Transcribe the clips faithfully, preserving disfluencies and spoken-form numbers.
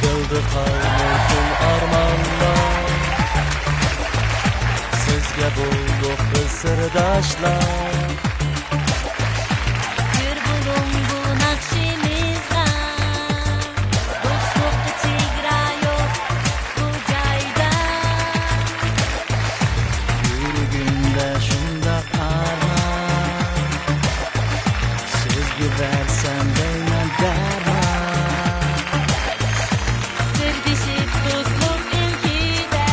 دىلدا قالمىسۇن ئارمانلار، سىزگە بولدۇق بىز سىرداشلار. جۆر بولۇڭ بۇ ناخشىمىزغا، دوستلۇققا چېگرا يوق بۇ جايدا. يۈرىكىمدە شۇنداق ئارمان، سىزگە بەرسەم دەيمەن دەرمان. سىردىشىپ دوستلۇق ئىلكىدە،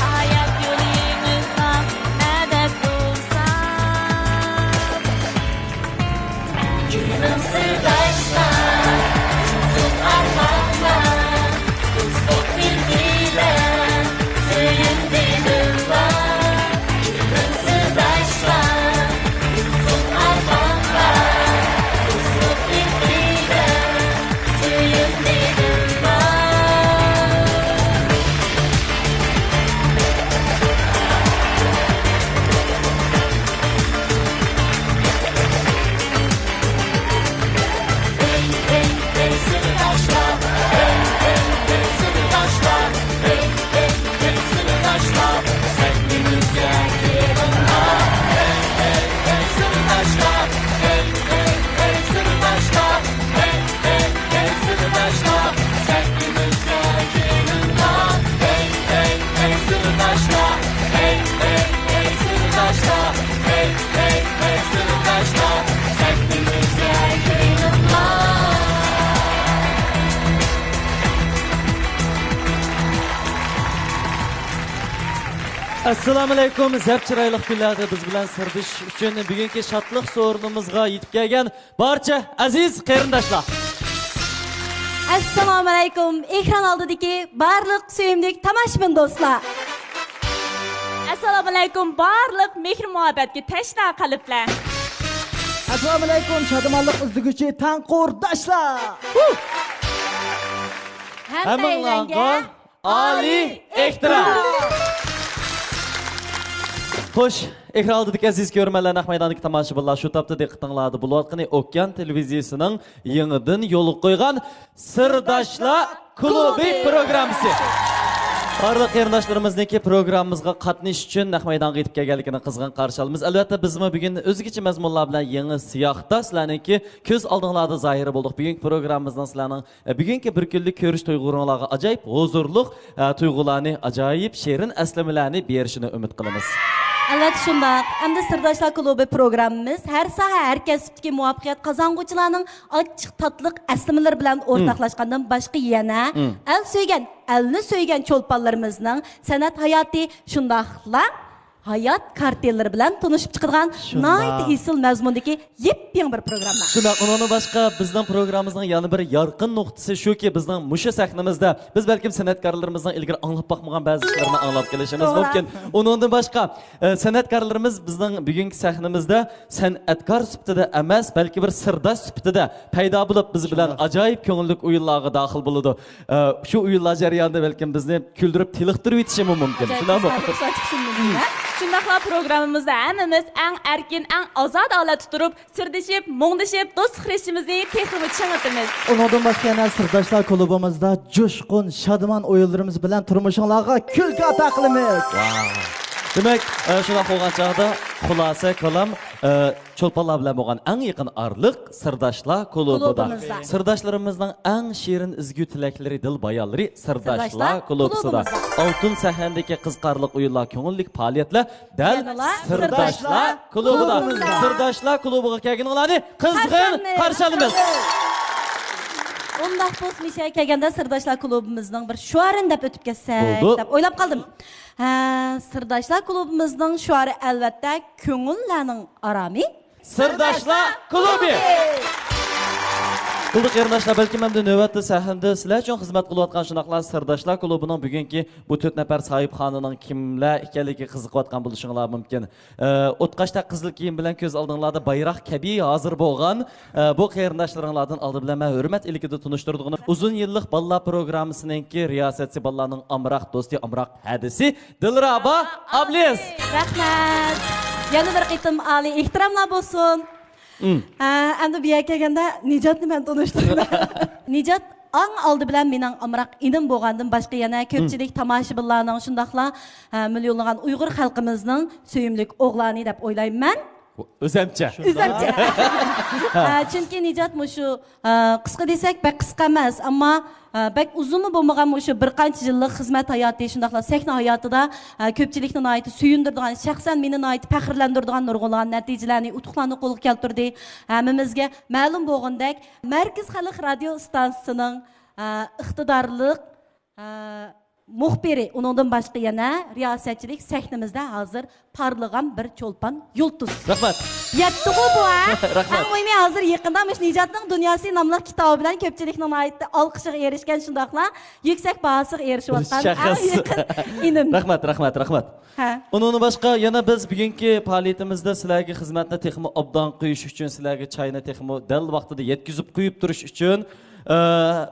ھايات يولىمىزغا مەدەت بولسا. كۈلۈڭ سىرداشلار، سۇن ئارمانلار، دوستلۇق ئىلكىدە سۆيۈندى دىللار. ئەسسالامۇئەلەيكۇم. زەپ چىرايلىق كۈنلەردە بىز بىلەن سىردىشىش ئۈچۈن بۈگۈنكى شادلىق سورۇنىمىزغا يېتىپ كەلگەن بارچە ئەزىز قېرىنداشلار. ئەسسالامۇئەلەيكۇم، ئېكران ئالدىدىكى بارلىق سۆيۈملۈك تاماشىبىن دوستلار. ئەسسالامۇئەلەيكۇم، بارلىق مېھىر-مۇھەببەتكە تەشنا قەلبلەر. ئەسسالامۇئەلەيكۇم، شادىمانلىق ئىزدىگۈچى تەڭ قۇرداشلار. ھەممەيلەنگە ئالىي ئېھتىرام! خوش، ئېكران ئالدىدىكى ئەزىز كۆرۈرمەنلەر، نەق مەيداندىكى تاماشىبىنلار، شۇ تاپتا دىققىتىڭلاردا بولۇۋاتقىنى ئوكيان تېلېۋىزىيىسىنىڭ يېڭىدىن يولغا قويغان سىرداشلار كۇلۇبى پروگراممىسى. بارلىق قېرىنداشلىرىمىزنىڭكى پروگراممىمىزغا قاتنىشىش ئۈچۈن نەق مەيدانغا يېتىپ كەلگەنلىكىنى قىزغىن قارشى ئالىمىز. ئەلۋەتتە، بىزمۇ بۈگۈن ئۆزگىچە مەزمۇنلار بىلەن يېڭى سىياقتا سىلەرنىڭكى كۆز ئالدىڭلاردا زاھىر بولدۇق. بۈگۈنكى پروگراممىمىزنىڭ سىلەرنىڭ ئە، بۈگۈنكى بىر كۈنلۈك كۆرۈش تۇيغۇلىرىڭلارغا ئاجايىپ ھۇزۇرلۇق، ئە، تۇيغۇلارنى، ئاجايىپ شېرىن ئەسلىمىلەرنى بېرىشىنى ئۈمىد قىلىمىز. ئەلۋەتتە شۇنداق. ئەمدى سىرداشلار كۇلۇبى پروگراممىمىز ھەر ساھە، ھەر كەسىپتىكى مۇۋەپپەقىيەت قازانغۇچىلارنىڭ ئاچچىق تاتلىق ئەسلىمىلىرى بىلەن ئورتاقلاشقاندىن باشقا يەنە ئەل سۆيگەن، ئەلنى سۆيگەن چولپانلىرىمىزنىڭ سەنئەت ھاياتى، شۇنداقلا ھايات كارتىنىلىرى بىلەن تونۇشۇپ چىقىدىغان ناھايىتى ئېسىل مەزمۇندىكى يېپيېڭى بىر پروگرامما. شۇنداق، ئۇنىڭدىن باشقا بىزنىڭ پروگراممىمىزنىڭ يەنە بىر يارقىن نۇقتىسى شۇكى، بىزنىڭ مۇشۇ سەھنىمىزدە بىز بەلكىم سەنئەتكارلىرىمىزنىڭ ئىلگىرى ئاڭلاپ باقمىغان بەزى ئىشلىرىنى ئاڭلاپ قېلىشىمىز مۇمكىن. ئۇنىڭدىن باشقا، ئە، سەنئەتكارلىرىمىز بىزنىڭ بۈگۈنكى سەھنىمىزدە سەنئەتكار سۈپىتىدە ئەمەس، بەلكى بىر سىرداش سۈپىتىدە پەيدا بولۇپ، بىز بىلەن ئاجايىپ كۆڭۈللۈك ئويۇنلارغا داخىل بولىدۇ. ئە، شۇ ئويۇنلار جەريانىدا بەلكىم بىزنى كۈلدۈرۈپ، تېلىقتۇرۇۋېتىشىمۇ مۇمكىن. شۇنداقمۇ؟ شۇنداقلا پروگراممىمىزدا ھەممىمىز ئەڭ ئەركىن، ئەڭ ئازادە ھالەتتە تۇرۇپ، سىردىشىپ، مۇڭدىشىپ، دوستلۇق رىشتىمىزنى تېخىمۇ چىڭىتىمىز. ئۇنىڭدىن باشقا يەنە سىرداشلار كۇلۇبىمىزدا جۇشقۇن، شادىمان ئويۇنلىرىمىز بىلەن تۇرمۇشۇڭلارغا كۈلكە ئاتا قىلىمىز. دېمەك، ئە، شۇنداق بولغان چاغدا خۇلاسە كالام، ئە، چولپانلار بىلەن بولغان ئەڭ يېقىن ئارىلىق سىرداشلار كۇلۇبىدا. كۇلۇبىمىزدا. سىرداشلىرىمىزنىڭ ئەڭ شېرىن ئىزگۈ تىلەكلىرى، دىل بايانلىرى سىرداشلار سىرداشلار كۇلۇبىسىدا. كۇلۇبىمىزدا. ئالتۇن سەھنىدىكى قىزىقارلىق ئويۇنلار، كۆڭۈللۈك پائالىيەتلەر دەل يەنىلا سىرداشلار سىرداشلار كۇلۇبىدا. كۇلۇبىمىزدا. سىرداشلار كۇلۇبىغا كەلگىنىڭلارنى قىزغىن قارشى ئالىمىز. ئۇنداق بولسا، مىشە كەلگەندە سىرداشلار كۇلۇبىمىزنىڭ بىر شوئارىنى دەپ ئۆتۈپ كەتسەك بولدى. دەپ ئويلاپ قالدىم. ھە، سىرداشلار كۇلۇبىمىزنىڭ شوئارى ئەلۋەتتە كۆڭۈللەرنىڭ ئارامى. سىرداشلار كۇلۇبى. بولدى قېرىنداشلار، بەلكىم ئەمدى نۆۋەتتە سەھنىدە سىلەر ئۈچۈن خىزمەت قىلىۋاتقان شۇنداقلا سىرداشلار كۇلۇبىنىڭ بۈگۈنكى بۇ تۆت نەپەر ساھىبخانىنىڭ كىملەر ئىكەنلىكىگە قىزىقىۋاتقان بولۇشۇڭلار مۇمكىن. ئە، ئوتقاشتەك قىزىل كىيىم بىلەن كۆز ئالدىڭلاردا بايراق كەبى ھازىر بولغان، ئە، بۇ قېرىنداشلىرىڭلاردىن ئالدى بىلەن مەن ھۆرمەت ئىلكىدە تونۇشتۇرىدىغىنىم ئۇزۇن يىللىق بالىلار پروگراممىسىنىڭكى رىياسەتچى بالىلارنىڭ ئامراق دوستى، ئامراق ھەدىسى دىلرەبا ئابلىز. رەھمەت. يەنە بىر قېتىم ئالىي ئېھتىراملار بولسۇن. ئە، ئەمدى بۇ يەرگە كەلگەندە نىجاتنى مەن تونۇشتۇرىمەن. نىجات ئەڭ ئالدى بىلەن مېنىڭ ئامراق ئىنىم بولغاندىن باشقا يەنە كۆپچىلىك تاماشىبىنلارنىڭ شۇنداقلا، ئە، مىليونلىغان ئۇيغۇر خەلقىمىزنىڭ سۆيۈملۈك ئوغلانى دەپ ئويلايمەن مەن. ئۆزەمچە. ئۆزەمچە. ئە، چۈنكى نىجات مۇشۇ، ئە، قىسقا دېسەك بەك قىسقا ئەمەس، ئەمما، ئە، بەك ئۇزۇنمۇ بولمىغان مۇشۇ بىر قانچە يىللىق خىزمەت ھاياتى، شۇنداقلا سەھنە ھاياتىدا، ئە، كۆپچىلىكنى ناھايىتى سۆيۈندۈرىدىغان، شەخسەن مېنى ناھايىتى پەخىرلەندۈرىدىغان نۇرغۇنلىغان نەتىجىلەرنى، ئۇتۇقلارنى قولغا كەلتۈردى. ھەممىمىزگە مەلۇم بولغىنىدەك، مەركىزىي خەلق رادىيو ئىستانسىسىنىڭ، ئە، ئىقتىدارلىق، ئە، مۇخبىرى، ئۇنىڭدىن باشقا يەنە رىياسەتچىلىك سەھنىمىزدە ھازىر پارلىغان بىر چولپان يۇلتۇز. رەھمەت. يەتتىغۇ بۇ، ھە؟ رەھمەت. ئەڭ مۇھىمى، ھازىر يېقىندا مۇشۇ نىجاتنىڭ دۇنياسى ناملىق كىتابى بىلەن كۆپچىلىكنىڭ ناھايىتى ئالقىشىغا ئېرىشكەن، شۇنداقلا يۈكسەك باھاسىغا ئېرىشىۋاتقان ئەڭ يېقىن ئىنىم. رەھمەت، رەھمەت، رەھمەت. ھە. ئۇنىڭدىن باشقا يەنە بىز بۈگۈنكى پائالىيىتىمىزدە سىلەرگە خىزمەتنى تېخىمۇ ئوبدان قويۇش ئۈچۈن، سىلەرگە چاينى تېخىمۇ دەل ۋاقتىدا يەتكۈزۈپ قويۇپ تۇرۇش ئۈچۈن، ئە،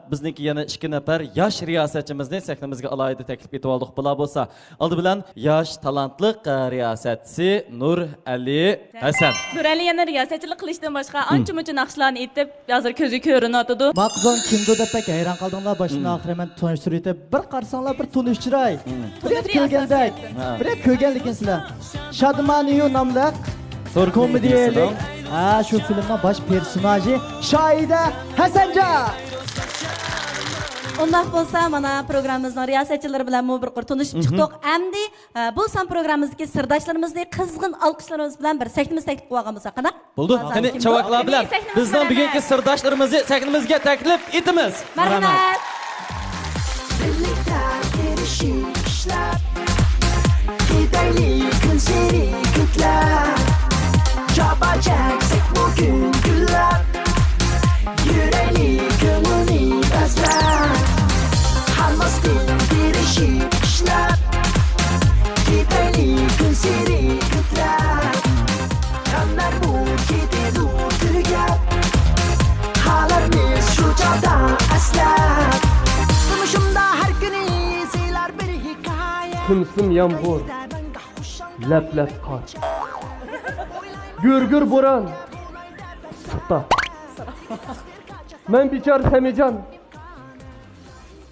بىزنىڭكى يەنە ئىككى نەپەر ياش رىياسەتچىمىزنى سەھنىمىزگە ئالاھىدە تەكلىپ ئېتىۋالدۇق. بۇلار بولسا ئالدى بىلەن ياش تالانتلىق، ئە، رىياسەتچى نۇرئەلى ھەسەن. نۇرئەلى يەنە رىياسەتچىلىك قىلىشتىن باشقا ئانچە مۇنچە ناخشىلارنى ئېيتىپ، ھازىر كۆزگە كۆرۈنۈۋاتىدۇ. ما قىزىڭ كىمدۇ دەپ بەك ھەيران قالدىڭلار، باشتىن ئاخىرى مەن تونۇشتۇرۇۋېتىپ، بىر قارىساڭلار بىر تونۇش چىراي. بىر رەت كۆرگەندەك، بىر رەت كۆرگەنلىكىنسىلەر. شادىمانىيۇ ناملىق كومېدىيەلىك، ھە، شۇ فىلىمنىڭ باش پېرسوناژى شاھىدە ھەسەنجان. ئۇنداق بولسا، مانا پروگراممىمىزنىڭ رىياسەتچىلىرى بىلەنمۇ بىر قۇر تونۇشۇپ چىقتۇق. ئەمدى، ئە، بۇ سان پروگراممىمىزدىكى سىرداشلىرىمىزنى قىزغىن ئالقىشلىرىمىز بىلەن بىر سەھنىمىزگە تەكلىپ قىلىۋالغان بولساق قانداق؟ بولدى. قېنى، چاۋاكلار بىلەن بىزنىڭ بۈگۈنكى سىرداشلىرىمىزنى سەھنىمىزگە تەكلىپ ئېتىمىز. مەرھەمەت. بىرلىكتە تىرىشىپ ئىشلەپ، كېتەيلى كۈنسېرى كۆكلەپ. جاپا چەكسەكمۇ كۈن گۈللەپ، يۈرەيلى كۆڭۈلنى بەزلەپ. ھارماستىن تىرىشىپ ئىشلەپ، كېتەيلى كۈنسېرى كۆكلەپ. غەملەرمۇ كېتىدۇ تۈگەپ، قالارمىز شۇ چاغدا ئەسلەپ. تۇرمۇشۇمدا ھەر كۈنى سىلەر بىر ھېكايە. كۈنسۇن يامغۇر، لەپ-لەپ قار، گۈر-گۈر بوران، ئىسسىقتا. مەن بىچارە سەمىجان،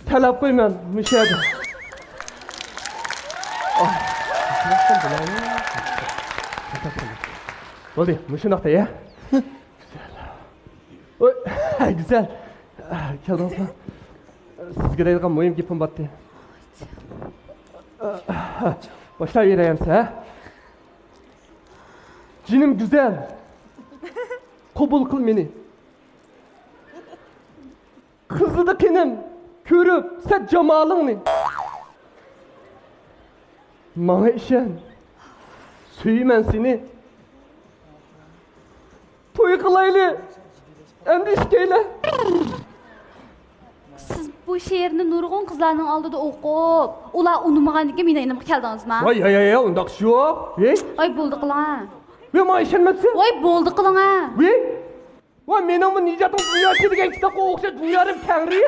تەلەپ قويىمەن مۇشۇ يەردە. بولدى، مۇشۇنداقتا، يا. ئوي، گۈزەل. كەلدىڭىزمۇ؟ سىزگە دەيدىغان مۇھىم گېپىم بارتى. باشلاۋېرەيمسە، ھە؟ جېنىم گۈزەل، قوبۇل قىل مېنى. قىزىدى قېنىم كۆرۈپ سەت جامالىڭنى. ماڭا ئىشەن، سۆيىمەن سېنى. توي قىلايلى ئەمدى ئىككىيلەن. سىز بۇ شېئىرنى نۇرغۇن قىزلارنىڭ ئالدىدا ئوقۇپ، ئۇلار ئۇنىمىغاندىكىن مېنىڭ يېنىمغا كەلدىڭىزما؟ ۋاي، ھەي، ھەي، ھەي، ئۇنداق ئىش يوق. ھېي. ۋاي، بولدى قىلىڭە. ۋاي، ماڭا ئىشەنمەپسەن؟ ۋاي، بولدى قىلىڭە. ۋاي. ۋاي، مېنىڭمۇ نىجاتىڭ دۇنياسى دېگەن كىتابقا ئوخشاش دۇنيا رەب تەڭرى.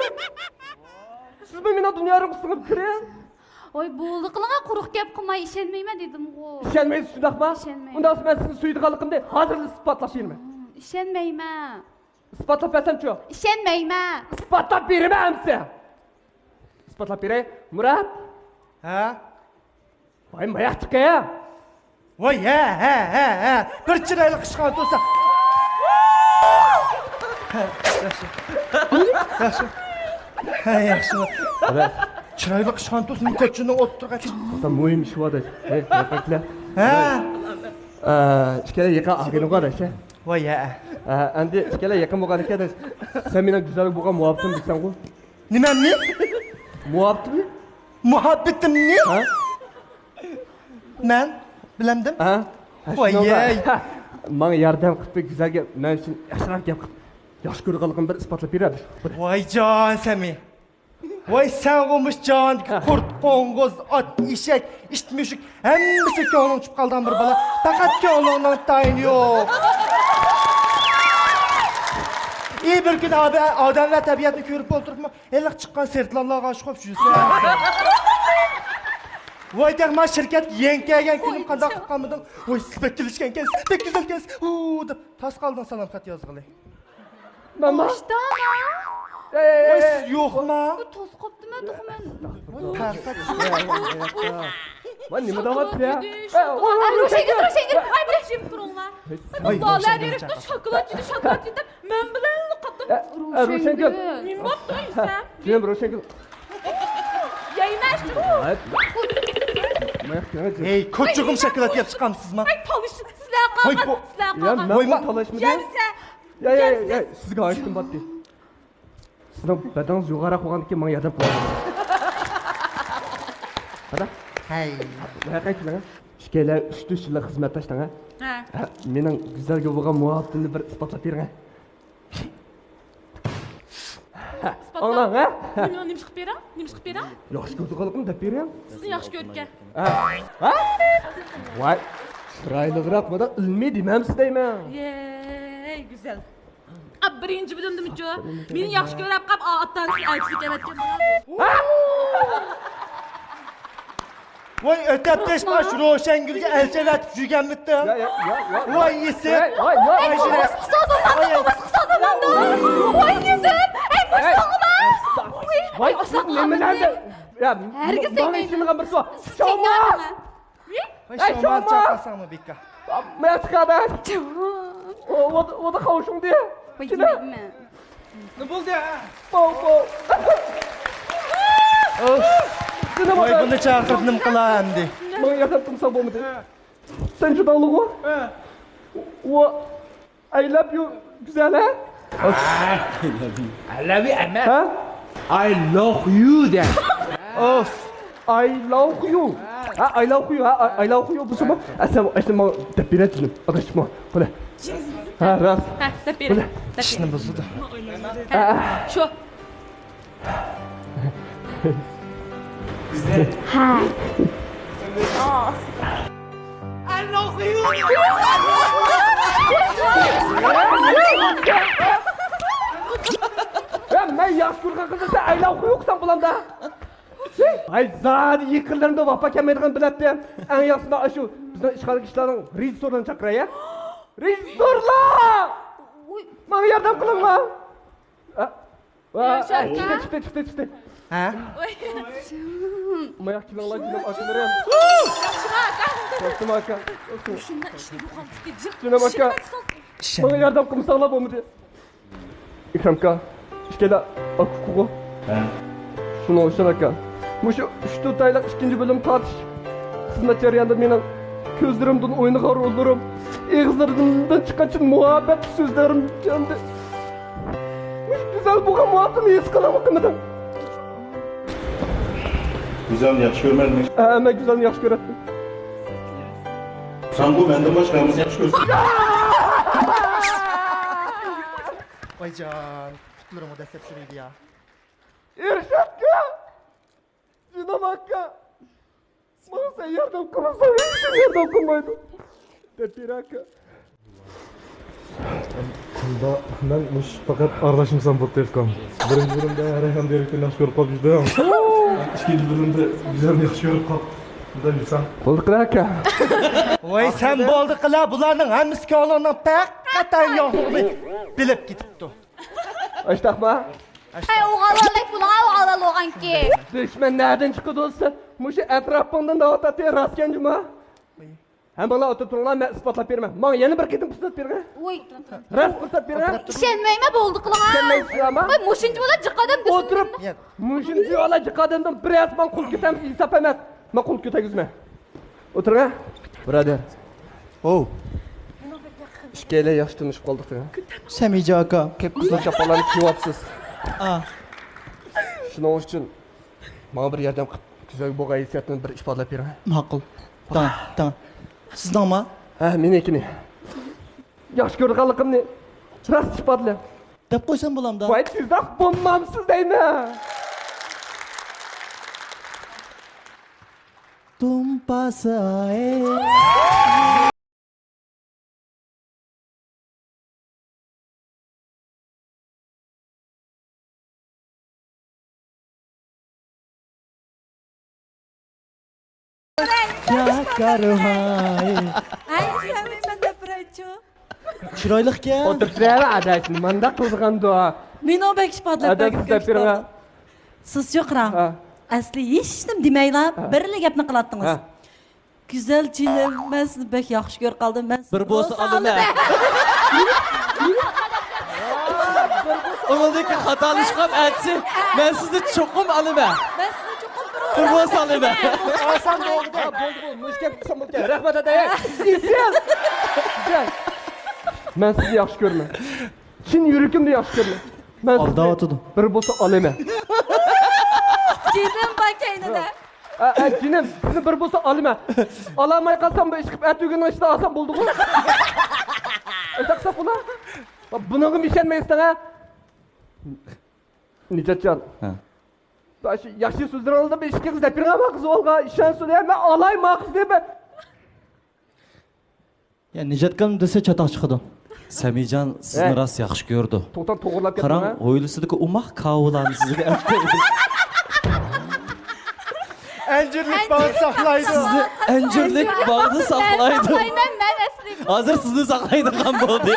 سىزمۇ مېنىڭ دۇنيا رەبقە سىڭىپ كىرىڭ. ۋاي، بولدى قىلىڭە، قۇرۇق گەپ قىلماي، ئىشەنمەيمەن دېدىمغۇ. ئىشەنمەيسىز شۇنداقما؟ ئىشەنمەيمەن. ئۇنداق بولسا مەن سىزنى سۆيىدىغانلىقىمنى ھازىرلا ئىسپاتلاپ بېرىمەن. ئىشەنمەيمەن. ئىسپاتلاپ بەرسەمچۇ؟ ئىشەنمەيمەن. ئىسپاتلاپ بېرىمەن ئەمسە. ئىسپاتلاپ بېرەي. مۇرات. ھە؟ ۋاي، ماياق چىقى. ۋاي، ھە، ھە، ھە، ھە. بىر چىرايلىق ئىشخانا تۇرسا. ھە، ياخشى. ياخشى. ھە، ياخشى. چىرايلىق ئىشخانا تۇرسا، كوچىنىڭ ئوتتۇرىغا چىق. مۇھىم ئىش بار دەش. ھە، ياقاقلار. ھە. ئىككىلە يېقىن ئاغىنىغا دەش. ۋاي، ھە. ئەمدى ئىككىلە يېقىن بولغان ئىكەن دەش. سەن مېنىڭ گۈزەلگە بولغان مۇھەببىتىمنى بىلسەڭغۇ. نېمەمنى؟ مۇھەببىتىمنى. مۇھەببىتىمنى؟ ھە؟ مەن بىلەمدىم. ھە؟ ۋاي، شۇنىڭغا، ھەي. ھە، ماڭا ياردەم قىلىپ، بىر گۈزەلگە مەن ئۈچۈن ياخشىراق گەپ قىلىپ، ياخشى كۆرىدىغانلىقىمنى بىر ئىسپاتلاپ بېرەر. ۋاي جان سەمى. ۋاي سەن غۇمۇش جاھاندىكى ھە. قۇرت، قوڭغۇز، ئات، ئېشەك، ئىت، مۈشۈك، ھەممىسى كۆڭلۈڭ چۈشۈپ قالىدىغان بىر بالا. پەقەت كۆڭلۈڭنىڭ تايىنى يوق. ئى، بىر كۈنى ئادە-، ئادەم ۋە تەبىئەتنى كۆرۈپ ئولتۇرۇپمۇ، ھېلىقى چىققان سىرتلانلارغا ئاشىق بولۇپ يۈرسەڭ. ۋاي تېخى ما شىركەتكە يېڭى كەلگەن كۈنۈم قانداق قىلىپ قالمىدىڭ؟ ۋاي سىز بەك كېلىشكەنكەنسىز، بەك گۈزەلكەنسىز، ھۇ دەپ تاس قالدىڭ سالام خەت يازغىلى. ماما. ئاشتانا. ئەي، ئەي، ئەي، ئەي. ۋاي سىز يوقما؟ بۇ توس قاپتىمەن تېخى مەن. ۋاي نېمە دەۋاتىسىز يا؟ شاكىلات يېدى، شاكىلات يېدى. ھاي، بىر جىم تۇرۇڭلار. ۋاي، شاكىلات يېدى، شاكىلات يېدى دەپ. مەن بىلەنلا قاتتىق. ئە، ئە، روشەنگۈل. نېمە بوپتۇ ئىسەم؟ جېنىم روشەنگۈل. يەيمەن ئىشتىن. ھەي، كوچىغىم شاكىلات يەپ چىقامسىزما؟ ھەي، تالىشىپ سىلەر قالغان، سىلەر قالغان. ۋاي، ما تالاشمىدى. يەمسە. يا، يا، يا، سىزگە ئاشتىم باتتى. سىزنىڭ بەدىنىڭىز يوغانراق بولغاندىكىن ماڭا ياردەم قىلىڭ. قارا. ھەي. قايتىلىڭ. ئىككىيلەن ئۈچ تۆت يىللىق خىزمەتداشتىڭ ھە؟ ھە. ھە، مېنىڭ گۈزەلگە بولغان مۇھەببىتىمنى بىر ئىسپاتلاپ بېرىڭ ھە. ئاڭلاڭ ھە. نېمە، نېمە قىلىپ بېرىڭ؟ نېمە قىلىپ بېرىڭ؟ ياخشى كۆرىدىغانلىقىنى دەپ بېرىڭ. سىزنى ياخشى كۆرىدىكەن. ھە؟ ھە؟ ۋاي، چىرايلىقراق، مانا ئىلمىي دېمەمسىز دەيمەن. يەي، گۈزەل. ئا، بىرىنچى بۆلۈمدىمۇچۇ؟ مېنى ياخشى كۆرۈپ قاپ، ئا، ئاتا-ئانىسىنى ئەلچىلىك ئەۋەتكەن بالا. ھە؟ ۋاي، ئۆتەپ تەشماش روشەنگۈلگە ئەلچى ئەۋەتىپ يۈرگەنمىتىڭ؟ يا، يا، يا، يا. ۋاي، ئېسىل. ۋاي، ۋاي، ۋاي، ۋاي. قورسىقى سازلىمامدۇ، قورسىقى سازلىمامدۇ. ۋاي، يۈزۈم. ئەي، بۇ ساڭىما. ۋاي، نېمىلەردە؟ يا، ھەرگىز ماڭا دەيمەن. ئىشىنغان بىرسى بار. سىز چاڭما. سەڭگەرمۇ؟ ھەي، ھەي، شامان، شامان. چاقاساڭمۇ بىكار. مەن چىقادا. ئۇ، ئۇ، ئۇ، خاۋشۇڭدى. ۋاي، يېمەيمەن. نېمە بولدى؟ پاۋ، پاۋ. ئۇف. ۋاي، بۇنى چاقىرىپ نېمە قىلا ئەمدى؟ ماڭا ياردەم قىلمىساڭ بولمىدى. سەن جۇداڭلىغۇ؟ ھە. ئۇ، I love you، گۈزەل، ھە؟ I love you ئەمەس. ھە؟ I love you دە. ئوف. I love you. ھە، I love you، ھە، I love you بولسىمۇ؟ ئەسلى، ئەسلى ماڭا دەپ بېرە جېنىم. ئاداش، ماڭا. بۇنى. ھە، راست. ھە، دەپ بېرە. بۇنى. دەپ بېرە. ئىشنى بۇزىدۇ. ھە. شۇ. ھە. يا، مەن ياخشى كۆرگەن قىزنى سەن ئەيلەپ قويۇقسەن بۇلامدا. ھاي، زادى يېقىنلىرىمدا ۋاپا كەلمەيدىغان بىلەتتىم. ئەڭ ياخشىسى ئاشۇ بىزنىڭ ئىشخانىدىكى كىشىلەرنىڭ رېژىسسورلىرىنى چاقىراي، ھە؟ رېژىسسورلار! ماڭا ياردەم قىلىڭلار. ۋا، ياشا ئاكا. چىقتى، چىقتى، چىقتى، چىقتى. ھە؟ ۋاي. ماياق كېلىڭلار، جېنىم ئاكىلىرىم. ياخشىما ئاكا؟ ياخشىما ئاكا؟ شۇنداق ئىشنى بۇغان تىكى جىق. جېنىم ئاكا. ماڭا ياردەم قىلمىساڭلار بولمىدى. ئىكرام ئاكا، ئىككىلا ئاكا ئۇكىغۇ. ھە. شۇنىڭ ئۈچۈن ئاكا، مۇشۇ ئۈچ تۆت ئايلىق ئىككىنچى بۆلۈم تارتىش خىزمەت جەريانىدا مېنىڭ كۆزلىرىمدىن ئوينىغان روللىرىم، ئېغىزلىرىمدىن چىققان چىن مۇھەببەت سۆزلىرىم كەلدى. مۇشۇ گۈزەل بولغان مۇھەببىتىمنى ھېس قىلالمىدىڭ. گۈزەلنى ياخشى كۆرمەيدىمەن. ھە، مەن گۈزەلنى ياخشى كۆرەتتىم. سەنغۇ مەندىن باشقا ھەممىسىنى ياخشى كۆرىسەن. ۋايجان، پۇتلىرىمغا دەسسەپ چۈشۈرۈيدۇ يا. ئىرشاتكا! جېنىم ئاكا! ماڭا سەن ياردەم قىلمىساڭ، ھېچكىم ياردەم قىلمايدۇ. دەپ بېرە ئاكا. مەن مۇشۇ پەقەت ئارىلاشمىسام بولدى ئۇكام. بىرىنچى بۆلۈمدە ھەر ھەم دىرېكتورنى ياخشى كۆرۈپ قاپتىم. ئىككىنچى بۆلۈمدە گۈزەلنى ياخشى كۆرۈپ قاپتىم. بولدى قىلە ئاكا. ۋاي سەن بولدى قىلە، بۇلارنىڭ ھەممىسى كۆڭلۈڭنىڭ پەقەت ئەينى يوقلۇقىنى بىلىپ كېتىپتۇ. ئاشتاقما؟ ھەي، ئوغاللىق بۇلار، ئوغاللىق بولغانكى. دۈشمەن نەدىن چىقىدۇ دېسە، مۇشۇ ئەتراپىڭدىن دەۋاتاتتى، راستكەن جۇما. ھەممىڭلار ئولتۇرۇپ تۇرۇڭلار، مەن ئىسپاتلاپ بېرىمەن. ماڭا يەنە بىر قېتىم پۇرسەت بېرىڭە. ۋوي. راست پۇرسەت بېرىڭە. ئىشەنمەيمەن، بولدى قىلىڭە. ئىشەنمەيسىلەرما؟ ۋوي، مۇشۇنچە بالا جىقادەم دېسىڭىز. ئولتۇرۇپ، مۇشۇنچە بالا جىقادەمدىن بىر ئەس ماڭا قول كۆتەرمىسە ھېساب ئەمەس. مەن قول كۆتەرگۈزمەن. ئولتۇرۇڭە. بۇرادەر. ئوۋ. ئىككىيلەن ياخشى تونۇشۇپ قالدۇق دېگەن. سەمىجان ئاكا. قىپقىزىل چاپانلارنى كىيىۋاپسىز. ئا. شۇنىڭ ئۈچۈن ماڭا بىر ياردەم قىلىپ، كۆزۈڭگە بولغان ھېسسىياتنى بىر ئىپادىلەپ بېرىڭە. ماقۇل. تاڭ، تاڭ. سىزنىڭما؟ ھە، مېنىڭكىنى. ياخشى كۆرىدىغانلىقىمنى راست ئىپادىلەڭ. دەپ قويسام بولامدا؟ ۋاي، تېزراق بولمامسىز دەيمەن. دومپاساي. يا كارۋاي. ئەي، سەن مەن دەپ بېرەيچۇ. چىرايلىقكەن. ئولتۇرۇپ تۇرۇۋەر، ئاداش، مانداق قىلغاندۇ. مېنىڭ بەك ئىپادىلەپ ئاداش، بەرگۈم دەپ بېرىڭە. كەلمەپتۇ. سىز چوقۇرام. ھە. ئەسلى ھېچنېمە دېمەيلا، ھە. بىرلا گەپنى قىلاتتىڭىز. ھە. گۈزەل جېنىم، مەن سىزنى بەك ياخشى كۆرۈپ قالدىم. مەن بىر بولسا ئالىمەن. ئۇنىڭدىن كېيىن خاتالىشقان ئەتىسى، مەن سىزنى چوقۇم ئالىمەن. مەن سىزنى چوقۇم بىر بىر بولسا ئالىمەن. ئالسام بولدى. ھە، بولدى، بولدى. مۇشۇ گەپنى قىلسام بولدى. رەھمەت، ئاتا. ئېسىل. گۈزەل. مەن سىزنى ياخشى كۆرىمەن. چىن يۈرىكىمدىن ياخشى كۆرىمەن. مەن سىزنى ئالداۋاتىدۇ. بىر بولسا ئالىمەن. جېنىم بار كەينىدە. ئە، ئە، جېنىم، سىزنى بىر بولسا ئالىمەن. ئالالماي قالسام، بۇ ئىشقىپ ئەتىگۈننىڭ ئىچىدە ئالسام بولدىغۇ. ئېيتاقسا بۇلار. بۇنىڭغىمۇ ئىشەنمەيسىلەر، ھە؟ نىجاتجان. ھە. شۇ ياخشى سۆزلىرىڭىزدىن بىر ئىككى قىز دەپ بېرىڭ، ئەمما قىز بولغان ئىشەنسۇن، ھە، مەن ئالاي ما قىزنى، مەن. يا، نىجاتكام دېسە چاتاق چىقىدۇ. سەمىجان سىزنى ھە. راست ياخشى كۆرىدۇ. توختاڭ، توغرىلاپ قاراڭ، كەتمەڭ، ھە. ھويلىسىدىكى ئوماق كاۋىلارنى سىزگە ئەپ قويدى. ئەنجۈرلۈك باغدا ساقلايدۇ. سىزنى ئەنجۈرلۈك باغدا ساقلايدۇ. مەن ساقلايمەن، مەن ئەسلى. ھازىر سىزنى ساقلايدىغان بولدى.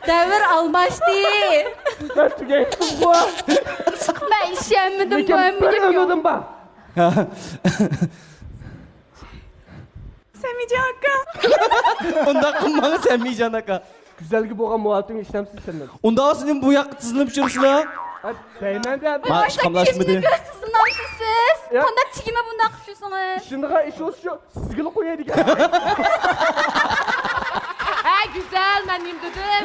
دەۋر ئالماشتى. مەن تۈگەيتتىمغۇ. مەن ئىشەنمىدىم، لېكىن بۇ ھەممىگە بىر يوق. ئۈمىدىم بار. سەمىجان ئاكا. ئۇنداق قىلماڭ، سەمىجان ئاكا. گۈزەلگە بولغان مۇھەببىتىڭنى ئىشلەمسىز سەندىن. ئۇنداق سېنىڭ بۇ ياققا تىزلىنىپ يۈرسىلە. ھە، دەيمەن دە. ما ئىش قاملاشمىدى. تىزلىنامسىز سىز؟ يا. قانداق تېگىمە بۇنداق قىلىپ يۈرسىڭىز؟ شۇندىغا ئىش بولسا شۇ سىزگىلا قوياي دېگەن. ھە، گۈزەل، مەن نېمە دېدىم؟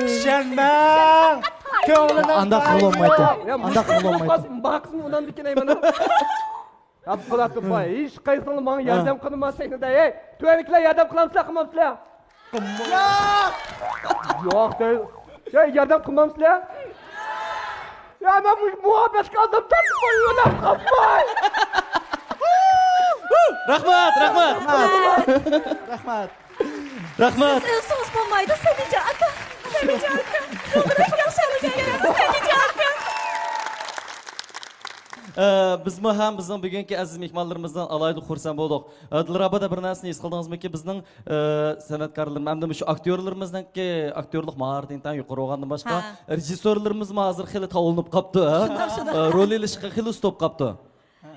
ئىشەنمەڭ. كۆڭلىنىڭ ئانداق قىلالمايدۇ. يا، ئانداق قىلالمايدۇ. باقسىمۇ ئۇنامدىكىن ئەي مانا. يا بولاتتى باي، ھېچ قايسىڭلار ماڭا ھە. ياردەم قىلما سەھنىدە. ھەي، تۆۋەندىكىلەر ياردەم قىلامسىلەر، قىلمامسىلەر؟ ياق! ياق دەي. يا ياردەم قىلمامسىلەر؟ يا مەن بۇ مۇھەببەتكە ئالدىم تارتىپ قويۇۋېلەم، قىلماي! رەھمەت، رەھمەت! رەھمەت! رەھمەت! سىز ئۆلسىڭىز بولمايدۇ، سەمىجان ئاكا! سەمىجان ئاكا! يولدىن ياخشى ئالىدىكەن، سەمىجان ئاكا! ئە، بىزمۇ ھەم بىزنىڭ بۈگۈنكى ئەزىز مېھمانلىرىمىزدىن ئالاھىدە خۇرسەن بولدۇق. ئە، دىلرابادا بىر نەرسىنى ھېس قىلدىڭىزمىكى؟ بىزنىڭ، ئە، سەنئەتكارلىرىمىز، ھەمدە مۇشۇ ئاكتيورلىرىمىزنىڭكى ئاكتيورلۇق ماھارىتى ئىنتايىن يۇقىرى بولغاندىن باشقا، ھە. رېژىسسورلىرىمىزمۇ ھازىر خېلى تاۋلىنىپ قاپتۇ، ھە؟ شۇنداق، شۇنداق. ئە، رول ئېلىشقا خېلى ئۇستاپ قاپتۇ.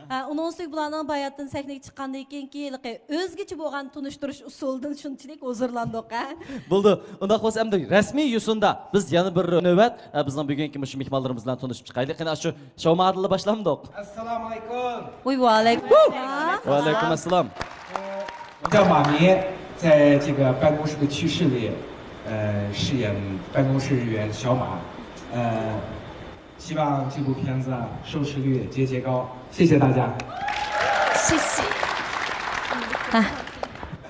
ھە، ئۇنىڭ ئۈستىگە بۇلارنىڭ باياتىن سەھنىگە چىققاندىن كېيىنكى ھېلىقى ئۆزگىچە بولغان تونۇشتۇرۇش ئۇسۇلىدىن شۇنچىلىك ھۇزۇرلاندۇق، ھە؟ بولدى. ئۇنداق بولسا ئەمدى رەسمىي يوسۇندا بىز يەنە بىر نۆۋەت، ئە، بىزنىڭ بۈگۈنكى مۇشۇ مېھمانلىرىمىز بىلەن تونۇشۇپ چىقايلى. قېنى، ئاشۇ شاۋمادىنلا باشلامدۇق؟ ئەسسالامۇ ئەلەيكۇم. ۋۇي، ۋەئەلەيكۇم ئەسسالام. ۋەئەلەيكۇم ئەسسالام. 我叫马迷，在这个办公室的趣事里，呃，饰演办公室人员小马。呃， 希望这部片子收视率节节高。谢谢大家。谢谢。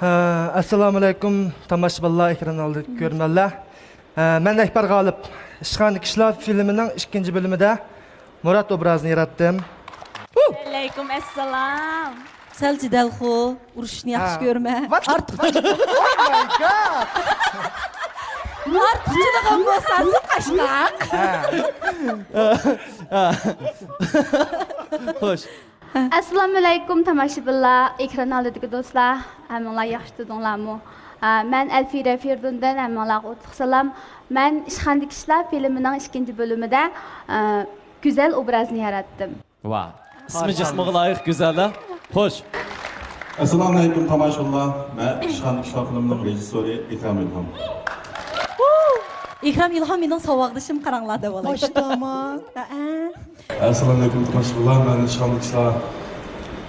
ھە، ئەسسالامۇئەلەيكۇم، تاماشىبىنلار، ئېكران ئالدىدىكى كۆرۈرمەنلەر. ھە، مەن ئەكبەر غالىپ. ئىشخانىدىكى ئىشلار فىلىمىنىڭ ئىككىنچى بۆلۈمىدە مۇرات ئوبرازىنى ياراتتىم. ۋەئەلەيكۇم ئەسسالام. سەل جېدەلخو، ئۇرۇشۇشنى ياخشى ھە. كۆرمە. ۋات. ئارتۇق. Oh my God. ئارتۇقچىلىقىم بولسا سۇ قاشقاق. ھە. خوش. ئەسسالامۇئەلەيكۇم، تاماشىبىنلار، ئېكران ئالدىدىكى دوستلار، ھەممىڭلار ياخشى تۇردۇڭلارمۇ؟ ھە، مەن ئەلفىرە فىردۇندىن ھەممىڭلارغا ئوتلۇق سالام. مەن ئىشخانىدىكى ئىشلار فىلىمىنىڭ ئىككىنچى بۆلۈمىدە، ئە، گۈزەل ئوبرازىنى ياراتتىم. ۋاھ، ئىسمى جىسمىغا لايىق گۈزەل ھە؟ خوش. ئەسسالامۇئەلەيكۇم تاماشىبىنلار، مەن ئىشخانىدىكى ئىشلار فىلىمىنىڭ رېژىسسورى ئىكرام ئىلھام. ئىكرام ئىلھام مېنىڭ ساۋاقدىشىم، قاراڭلار دەۋالاي. ماشتامان. ئەسسالامۇئەلەيكۇم تاماشىبىنلار، مەن ئىشخانىدىكى ئىشلار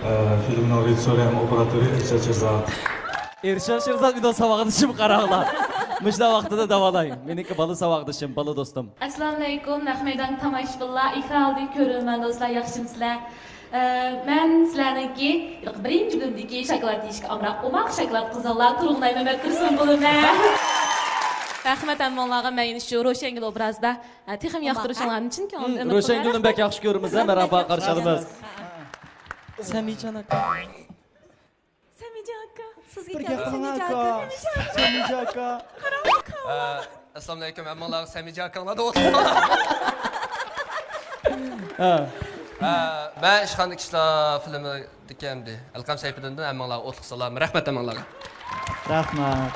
ئە، فىلىمنىڭ رېژىسسورى ھەم ئوپېراتورى ئىرشات شىرزات. ئىرشات شىرزات مېنىڭ ساۋاقدىشىم، قاراڭلار. مۇشۇنداق ۋاقتىدا دەۋالاي. مېنىڭكى بالا ساۋاقدىشىم، بالا دوستۇم. ئەسسالامۇئەلەيكۇم، نەق مەيدان تاماشىبىنلار، ئېكران ئالدىدىكى كۆرۈرمەن دوستلار، ياخشىمۇسىلەر؟ ئە، مەن سىلەرنىڭكى بىرىنچى بۆلۈمدىكى شاكىلات يېيىشكە ئامراق ئوماق شاكىلات قىزىڭلار تۇرغۇنئاي مەمەت تۇرسۇن بولىمەن. رەھمەت ھەممىڭلارغا، مەن يەنە شۇ روشەنگۈل ئوبرازىدا ئە، تېخىمۇ ياقتۇرۇشۇڭلارنى چىن كۆڭلۈمدىن ئۈمىد قىلىمەن. روشەنگۈلنى بەك ياخشى كۆرىمىز ھە، مەرھابا قارشى ئالىمىز. سەمىجان ئاكا. سەمىجان ئاكا، سىزگە بىر كەلدى، گەپ قىلىڭ سەمىجان ئاكا. ئاكا. سەمىجان ئاكا. ئە، ئەسسالامۇئەلەيكۇم، ھەممىڭلارغا سەمىجان ئاكاڭلاردا ئوتلۇق سالام. ھە. ئە، مەن ئىشخانىدىكى ئىشلار فىلىمىدىكى ئەمدى ئەلقەم سەيپىدىندىن ھەممىڭلارغا ئوتلۇق سالام. رەھمەت ھەممىڭلارغا. رەھمەت.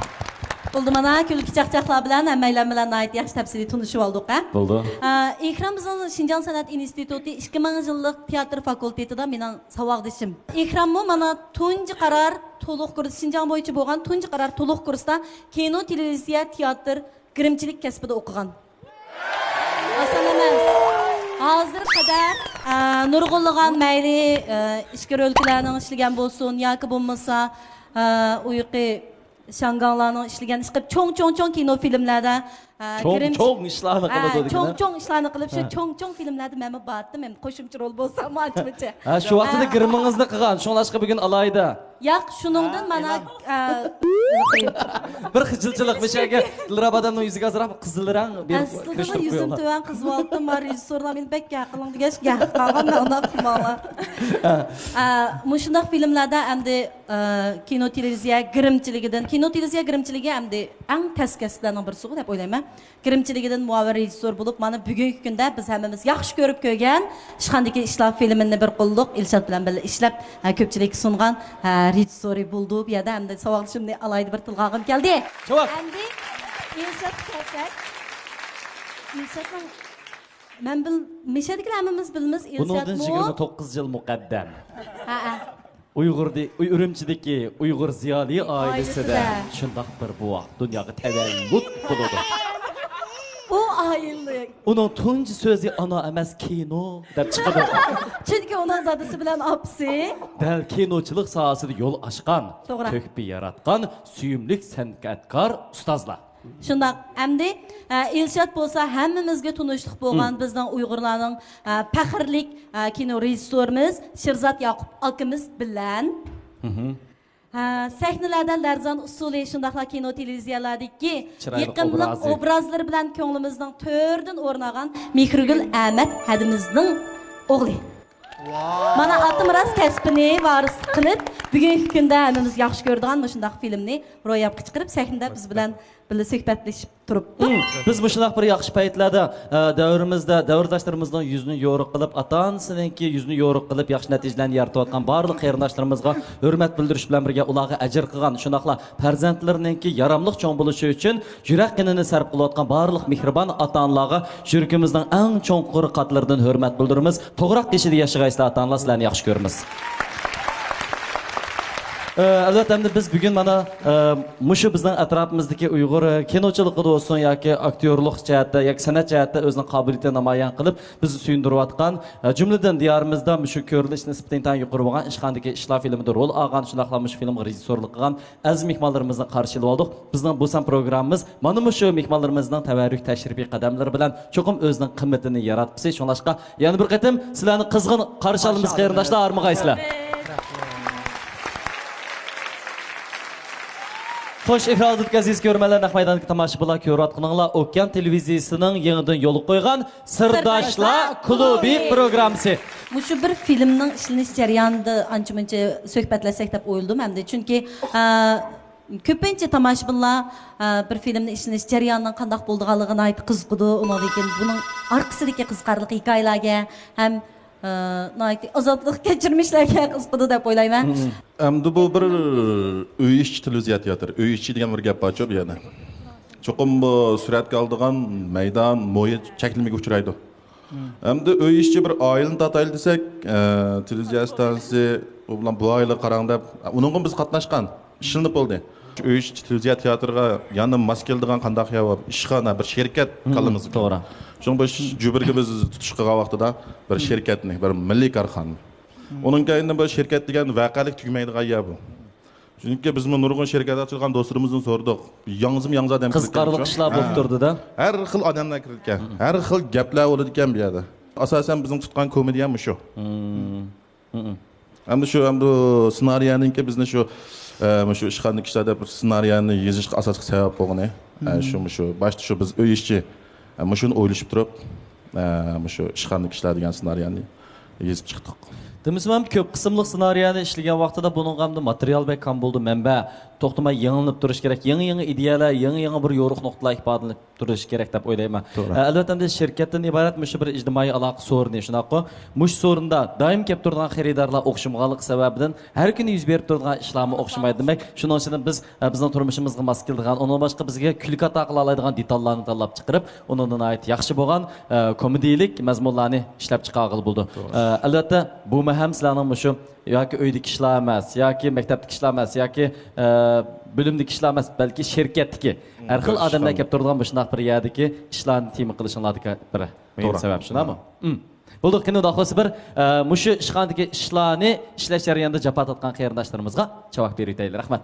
بولدى، مانا كۈلكە چاقچاقلار بىلەن ھەممەيلەن بىلەن ناھايىتى ياخشى تەپسىلىي تونۇشۇۋالدۇق ھە. بولدى. ئە، ئىكرام بىزنىڭ شىنجاڭ سەنئەت ئىنستىتۇتى ئىككى مىڭ يىللىق تىياتىر فاكۇلتېتىدا مېنىڭ ساۋاقدىشىم. ئىكراممۇ مانا تۇنجى قارار تولۇق كۇرس، شىنجاڭ بويىچە بولغان تۇنجى قارار تولۇق كۇرستا كىنو، تېلېۋىزىيە، تىياتىر، گىرىمچىلىك كەسپىدە ئوقۇغان. ئاسان ئەمەس. ھازىرغا قەدەر ئە، نۇرغۇنلىغان مەيلى ئە، ئىچكىرى ئۆلكىلەرنىڭ ئىشلىگەن بولسۇن ياكى بولمىسا ئە، ئۇيقى شاڭگاڭلارنىڭ ئىشلىگەن ئىشقىلىپ چوڭ چوڭ چوڭ كىنو فىلىملەردە ئە، چوڭ گىرىمچ- چوڭ ئىشلارنى ئە، قىلىدۇ چوڭ دېگىنە. چوڭ ئىشلارنى قىلىپ شۇ ھە. چوڭ چوڭ فىلىملەردە مەنمۇ بارتىم، ئەمدى قوشۇمچە رول بولسا ئانچە-مۇنچە. ھە، شۇ ۋاقتىدا گىرىمىڭىزنى قىلغان، شۇڭلاشقا بۈگۈن ئالاھىدە. ياق، شۇنىڭدىن مانا ئە، بىر خىجىلچىلىق مىشەگە دىلرەب ئادەمنىڭ يۈزىگە ئازراق قىزىل رەڭ بېرىپ ئەسلىدىمۇ كىرىشتۈرۈپ يۈزۈمنى قويۇڭلار. تۆۋەن قىزىۋالدىم، ما رېژىسسورلار مېنى بەك گەپ قىلىڭ دېگەچ گەپ قىلغان، مەن ئۇنداق قىلماڭلار. ئە، مۇشۇنداق فىلىملەردە ئەمدى ئە، كىنو تېلېۋىزىيە گىرىمچىلىكىدىن، كىنو تېلېۋىزىيە گىرىمچىلىكى ئەمدى ئەڭ تەس كەسىپلەرنىڭ بىرسىغۇ دەپ ئويلايمەن. گىرىمچىلىكىدىن مۇئاۋىن رېژىسسور بولۇپ، مانا بۈگۈنكى كۈندە بىز ھەممىمىز ياخشى كۆرۈپ كۆرگەن ئىشخانىدىكى ئىشلار فىلىمىنى بىر قوللۇق ئىلشات بىلەن بىللە ئىشلەپ، ھە، كۆپچىلىككە سۇنغان، ھە، رېژىسسورى بولدى. بۇ يەردە ئەمدى ساۋاقدىشىمنى ئالاھىدە بىر تىلغا ئالغۇم كەلدى. شۇۋاق. ئەمدى ئىلشاتقا كەلسەك، ئىلشاتنىڭ، مەن بىل-، مىشەدىكىلەر ھەممىمىز بىلىمىز، ئىلشاتمۇ. بۇنىڭدىن يىگىرمە توققۇز يىل مۇقەددەم. ھە، ھە. ئۇيغۇردى، ئۈرۈمچىدىكى ئۇيغۇر زىيالىي ئائىلىسىدە شۇنداق بىر بوۋاق دۇنياغا تەۋەللۇت بولىدۇ. ئۇ ئائىلىلىك. ئۇنىڭ تۇنجى سۆزى ئانا ئەمەس، كىنو دەپ چىقىدۇ. چۈنكى ئۇنىڭ دادىسى بىلەن ئاپىسى. دەل كىنوچىلىق ساھەسىدە يول ئاچقان، توغرا. تۆھپە ياراتقان سۆيۈملۈك سەنئەتكار ئۇستازلار. شۇنداق. ئەمدى ئە، ئىلشات بولسا ھەممىمىزگە تونۇشلۇق بولغان بىزنىڭ ئۇيغۇرلارنىڭ ئە، پەخىرلىك ئە، كىنو رېژىسسورىمىز شىرزات ياقۇپ ئاكىمىز بىلەن ئە، سەھنىلەردە لەرزان ئۇسسۇلى، شۇنداقلا كىنو تېلېۋىزىيەلەردىكى يېقىملىق ئوبرازلىرى بىلەن كۆڭلىمىزنىڭ تۆرىدىن ئورۇن ئالغان مېھرىگۈل ئەمەت ھەدىمىزنىڭ ئوغلى. مانا ئاتىمىراس كەسپىنى ۋارىسلىق قىلىپ، بۈگۈنكى كۈندە ھەممىمىز ياخشى كۆرىدىغان مۇشۇنداق فىلىمنى روياپقا چىقىرىپ، سەھنىدە بىز بىلەن بىللە سۆھبەتلىشىپ تۇرۇپتۇق. بىز مۇشۇنداق بىر ياخشى پەيتلەردە، ئە، دەۋرىمىزدە دەۋرداشلىرىمىزنىڭ يۈزىنى يورۇق قىلىپ، ئاتا-ئانىسىنىڭكى يۈزىنى يورۇق قىلىپ، ياخشى نەتىجىلەرنى يارىتىۋاتقان بارلىق قېرىنداشلىرىمىزغا ھۆرمەت بىلدۈرۈش بىلەن بىرگە، ئۇلارغا ئەجىر قىلغان، شۇنداقلا پەرزەنتلىرىنىڭكى ياراملىق چوڭ بولۇشى ئۈچۈن يۈرەك قېنىنى سەرپ قىلىۋاتقان بارلىق مېھرىبان ئاتا-ئانىلارغا يۈرىكىمىزنىڭ ئەڭ چوڭقۇر قاتلىرىدىن ھۆرمەت بىلدۈرىمىز. توغراق قېشىدا ياشىغايسىلەر، ئاتا-ئانىلار، سىلەرنى ياخشى كۆرىمىز. ئە، ئەلۋەتتە، ئەمدى بىز بۈگۈن مانا، ئە، مۇشۇ بىزنىڭ ئەتراپىمىزدىكى ئۇيغۇر، ئە، كىنوچىلىقىدا بولسۇن ياكى ئاكتيورلۇق جەھەتتە ياكى سەنئەت جەھەتتە ئۆزىنىڭ قابىلىيىتىنى نامايان قىلىپ، بىزنى سۆيۈندۈرۈۋاتقان، ئە، جۈملىدىن دىيارىمىزدا مۇشۇ كۆرۈلۈش نىسبىتى ئىنتايىن يۇقىرى بولغان ئىشخانىدىكى ئىشلار فىلىمىدا رول ئالغان، شۇنداقلا مۇشۇ فىلىمغا رېژىسسورلۇق قىلغان ئەزىز مېھمانلىرىمىزنى قارشى ئېلىۋالدۇق. بىزنىڭ بۇ سان پروگراممىمىز مانا مۇشۇ مېھمانلىرىمىزنىڭ تەۋەررۈك تەشرىپىي قەدەملىرى بىلەن چوقۇم ئۆزىنىڭ قىممىتىنى ياراتقۇسى. شۇڭلاشقا يەنە بىر قېتىم سىلەرنى قىزغىن قارشى ئالىمىز، قېرىنداشلار، ھارمىغايسىلەر. خوش، ئېكران ئالدىدىكى ئەزىز كۆرۈرمەنلەر، نەق مەيداندىكى تاماشىبىنلار، كۆرۈۋاتقىنىڭلار ئوكيان تېلېۋىزىيىسىنىڭ يېڭىدىن يولغا قويغان سىرداشلار كۇلۇبى پروگراممىسى. مۇشۇ بىر فىلىمنىڭ ئىشلىنىش جەريانىدا ئانچە-مۇنچە سۆھبەتلەشسەك دەپ ئويلىدىم ئەمدى. چۈنكى، ئە، كۆپىنچە تاماشىبىنلار، ئە، بىر فىلىمنى ئىشلىنىش جەريانىنىڭ قانداق بولىدىغانلىقىغا ناھايىتى قىزىقىدۇ. ئۇنىڭدىن كېيىن بۇنىڭ ئارقىسىدىكى قىزىقارلىق ھېكايىلەرگە ھەم، ئە، ناھايىتى ئازابلىق كەچۈرمىشلەرگە قىزىقىدۇ دەپ ئويلايمەن. ئەمدى بۇ بىر ئۆي ئىچى تېلېۋىزىيە تىياتىرى. ئۆي ئىچى دېگەن بىر گەپ بارچۇ بۇ يەردە. چوقۇم بۇ سۈرەتكە ئالىدىغان مەيدان، مۇھىت چەكلىمىگە ئۇچرايدۇ. ئەمدى ئۆي ئىچى بىر ئائىلىنى تارتايلى دېسەك، ئە، تېلېۋىزىيە ئىستانسىسى، ئۇ بىلەن بۇ ئائىلىگە قاراڭ دەپ، ئۇنىڭغىمۇ بىز قاتناشقان، ئىشلىنىپ بولدى. شۇ ئۆي ئىچى تېلېۋىزىيە تىياتىرىغا يەنە ماس كېلىدىغان قانداق يەر بار؟ ئىشخانا، بىر شىركەت كاللىمىزغا، توغرا. شۇنىڭ بىر جۈبىرىگە بىز تۇتۇش قىلغان ۋاقتىدا بىر شىركەتنى، بىر مىللىي كارخانا. ئۇنىڭ كەينىدىن بىر شىركەت دېگەن ۋەقەلىك تۈگىمەيدىغان يەر بۇ. چۈنكى بىزمۇ نۇرغۇن شىركەت ئاچىدىغان دوستلىرىمىزدىن سورىدۇق. ياڭزىمۇ ياڭزا ئادەم كىرىدىكەن. قىزىقارلىق ئىشلار بولۇپ تۇردى-دە. ھەر خىل ئادەملەر كىرىدىكەن. ھەم ھەر خىل گەپلەر بولىدىكەن بۇ يەردە. ئاساسەن بىزنىڭ تۇتقان كومېدىيە مۇشۇ. ھەمدە شۇ، ھەمدە سېنارىيەنىڭكى بىزنى شۇ، ئە، مۇشۇ ئىشخانىدىكى ئىشلار دەپ بىر سېنارىيەنى يېزىشقا ئاساسلىق سەۋەب بولغىنى. ئە، شۇ، مۇشۇ باشتا شۇ بىز ئۆي ئىچى، ئە، مۇشۇنى ئويلىشىپ تۇرۇپ، ئە، مۇشۇ ئىشخانىدىكى ئىشلار دېگەن سېنارىيەنى يېزىپ چىقتۇق. دېمىسىمۇ ھەم كۆپ قىسىملىق سېنارىيەنى ئىشلىگەن ۋاقتىدا بۇنىڭغا ئەمدى ماتېرىيال بەك كام بولىدۇ، مەنبە، توختىماي يېڭىلىنىپ تۇرۇش كېرەك، يېڭى، يېڭى ئىدىيەلەر، يېڭى، يېڭى بىر يورۇق نۇقتىلار ئىپادىلىنىپ تۇرۇشى كېرەك دەپ ئويلايمەن. توغرا. ئە، ئەلۋەتتە، ئەمدى شىركەتتىن ئىبارەت مۇشۇ بىر ئىجتىمائىي ئالاقە سورۇنى، شۇنداققۇ؟ مۇشۇ سورۇندا دائىم كەپ تۇرىدىغان خېرىدارلار ئوخشىمىغانلىقى سەۋەبىدىن ھەر كۈنى يۈز بېرىپ تۇرىدىغان ئىشلارمۇ ئوخشىمايدۇ. دېمەك، شۇنىڭ ئىچىدىن بىز، ئە، بىزنىڭ تۇرمۇشىمىزغا ماس كېلىدىغان، ئۇنىڭدىن باشقا بىزگە كۈلكە ئاتا قىلالايدىغان دېتاللارنى تاللاپ چىقىرىپ، ئۇنىڭدىن ناھايىتى ياخشى بولغان، ئە، كومېدىيىلىك مەزمۇنلارنى ئىشلەپ چىقارغىلى بولىدۇ. توغرا. ئە، ئەلۋەتتە، بۇمۇ ھەم سىلەرنىڭ مۇشۇ ياكى ئۆيدىكى ئىشلار ئەمەس، ياكى مەكتەپتىكى ئىشلار ئەمەس، ياكى، ئە، بۆلۈمدىكى ئىشلار ئەمەس، بەلكى شىركەتتىكى ھەر خىل ئادەملەر كەپ تۇرىدىغان مۇشۇنداق بىر يەردىكى ئىشلارنى تېما قىلىشىڭلاردىكى بىر مۇھىم سەۋەب، شۇنداقمۇ؟ بولدى، قېنى، ئۇنداق بولسا بىر، ئە، مۇشۇ ئىشخانىدىكى ئىشلارنى ئىشلەش جەريانىدا جاپا تارتقان قېرىنداشلىرىمىزغا چاۋاك بېرىۋېتەيلى. رەھمەت.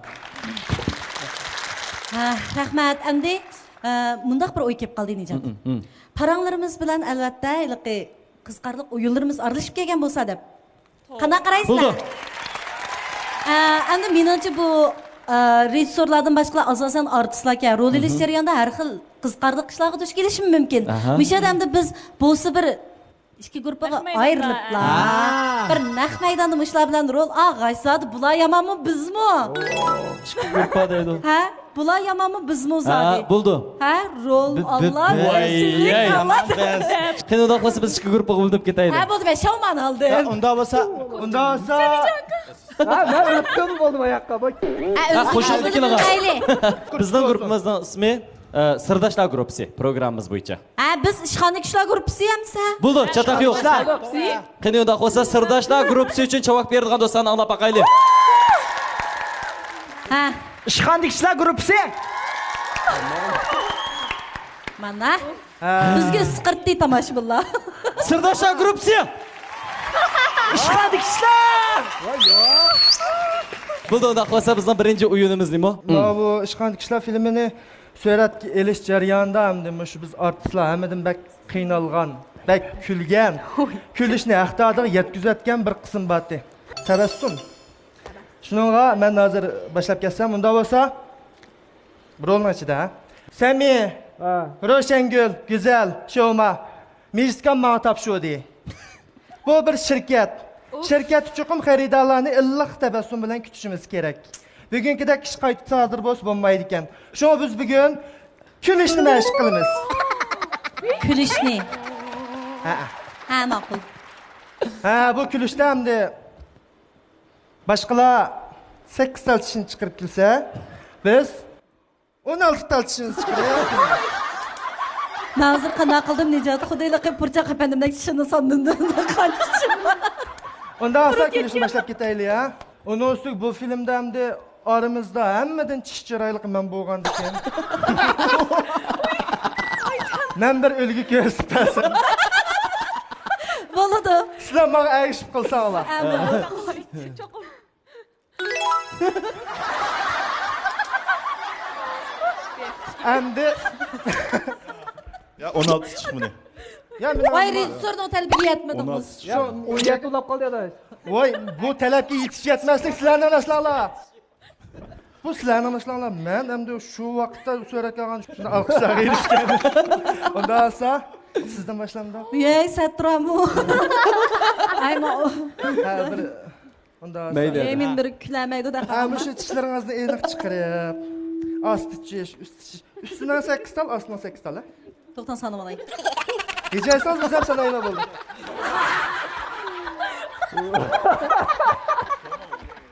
ھە، رەھمەت. ئەمدى، ئە، مۇنداق بىر ئوي كېلىپ قالدى، نىجات. پاراڭلىرىمىز بىلەن، ئەلۋەتتە، ھېلىقى قىزىقارلىق ئويۇنلىرىمىز ئارىلىشىپ كەلگەن بولسا دەپ. قانداق قارايسىلەر؟ بولدى. ئە، ئەمدى مېنىڭچە بۇ، ئە، رېژىسسورلاردىن باشقىلار ئاساسەن ئارتىسلاركەن. رول ئېلىش جەريانىدا ھەر خىل قىزىقارلىق ئىشلارغا دۇچ كېلىشىمۇ مۇمكىن. مۇشۇ يەردە ئەمدى بىز بولسا بىر ئىككى گۇرۇپپىغا ئايرىلىپلا، بىر نەق مەيداندا مۇشۇلار بىلەن رول ئالغاچ، زادى بۇلار يامانمۇ، بىزمۇ؟ ئىككى گۇرۇپپا دەيدۇ. ھە؟ بۇلار يامانمۇ، بىزمۇ زادى؟ ھە، بولدى. ھە، رول ئاللا، ۋاي، رەسۇلى ئەي، ئاللا. قېنى، ئۇنداق بولسا بىز ئىككى گۇرۇپپىغا بۆلۈنۈپ كېتەيلى. ھە، بولدى، مەن شاۋمان ئالدىم. ئۇنداق بولسا، ئۇنداق بولسا، ھە، مەن ئۆتتۈم، بولدى، ئاياققا، بوي. ھە، ئۆزىمىز قوشۇلدى ئالدىمىز كېلىڭە. دەيلى. بىزنىڭ گۇرۇپپىمىزنىڭ ئىسمى، ئە، سىرداشلار گۇرۇپپىسى، پروگراممىمىز بويىچە. ھە، بىز ئىشخانىدىكى ئىشلار گۇرۇپپىسى ئەمىسە؟ بولدى، چاتاق يوق. قېنى، ئۇنداق بولسا، سىرداشلار گۇرۇپپىسى ئۈچۈن چاۋاك بېرىدىغان دوستلارنى ئاڭلاپ باقايلى. ھە. ئىشخانىدىكى ئىشلار گۇرۇپپىسى. مانا. ھە. بىزگە ئىسقىرتتى تاماشىبىنلار. سىرداشلار گۇرۇپپىسى. ئىشخانىدىكى ئىشلار. بولدى، ئۇنداق بولسا، بىزنىڭ بىرىنچى ئويۇنىمىز نېمە؟ مانا بۇ ئىشخانىدىكى ئىشلار فىلىمىنى سۈرەتكە ئېلىش جەريانىدا ئەمدى مۇشۇ بىز ئارتىسلار ھەممىدىن بەك قىينالغان، بەك كۈلگەن، كۈلۈشنى ھەقدارىغا يەتكۈزۈۋەتكەن بىر قىسىم بارتى. تەبەسسۇم. شۇنىڭغا مەن ھازىر باشلاپ كەتسەم، ئۇنداق بولسا، رولنىڭ ئىچىدە، ھە؟ سەمى، ھە. روشەنگۈل، گۈزەل، شوما، مىجىسكان ماڭا تاپشۇردى. بۇ بىر شىركەت. شىركەتتە چوقۇم خېرىدارلارنى ئىللىق تەبەسسۇم بىلەن كۈتۈشىمىز كېرەك. بۈگۈنكىدەك ئىش قايتىسى ھازىر بولسا بولمايدىكەن. شۇڭا بىز بۈگۈن كۈلۈشنى مەشىق قىلىمىز. كۈلۈشنى؟ ھە. ھە، ماقۇل. ھە، بۇ كۈلۈشتە ئەمدى باشقىلار سەككىز تال چىشىنى چىقىرىپ كەلسە، بىز ئون ئالتە تال چىشىمىزنى چىقىرىپ. مەن ھازىر قانداق قىلدىم، نىجات؟ خۇددى ھېلىقى پۇرچاق ئەپەندىمدەك چىشىنى ساندىم. قانچە چىشىم بار؟ ئۇنداق بولسا كۈلۈشنى باشلاپ كېتەيلى، ھە؟ ئۇنىڭ ئۈستىگە بۇ فىلىمدا ئەمدى ئارىمىزدا ھەممىدىن چىش چىرايلىقى مەن بولغاندىكىن، مەن بىر ئۈلگە كۆرسىتىپ بەرسەم. بولىدۇ. سىلەر ماڭا ئەگىشىپ قىلساڭلار. ھە، بولىدۇ. چوقۇم. ئەمدى. يا، ئون ئالتە چىشىمنى. يا، مېنىڭ ۋاي، رېژىسسورنىڭ تەلىپىگە يەتمىدىڭىز. يا، ئون يەتتە بولاپ قالدى، ئاداش. ۋاي، بۇ تەلەپكە يېتىش يەتمەسلىك سىلەرنىڭ نەرسىلەڭلار. بۇ سىلەرنىڭ نەرسىلەڭلار. مەن ئەمدى شۇ ۋاقىتتا سۈرەتكە ئالغان شۇنداق ئالقىشلارغا ئېرىشكەن. ئۇنداق بولسا، سىزدىن باشلامدۇق؟ يەي، سەترامۇ. ئايما. ھە، بىر ئۇنداق مەيلى. ئەمىن بىر كۈلەمەيدۇ دەپ ھە، قالدىم. مۇشۇ چىشلىرىڭىزنى ئېنىق چىقىرىپ، ئاستى چىش، ئۈستى چىش. ئۈستىنىڭ سەككىز تال، ئاستىنىڭ سەككىز تال، ھە؟ توختاڭ، سانىۋالاي. ھېچ ئەساس ئۆزەپ سانايلا بولدى.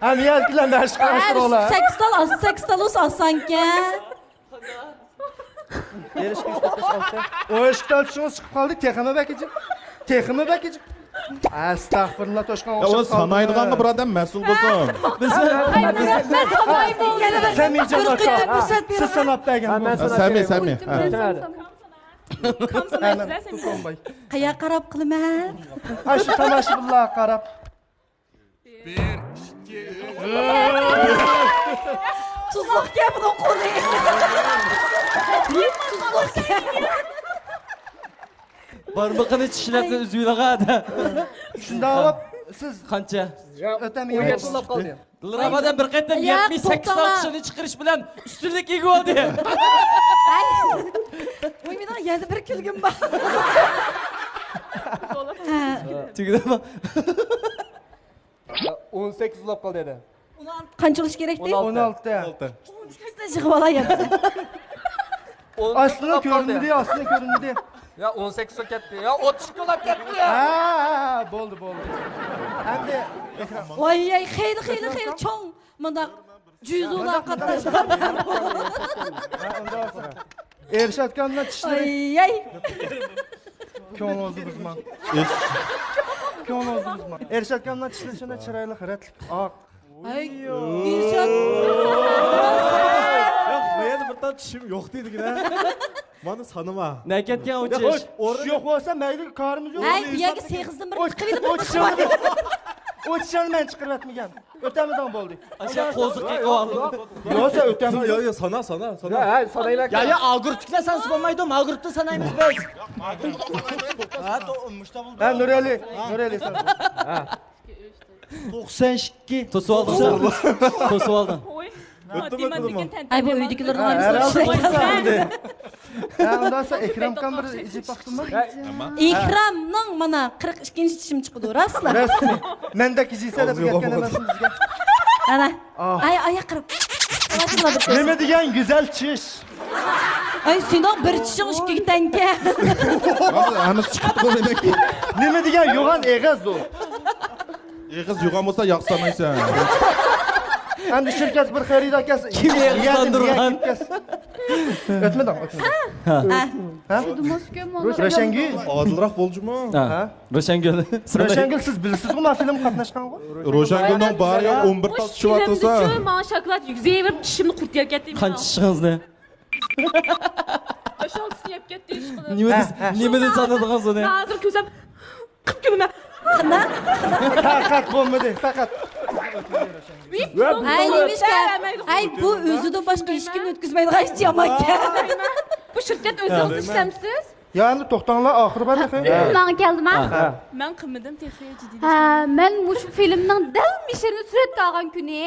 ھە، نىياز بىلەن بەش ھە، قاراشتۇرۇڭلار. سەككىز تال، ئاستى سەككىز تال بولسا ئاسانكەن. ئون ئىككى تال چىشىڭىز چىقىپ قالدى، تېخىمۇ بەك ئىجىپ. تېخىمۇ بەك ئىج-، ئەستەغپۇرۇللا، توشقان يا، ئۇ ئوخشاپ قالدى. سانايدىغانغا بىر ئادەم مەسئۇل بولسۇن. بىز سەمىيجان ئاكا، سىز ساناپ بەرگەن بولسىڭىز. سەمى، سەمى. قاياققا قاراپ قىلىمەن؟ ھە، شۇ تاماشىبىنلارغا قاراپ. بىر، ئىككى. تۇزلۇقكەن بۇنىڭ قولى. تۇزلۇقكەن. بارمىقىنى چىشلەپ ئۈزۈۋېلىڭا. شۇنداق بولۇپ، سىز قانچە؟ ئۆتەم يەتمىش. دىلرەب ئادەم بىر قېتىم يەتمىش سەككىز تال چىشىنى چىقىرىش بىلەن ئۈستۈنلۈككە ئىگە بولدى. ۋاي، مېنىڭ يەنە بىر كۈلگۈم بار. تۈگىدىمۇ؟ ئون سەككىز بولاپ قالدى ھەدە. قانچە بولۇش كېرەكتى؟ ئون ئالتە. ئون ئالتە. يىغىۋالاي يا. ئاستىنى كۆرۈنمىدى، ئاستىنى كۆرۈنمىدى. يا، ئون سەككىز بولاپ كەتتى. يا، ئوتتۇز ئىككى بولاپ كەتتى. ھە، ھە، بولدى، بولدى. ئەمدى ۋاي، خېلى، خېلى، خېلى چوڭ مۇنداق جۈزۇلار قاتناشقان. ئېرشات ئاكامنىڭ چىشلىرى. ئاي، ئاي. كۆڭلىڭىزنى بۇزماڭ. كۆڭلىڭىزنى بۇزماڭ. ئېرشات ئاكامنىڭ چىشلىرى شۇنداق چىرايلىق، رەتلىك، ئاق. ئاي، ئېرشات. ياق، مەن بىر تال چىشىم يوق دېدىگىنە. مانا سانىما. نەكەتكەن ئۇ چىش. چىش يوق بولسا مەيلى، كارىمىز يوق. ھەي، بۇ يەرگە سېغىزدىن بىر چىقىۋېلىپ. ئۇ چىشىڭنى، ئۇ چىشىڭنى مەن چىقىرىۋەتمىگەن. ئۆتەمدىڭ بولدى. ئاشۇ قوزۇق قىلىۋالدىڭ. يوق، سەن ئۆتەمدىڭ. يا، يا، سانا، سانا، سانا. ھە، سانايلى. يا، يا، ئا گۇرۇپتىكىلەر سانىسا بولمايدۇ، ما گۇرۇپتا سانايمىز بىز. ھە، تو-، مۇشتا بولدى. ھە، نۇرئەلى، نۇرئەلى سان. ھە. توقسان ئىككى. توسۇۋالدىڭ. توسۇۋالدىڭ. ئۆتتىمۇ، ئۆتتىمۇ؟ ئاي، بۇ ئۆيدىكىلەرنىڭ ھەممىسى ئىشلەيدۇ. ھە، ئۇنداق بولسا ئىكرامغا بىر ئىجىپ باقسىمۇ؟ ئىكرامنىڭ مانا قىرىق ئىككىنچى چىشىم چىقىدۇ، راستلا. راستمۇ؟ مەندەك يېزىلسە دەپ ئۆگەتكەن ئەمەسمۇ بىزگە؟ ئانا. ئاي، ئاياق قىرىپ. نېمە دېگەن گۈزەل چىش. ئاي، سېنىڭ بىر چىشىڭ ئىككىگە تەڭكەن. ھەممىسى چىقىپتۇ دېمەك. نېمە دېگەن يوغان ئېغىز ئۇ. ئېغىز يوغان بولسا ياخشى سانايسەن. ئەمدى شىركەت بىر خېرىدار كەلسە، كىم ئېغىزلاندۇرغان؟ ئۆتمىدىڭ، ئۆتمىدىڭ. ھە؟ ھە؟ روشەنگۈل. ئادىلراق بول جۇمۇ. ھە؟ روشەنگۈل. روشەنگۈل، سىز بىلىسىزغۇ، ما فىلىمغا قاتناشقانغۇ؟ روشەنگۈلنىڭ بارى يوق ئون بىر تال چىشى بار تۇرسا. ماڭا شاكىلات يۈگۈزۈۋېرىپ، چىشىمنى قۇرۇتۇپ كەتتى. قانچە چىشىڭىزنى؟ ئاشۇ ئالتىسىنى يەپ كەتتى، ئىشقىلىپ. نېمىدە، ھە، ھە. نېمىدە سانىدىغان سۇنى؟ ھازىر كۆرسەم، قىپكۈلىمە. تاقەت بولمىدى، تاقەت. ئەي، نېمىشكە؟ ئەي، بۇ ئۆزىدىن باشقا ھېچكىمنى ئۆتكۈزمەيدىغان ئىش يامانكەن. بۇ شىركەت ئۆزىڭىز ئىشلەمسىز؟ يا، ئەمدى توختاڭلار، ئاخىرى بار تېخى. ماڭا كەلدىما؟ ھە. مەن قىلمىدىم تېخى، جىددىي. ھە، مەن مۇشۇ فىلىمنىڭ دەل مىشىرنى سۈرەتكە ئالغان كۈنى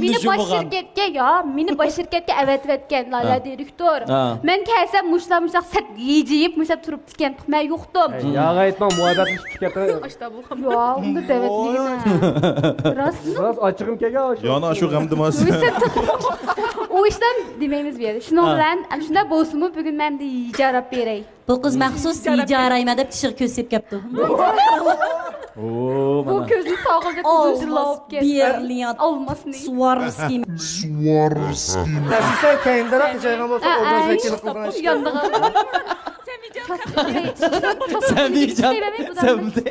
مېنى باش شىركەتكە، يا، مېنى باش شىركەتكە ئەۋەتىۋەتكەن لالا دىرېكتور. ھە. مەن كەلسەم مۇشۇلار مۇشۇنداق سەت ھىجىيىپ مۇشۇلار تۇرۇپتىكەن، مەن يوقتۇم. ھەي، ياغا ئېيتماڭ، مۇھەببەتلىشىپ كېتىڭ. ئاشتا بولغان. يا، ئۇنداق دەۋەتمىگىن. راستمۇ؟ راست ئاچچىقىم كەلگەن ئاشۇ. يانا شۇ غەمدىمۇ؟ ئۇ ئىشلار دېمەيمىز بۇ يەردە. شۇنىڭ بىلەن، شۇنداق بولسىمۇ بۈگۈن مەن ھىجاراپ بېرەي. بۇ قىز مەخسۇس ھىجارايمەن دەپ چىشىغا كۆز سېلىپ كەپتۇ. بۇ كۆزنى ساغلىدى، قىزىل جىللاپ كەتتى. بىرليانت. ئالماسنى. سۋارسكىي. سۋارسكىي. ئەسلى سەن كەينىدىراق ھىجايغان بولسا، ئوبراز ۋەكىللىك قىلغان ئىش. ياندىغان. سەمىجان، سەمىجان، سەمدى.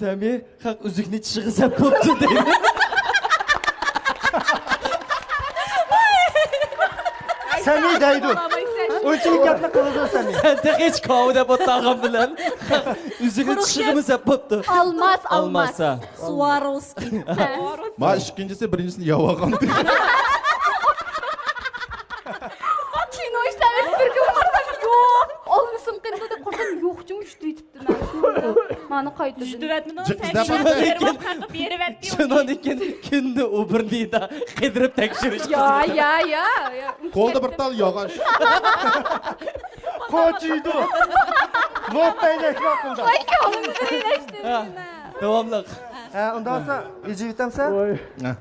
سەمى خەق ئۈزۈكنى چىشىغا سەپ بوپتۇ دەيدۇ. سەمى دەيدۇ. ئۇنچىلىك گەپنى قىلىدۇ سەمى. سەن تېخى ھېچ كاۋا دەپ ئولتۇرغان بىلەن ئۈزۈكنى چىشىغىمۇ سەپ بوپتۇ. ئالماس، ئالماس. سۋاروسكىي. ما ئىككىنچىسى بىرىنچىسىنى يەۋالغان. كىنو ئىشلەپ بىر كۈن قارىسام يوق. ئالمىسام قېنى دەپ قارىسام يوق، جۇمۇ ئۈچتە يېتىپتۇ. مانا قايتىدىن. يۈزدۈۋەتمىدىڭ، سەن بېرىۋەتتى. شۇنىڭدىن كېيىن كۈندە ئۇبېرنىدا قىدىرىپ تەكشۈرۈش. يا، يا، يا، يا. قولدا بىر تال ياغاچ. قوچۇيدۇ. لوت دەيدۇ، ئېتىراپ قىلدى. ھە، داۋاملىق. ھە، ئۇنداق بولسا، ئېجىۋېتەمسەن؟ ھە.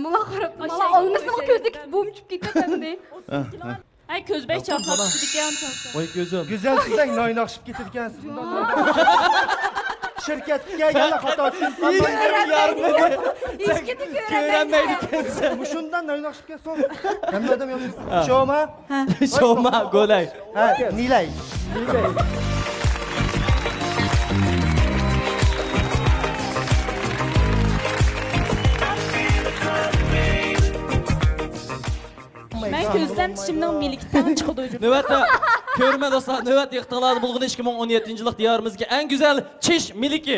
ماڭا قاراپ، مانا ئالمىسىنىڭ كۆزىدە بومچۇپ كېتىۋاتامدى. ھە، ھە. ھەي، كۆز بەك چاقناپ كېتىدىكەن سەن. ۋاي كۆزۈم. گۈزەل سىزدەك نايناقشىپ كېتىدىكەنسىز. شىركەتكە كەلگەندە خاتا چۈشۈنۈپ قالماڭ. كۆرەلمەيدىكەنسەن. مۇشۇنداق نايناقشىپ كەتسۇن. ھەممە ئادەم يوق. شوما. شوما گولاي. ھە، نىلاي. نىلاي. كۆزلەم چىشىمنىڭ مىلىكى تەڭ چىقىدۇ. نۆۋەتتە، كۆرۈرمەن دوستلار، نۆۋەتتە يىغىنلاردا بولغىنى ئىككى مىڭ ئون يەتتىنچى يىللىق دىيارىمىزدىكى ئەڭ گۈزەل چىش مىلىكى.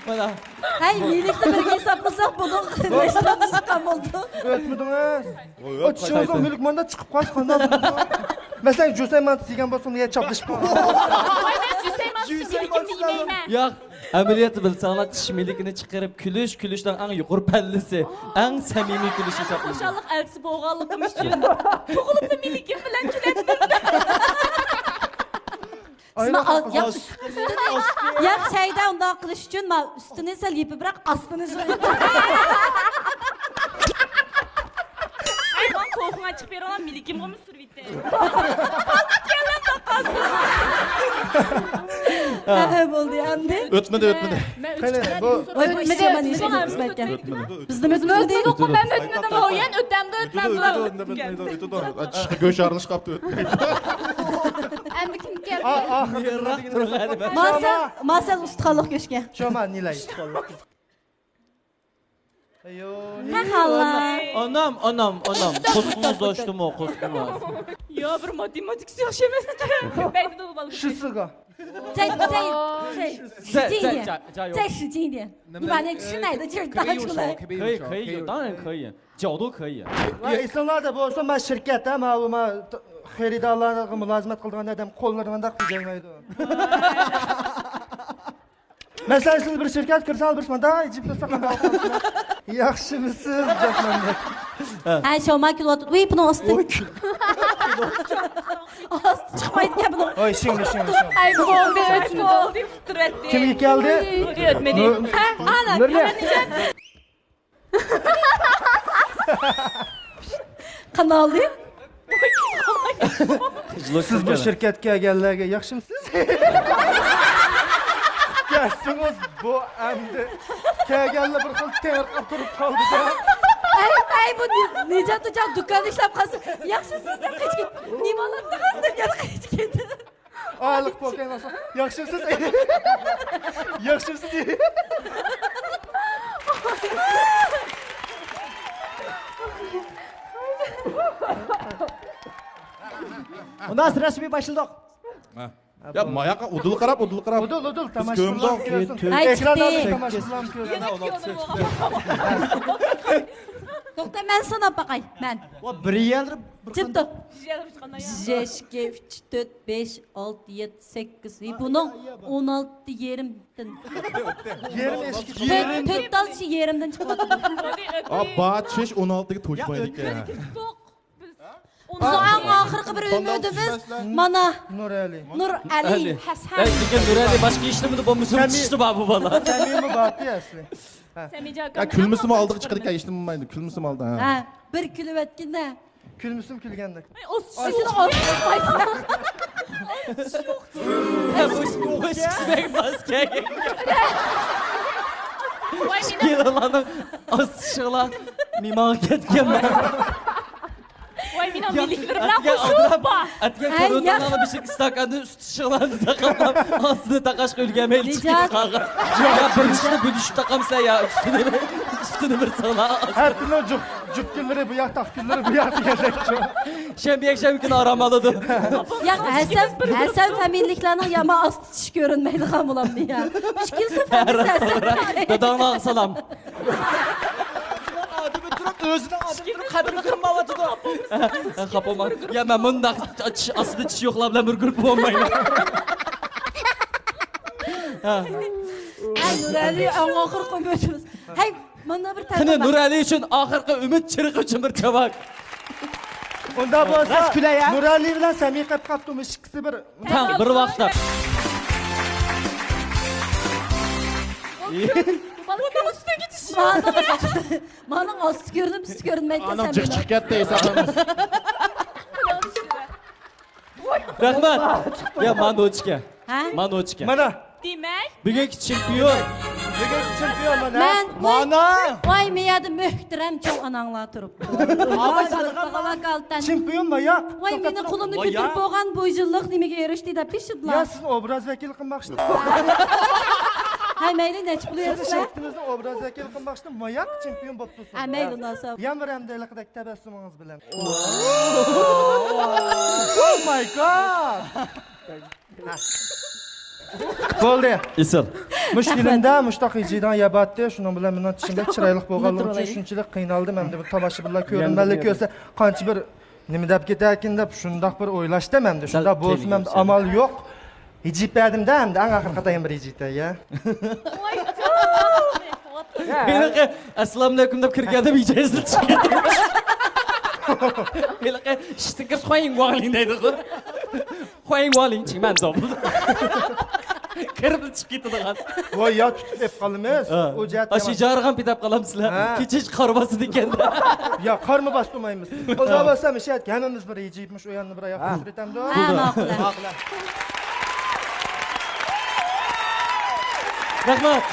مانا. ھەي، مىلىكنى بىرگە ھېسابلىساق، بۇنىڭ نەشتىراتى چىققان بولىدۇ. ئۆتمىدىڭىز. ئۇ چىشىڭىزنىڭ مىلىك ماندا چىقىپ قالسا قانداق بولىدۇ؟ مەسىلەن، جۈسەي مانتىسى يېگەن بولسىڭىز، نېگە چاپلىشىپ قالىدۇ؟ ۋاي، مەن جۈسەي مانتىسى مىلىكىمنى يېمەيمەن. ياق، ئەمەلىيەتتە بىلسەڭلار، چىش مىلىكىنى چىقىرىپ كۈلۈش، كۈلۈشنىڭ ئەڭ يۇقىرى پەللىسى، ئەڭ سەمىمىي كۈلۈش ھەم ھېسابلىنىدۇ. خۇشاللىق ئەلچىسى بولغانلىقىم ئۈچۈن تۇغۇلۇپلا مىلىكىم بىلەن كۈلەتتىم. سىزمۇ ئال-، ياق، ياق، شەيدە ئۇنداق قىلىش ئۈچۈن ما ئۈستىنى سەل يېپىۋېراق، ئاستىنى يىغىۋېتىڭ. ئەي، ماڭا كوخىڭا چىقىپ بېرىڭلار، مىلىكىمغىمۇ سۈرۈۋېتىڭ. ھە، بولدى ئەمدى. ئۆتمىدى، ئۆتمىدى. مەن ئۈچ قېتىم بۇ سوراپ، ئۆتمىدى، ئۆتمىدى. بىزدىمۇ ئۆتمىدى. ئۆتمىدىمۇ، مەن ئۆتمىدىم. ئۆتىدۇ، ئۆتىدۇ، ئۆتىدۇ. ئۆتىدۇ، ئۆتىدۇ، ئۆتىدۇ. چىشقا گۆش ئارىلىشىپ قاپتۇ، ئۆتمەيدۇ. ئەمدى كىم كەلدى؟ ئا-، ئاخىرقى ماسەل، ماسەل ئۇستىخانلىق گۆشكە. شۇما نىلاي. ھە، خالا. ئانام، ئانام، ئانام. قوسقىڭىز دوشتىمۇ، قوسقىڭىز. يا، بىر ماتېماتىكىسى ياخشى ئەمەسكەن. بەيدىدۇ بالا. شىسىگا. 再，再，再使劲一点，再使劲一点。你把那吃奶的劲儿打出来。可以，可以，当然可以，脚都可以。ۋە ئېسىڭلاردا بولسۇن، ما شىركەت، ھە، ما، ما خېرىدارلارغا مۇلازىمەت قىلىدىغان ئادەم قوللىرىنى مۇنداق تېجەيمەيدۇ. مەسىلەن، سىز بىر شىركەتكە كىرسىڭىز، بىر شۇنداق جىپ تۇرسا قانداق بولىسىز؟ ياخشىمىسىز دەپ مەن. ھە، شاۋما كېلىۋاتىدۇ. ۋىي، بۇنىڭ ئاستى. ئاستى چىقمايدىكەن بۇنىڭ. ۋاي، شىڭ، شىڭ، شىڭ. ئەي، بولدى، بولدى، تۇرۇۋەتتى. كىمگە كەلدى؟ ئۆتمىدى. ھە، ئانا، نۇرنى. قانالدى. سىز بۇ شىركەتكە كەلگەنلەرگە ياخشىمۇسىز؟ كەلسىڭىز بۇ ئەمدى كەلگەنلەر بىر خىل تېڭىرقاپ تۇرۇپ قالدى-دە. ئەي، ئەي، بۇ نى-، نىجات ئۇچا دۇكان ئىشلەپ قالسا، ياخشىمۇسىز دەپ قېچىپ كېتىپ، نېمە ئالاتتىڭىز دەپ يەنە قېچىپ كېتىپ. ئايلىق پوكەيمەسە، ياخشىمسىز؟ ياخشىمسىز؟ ئۇنداق رەسمىي باشلىدۇق. ھە. يا، ماياققا ئۇدۇل قاراپ، ئۇدۇل قاراپ. ئۇدۇل، ئۇدۇل، بىز تاماشىبىنلار كۆرسۇن. ئەي، ئېكران ئالدىدا تاماشىبىنلار كۆرسۇن. توختا، مەن ساناپ باقاي، مەن. ۋا، بىر يەر، بىر جىمتۇ. بىر، ئىككى، ئۈچ، تۆت، بەش، ئالتە، يەتتە، سەككىز. ھېي، بۇنىڭ ئون ئالتە يېرىمدىن. يېرىم ئېشىپ كېتىپ. تۆت، تۆت تال چىشى يېرىمدىن چىقىۋاتىدۇ. ئا، با، چىش ئون ئالتىگە توشمايدىكەن. بىزنىڭ ئەڭ ئاخىرقى بىر ئۈمىدىمىز مانا نۇرئەلى. نۇرئەلى ھەسەن. ئەي، لېكىن نۇرئەلى باشقا ئىشلىرىمىزدە بولمىسا، چىشتا بار بۇ بالا. سەمىمۇ بارتى ئەسلى. سەمىجان ئاكا، كۈلمىسىمۇ ئالدىغا چىقىدىكەن، ھېچنېمە بولمايدۇ. كۈلمىسىمۇ ئالدى، ھە. ھە، بىر كۈلۈۋەتكىنە. كۈلمىسىمۇ كۈلگەندەك. ئاي، ئوس-، ئاي، ئوس-، ھە، بۇ، بۇ ئىككىسى بەك ماس كەلگەن. ۋاي، مېنىڭ ئىككىلىلارنىڭ ئاستى چىشىغىلا مېڭىغا كەتكەنمەن. ۋاي، مېنىڭ مىلىكلىرىم بىلەن قوشۇپ بار. ئەتىگەن كۆرۈۋاتقانلارنىڭ بېشىدىكى ئىستاكاننى ئىشىكلارنى تاقاپ، ئاستىنى تاقاشقا ئۈلگۈرمەيلا چىقىپ قالغان. يا، بىر ئىشنى بۆلۈشۈپ تاقامسەن يا، ئۈستىنى، ئۈستىنى بىر ساڭا. ھەپتىنىڭ جۈپ، جۈپ كۈنلىرى بۇ ياق، تاق كۈنلىرى بۇ ياق دېگەندەك. شەنبە، يەكشەنبە كۈنى ئارام ئالىدۇ. ياق، ھەسەن، ھەسەن فامىلىلىكلەرنىڭ يامان ئاستى چىشى كۆرۈنمەيدىغان بولامدۇ يا؟ ئۈچ كۈن سەن ھەسەن. داداڭلارغا سالام. ئادىمى تۇرۇپ، ئۆزىنىڭ ئادىمى تۇرۇپ قەدرىنى قىلمايۋاتىدۇ. خاپا بولما. يا، مەن مۇنداق چىش، ئاستىدا چىش يوقلار بىلەن بىر گۇرۇپپا بولمايمەن. ھە. ئەي، نۇرئەلى، ئەڭ ئاخىرقى ئۈمىدىمىز. ھەي، مانا بىر قېنى، نۇرئەلى ئۈچۈن ئاخىرقى ئۈمىد چىرىغى ئۈچۈن بىر چاۋاك. ئۇنداق بولسا، راست كۈلە يا. نۇرئەلى بىلەن سەمىي قېپ قاپتۇ، مۇشۇ ئىككىسى بىر. تەڭ، بىر ۋاقىتتا. مانا ئاستى كۆرۈنۈپ، ئۈستى كۆرۈنمەيدىكەن. ئانام جىق چىقىپ كەتتى، ھېسابلىمىسا. رەھمەت. يا، مانوچكا. ھە؟ مانوچكا. مانا. دېمەك. بۈگۈنكى چېمپىيون. بۈگۈنكى چېمپىيون مانا. مەن، ۋاي، مانا. ۋاي، مېيەدە مۆھتەرەم چوڭ ئاناڭلار تۇرۇپتۇ. ۋاي، ۋاي، ۋاي، ۋاي. چېمپىيون ماياق. ۋاي، مېنى قولۇمدا كۆتۈرۈپ بولغان بۇ يىللىق نېمىگە ئېرىشتى دەپ پىشىدىلا. يا، سىزنى ئوبراز ۋەكىلى قىلماقچى. ھەي، مەيلى، نەچچە پۇل بېرىسىلەر؟ شىركىتىمىزنىڭ ئوبراز ۋەكىلى قىلماقچىدىم، ماياق چېمپىيون بوپتۇ. ھە، مەيلى، ئۇنداق بولسا. يەنە بىر ھەمدەيلىقىدەك تەبەسسۇمىڭىز بىلەن. Oh my God! بولدى. ئېسىل. مۇشۇ فىلىمدە مۇشۇنداق ھىجىيدىغان يەر بارتتى، شۇنىڭ بىلەن مېنىڭ چىشىم بەك چىرايلىق بولغانلىقى ئۈچۈن شۇنچىلىك قىينالدىم. ئەمدى بۇ تاماشىبىنلار كۆرۈرمەنلەر كۆرسە قانچە بىر نېمە دەپ كېتەركىن دەپ شۇنداق بىر ئويلاشتىم. ئەمدى شۇنداق بولسىمۇ ئەمدى ئامال يوق. ھىجىيىپ بەردىم-دە، ئەمدى ئەڭ ئاخىرقى قېتىم بىر ھىجىيتە، يا. ھېلىقى ئەسسالامۇئەلەيكۇم دەپ كىرگەندە ئىجازەت چىقىپ كەتتى. ھېلىقى ئىشتىن كىرسە خويىڭ گۇاڭلىڭ دەيدىغۇ. خويىڭ گۇاڭلىڭ چىڭمەن زوبۇل. كىرىپ چىقىپ كېتىدىغان. ۋاي، يا تۇتۇپ ئېلىپ قالىمىز. ئۇ جەھەتتە ئاشۇ جارغان پېتەپ قالامسىلەر. كېچىچە قارىماسىدۇ ئىكەن. يا، قارمۇ باستۇرمايمىز. ئۇزاق بولسا مىشەت ھەممىمىز بىر ھىجىيىپ مۇشۇ ئۇ ياننى بىر ئاياق بېسىپ ئۆتەمدۇ؟ ھە، ماقۇل. رەھمەت.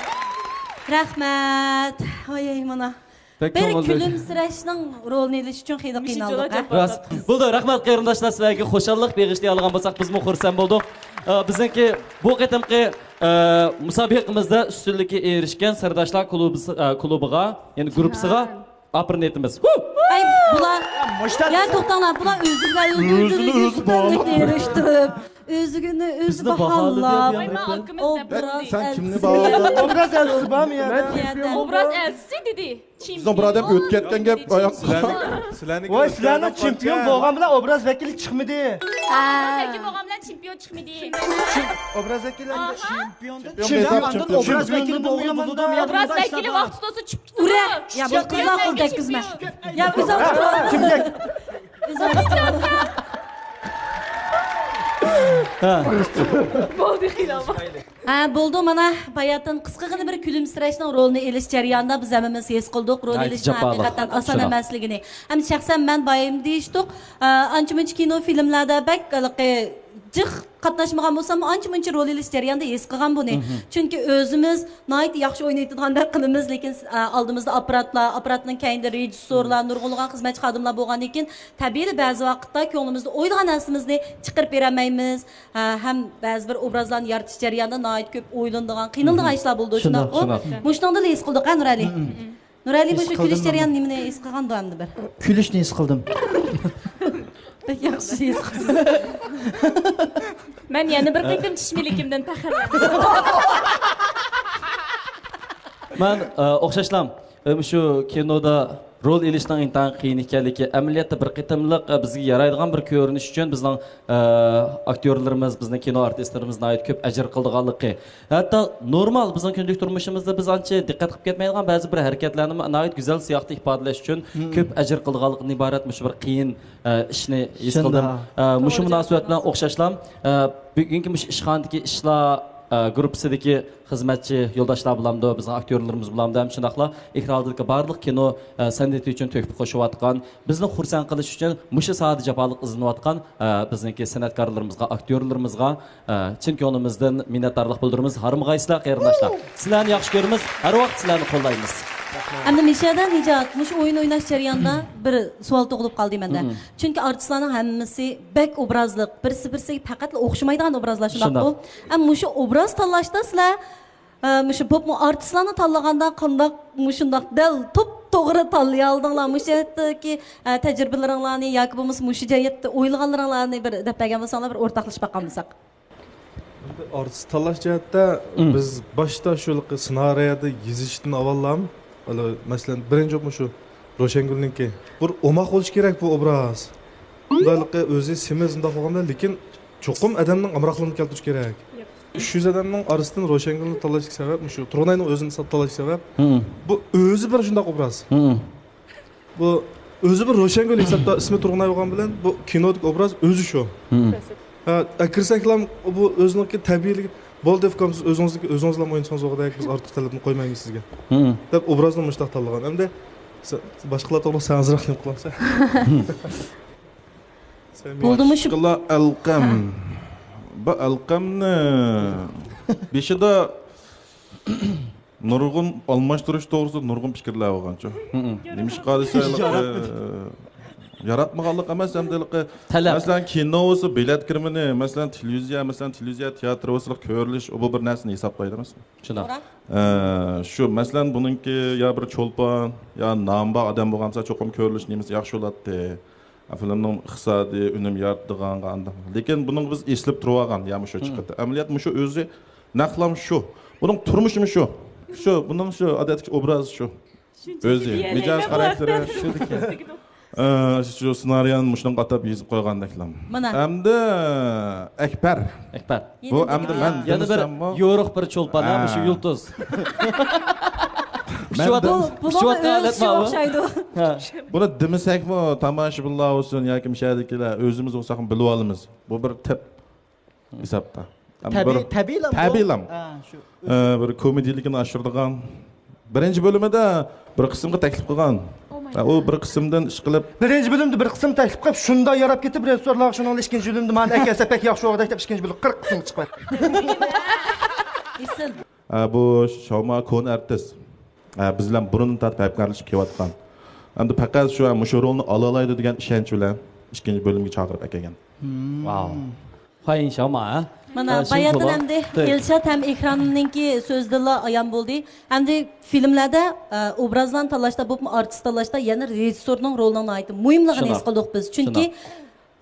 رەھمەت. ۋاي، مانا. بىر كۈلۈمسىرەشنىڭ رولىنى ئېلىش ئۈچۈن خېلى قىينالدۇق، ھە؟ راست. بولدى، رەھمەت قېرىنداشلار، سىلەرگە خۇشاللىق بېغىشلىيالىغان بولساق، بىزمۇ خۇرسەن بولدۇق. ئە، بىزنىڭكى بۇ قېتىمقى، ئە، مۇسابىقىمىزدە ئۈستۈنلۈككە ئېرىشكەن سەرداشلار كۇلۇبى، ئە، كۇلۇبىغا، يەنى گۇرۇپپىسىغا ئاپىرىن ئېيتىمىز. ھۇ! ئەي، بۇلار، يا توختاڭلار، بۇلار ئۆزى بىلەن ئۆزى ئۆزىنى ئۆزى ئۆزىنى باھالاپ، ئۆزىگىنى ئۆزى بىزنى باھالىدى باھالىدى دەپ دەپ ئوبراز سەن كىمنى ئەلچىسى. باھالىدىڭ؟ ئوبراز ئەلچىسى بارمۇ يەردە؟ يەردە. ئوبراز ئەلچىسى دېدى. بىزنىڭ بۇرادەر ئۆتكەن گەپ ئاياق. سىلەرنىڭ ۋاي، سىلەرنىڭ چېمپىيون بولغان بىلەن ئوبراز ۋەكىلى چىقمىدى. ئوبراز ۋەكىلى بولغان بىلەن چېمپىيون چىقمىدى. ئوبراز ۋەكىلى ئەمدى ئاھا. چېمپىيون چېمپىيون دېسەم، ئاندىن ئوبراز ۋەكىلى بولغان بولدى. ئوبراز ۋەكىلى ۋاقتى تولسا چىقىپ ئۇرە! يا، بۇ قىزلار قول تەگكۈزمە. يا، ئۆزۈڭ كىمگە؟ ئۆزۈڭ. ھە. بولدى، خىيال. ھە، بولدى، مانا، باياتىن قىسقىغىنە بىر كۈلۈمسىرەشنىڭ رولىنى ئېلىش جەريانىدا بىز ھەممىمىز ھېس قىلدۇق، رول ئېلىشنىڭ ھەقىقەتەن ئاسان ئەمەسلىكىنى. ئەمدى شەخسەن مەن بايام دېيىشتۇق، ئە، ئانچە-مۇنچە كىنو فىلىملەردە بەك ھېلىقى جىق قاتناشمىغان بولساممۇ، ئانچە-مۇنچە رول ئېلىش جەريانىدا ھېس قىلغان بۇنى. چۈنكى ئۆزىمىز ناھايىتى ياخشى ئوينايدىغاندەك قىلىمىز، لېكىن، ئە، ئالدىمىزدا ئاپپاراتلار، ئاپپاراتنىڭ كەينىدە رېژىسسورلار، نۇرغۇنلىغان خىزمەتچى خادىملار بولغاندىن كېيىن، تەبىئىيلا بەزى ۋاقىتتا كۆڭلىمىزدە ئويلىغان نەرسىمىزنى چىقىرىپ بېرەلمەيمىز. ھە، ھەم بەزى بىر ئوبرازلارنى يارىتىش جەريانىدا ناھايىتى كۆپ ئويلىنىدىغان، قىينىلىدىغان ئىشلار بولىدۇ، شۇنداققۇ؟ شۇنداق. مۇشۇنىڭدىنلا ھېس قىلدۇق، ھە، نۇرئەلى؟ نۇرئەلى، مۇشۇ كۈلۈش جەريانىدا نېمىنى ھېس قىلغان ئەمدى بىر؟ كۈلۈشنى ھېس قىلدىم. بەك ياخشى ھېس قىلدىم. مەن يەنە بىر قېتىم چىشمىلىكىمدىن پەخىرلەندىم. مەن، ئە، ئوخشاشلا، ئە، مۇشۇ كىنودا رول ئېلىشنىڭ ئىنتايىن قىيىن ئىكەنلىكى، ئەمەلىيەتتە بىر قېتىملىق، ئە، بىزگە يارايدىغان بىر كۆرۈنۈش ئۈچۈن بىزنىڭ، ئە، ئاكتيورلىرىمىز، بىزنىڭ كىنو ئارتىسلىرىمىز ناھايىتى كۆپ ئەجىر قىلىدىغانلىقى. ھەتتا نورمال بىزنىڭ كۈندىلىك تۇرمۇشىمىزدا بىز ئانچە دىققەت قىلىپ كەتمەيدىغان بەزى بىر ھەرىكەتلەرنىمۇ ناھايىتى گۈزەل سىياقتا ئىپادىلەش ئۈچۈن كۆپ ئەجىر قىلىدىغانلىقىدىن ئىبارەت مۇشۇ بىر قىيىن، ئە، ئىشنى ھېس قىلدىم. ئە، مۇشۇ مۇناسىۋەت بىلەن ئوخشاشلا، ئە، بۈگۈنكى مۇشۇ ئىشخانىدىكى ئىشلار، ئە، گۇرۇپپىسىدىكى خىزمەتچى يولداشلار بولامدۇ، بىزنىڭ ئاكتيورلىرىمىز بولامدۇ، ھەم شۇنداقلا ئېكران ئالدىدىكى بارلىق كىنو، ئە، سەنئىتى ئۈچۈن تۆھپە قوشۇۋاتقان، بىزنى خۇرسەن قىلىش ئۈچۈن مۇشۇ ساھەدە جاپالىق ئىزدىنىۋاتقان، ئە، بىزنىڭكى سەنئەتكارلىرىمىزغا، ئاكتيورلىرىمىزغا، ئە، چىن كۆڭلىمىزدىن مىننەتدارلىق بىلدۈرىمىز. ھارمىغايسىلەر، قېرىنداشلار. سىلەرنى ياخشى كۆرىمىز، ھەر ۋاقىت سىلەرنى قوللايمىز. ئەمدى مىشەدە نىجات، مۇشۇ ئويۇن ئويناش جەريانىدا بىر سوئال تۇغۇلۇپ قالدى مەندە. چۈنكى ئارتىسلارنىڭ ھەممىسى بەك ئوبرازلىق، بىرسى-بىرسىگە پەقەتلا ئوخشىمايدىغان ئوبرازلار، شۇنداققۇ؟ شۇنداق. ئەم، مۇشۇ ئوبراز تاللاشتا سىلەر، ئە، مۇشۇ بولۇپمۇ ئارتىسلارنى تاللىغاندا قانداق مۇشۇنداق دەل توپتوغرا تاللىيالىدىڭلار؟ مۇشۇ جەھەتتىكى، ئە، تەجرىبىلىرىڭلارنى ياكى بولمىسا مۇشۇ جەھەتتە ئويلىغانلىرىڭلارنى بىر دەپ بەرگەن بولساڭلار، بىر ئورتاقلىشىپ باققان بولساق. ئارتىس تاللاش جەھەتتە بىز باشتا شۇ سېنارىيەدە يېزىشتىن ئاۋۋاللام، مەسىلەن، بىرىنچى بولۇپمۇ شۇ روشەنگۈلنىڭكى بىر ئوماق بولۇشى كېرەك بۇ ئوبراز. مۇنداقلىقى ئۆزى سېمىز مۇنداق بولغاندا، لېكىن چوقۇم ئادەمنىڭ ئامراقلىقىنى كەلتۈرۈش كېرەك. ئۈچ يۈز ئادەمنىڭ ئارىسىدىن روشەنگۈلنى تاللاشلىق سەۋەب، مۇشۇ تۇرغۇنئاينىڭ ئۆزىنى تاللاشلىق سەۋەب، بۇ ئۆزى بىر شۇنداق ئوبراز. بۇ ئۆزى بىر روشەنگۈل ھېسابتا ئىسمى تۇرغۇنئاي بولغان بىلەن بۇ كىنودىكى ئوبراز ئۆزى شۇ. ھە، كىرسەكلا بۇ ئۆزىنىڭكى تەبىئىيلىكى، بولدى ئۇكام، سىز ئۆزىڭىزنىڭكى، ئۆزىڭىزلا ئوينىسىڭىز بولغۇدەك، بىز ئارتۇق تەلەپنى قويمايمىز سىزگە، دەپ ئوبرازنى مۇشۇنداق تاللىغان. ئەمدى سە-، باشقىلار توغرا سەن ئازراق نېمە قىلامسەن؟ بولدىمۇ شۇ؟ ماشقىلا ئەلقەم. بۇ ئەلقەمنى بېشىدا نۇرغۇن ئالماشتۇرۇش توغرىسىدا نۇرغۇن پىكىرلەر بولغانچۇ. نېمىشقا دېسە، ياراتمىغانلىق ئەمەس، ئەمدى ھېلىقى، تەلەپ. مەسىلەن، كىنو بولسا بېلەت كىرىمىنى، مەسىلەن، تېلېۋىزىيە، مەسىلەن، تېلېۋىزىيە، تىياتىر بولسا كۆرۈلۈش، ئۇ بۇ بىر نەرسىنى ھېسابلايدۇ ئەمەسمۇ؟ شۇنداق. توغرا. ئە، شۇ، مەسىلەن، بۇنىڭكى يا بىر چولپان، يا نامى بار ئادەم بولغان بولسا، چوقۇم كۆرۈلۈش نېمىسى ياخشى بولاتتى. فىلىمنىڭ ئىقتىسادىي ئۈنۈم يارىتىدىغانغا ئانداق. لېكىن بۇنىڭغا بىز ئېسىلىپ تۇرۇۋالغان، يا مۇشۇ چىقىتى. ئەمەلىيەت مۇشۇ ئۆزى، نەقلام شۇ. بۇنىڭ تۇرمۇشىمۇ شۇ. شۇ، بۇنىڭ شۇ ئادەتتىكى ئوبرازى شۇ. ئۆزى، مىجەز خاراكتېرى. ئە، شۇ سېنارىيەنى مۇشۇنىڭغا ئاتاپ يېزىپ قويغاندەكلا. مانا. ئەمدى ئەكبەر. ئەكبەر. بۇ ئەمدى مەن يەنە بىر دېمىسەممۇ؟ يورۇق بىر چولپان، ھە، ھە، مۇشۇ يۇلتۇز. پىشىۋاتقان، بۇ، بۇنىڭ پىشىۋاتقان ئۆز ئادەت بارمۇ؟ ئوخشايدۇ. ھە. بۇنى دېمىسەكمۇ، تاماشىبىنلار بولسۇن ياكى مۇشۇ يەردىكىلەر، ئۆزىمىز بولساقمۇ بىلىۋالىمىز. بۇ بىر تىپ. ھېسابتا. تەبىئىي، بىر تەبىئىيلام بۇ. تەبىئىيلام. ھە، شۇ. ئە، بىر كومېدىيىلىكىنى ئاشۇرىدىغان. بىرىنچى بۆلۈمىدە بىر قىسىمغا تەكلىپ قىلغان. ھە، ئۇ بىر قىسىمدىن ئىشقىلىپ. بىرىنچى بۆلۈمدە بىر قىسىم تەكلىپ قىلىپ، شۇنداق ياراپ كېتىپ، رېژىسسورلارغا شۇنىڭ ئىككىنچى بۆلۈمدە مانا ئەكەلسە بەك ياخشى بولغۇدەك دەپ، ئىككىنچى بۆلۈم قىرىق قىسىمغا چىقىپ كەتتى. ئېسىل. ئە، بۇ شاۋما كونا ئارتىس. ئە، بىز بىلەن بۇرۇندىن تارتىپ ھەمكارلىشىپ كېلىۋاتقان. ئەمدى پەقەت شۇ، مۇشۇ رولنى ئالالايدۇ دېگەن ئىشەنچ بىلەن ئىككىنچى بۆلۈمگە چاقىرىپ ئەكەلگەن. ۋاۋ. خۇەي شاۋما، ھە؟ مانا، ھە، باياتىن ئەمدى ئىلشات ھەم ئېكراننىڭكى سۆزىدىنلا ئايان بولدى. ئەمدى فىلىملەردە، ئە، ئوبرازلارنى تاللاشتا، بولۇپمۇ ئارتىس تاللاشتا يەنە رېژىسسورنىڭ رولىنىڭ ناھايىتى مۇھىملىقىنى ھېس قىلدۇق بىز. چۈنكى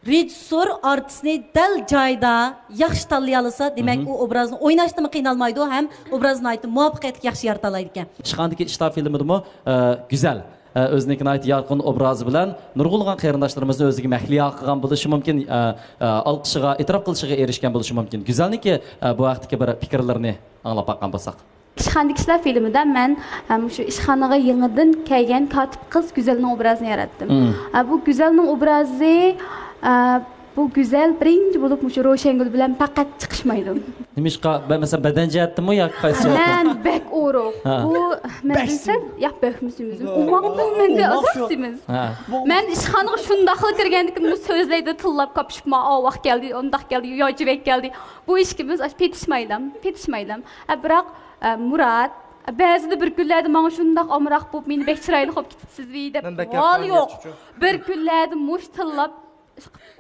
رېژىسسور ئارتىسنى دەل جايىدا ياخشى تاللىيالىسا، دېمەك، ئۇ ئوبرازنى ئويناشتىمۇ قىينالمايدۇ ھەم ئوبرازنى ناھايىتى مۇۋەپپەقىيەتلىك ياخشى يارىتالايدىكەن. ئىشخانىدىكى ئىشتا فىلىمىدىمۇ، ئە، گۈزەل، ئە، ئۆزىنىڭكى ناھايىتى يارقىن ئوبرازى بىلەن نۇرغۇنلىغان قېرىنداشلىرىمىزنى ئۆزىگە مەھلىيا قىلغان بولۇشى مۇمكىن، ئە، ئە، ئالقىشىغا، ئېتىراپ قىلىشىغا ئېرىشكەن بولۇشى مۇمكىن. گۈزەلنىڭكى، ئە، بۇ ھەقتىكى بىر پىكىرلىرىنى ئاڭلاپ باققان بولساق. ئىشخانىدىكى ئىشلار فىلىمىدا مەن، ئە، مۇشۇ ئىشخانىغا يېڭىدىن كەلگەن كاتىپ قىز گۈزەلنىڭ ئوبرازىنى ياراتتىم. مم. ئە، بۇ گۈزەلنىڭ ئوبرازى، ئە، بۇ گۈزەل بىرىنچى بولۇپ مۇشۇ روشەنگۈل بىلەن پەقەت چىقىشمايدۇ. نېمىشقا؟ بە-، مەسىلەن، بەدەن جەھەتتىمۇ ياكى قايسى جەھەتتىن؟ مەن بەك ئورۇق. ھە. بۇ مەندىن سەل ياق بەكمۇ سېمىز. ئوماق بۇ مەندىن ئازراق سېمىز. ھە. مەن ئىشخانىغا شۇنداقلا كىرگەندىكىن بۇ سۆزلەيدۇ، تىللاپ كاپشۇپما، ئاۋاق كەلدى، ئۇنداق كەلدى، ياجىۋەك كەلدى. بۇ ئىككىمىز ئاش پېتىشمايلام، پېتىشمايلام. ئە، بىراق، ئە، مۇرات، بەزىدە بىر كۈنلەردە ماڭا شۇنداق ئامراق بولۇپ، مېنى بەك چىرايلىق بولۇپ كېتىپسىزۋى دەپ ھال يوق. بىر كۈنلەردە مۇش تىللاپ،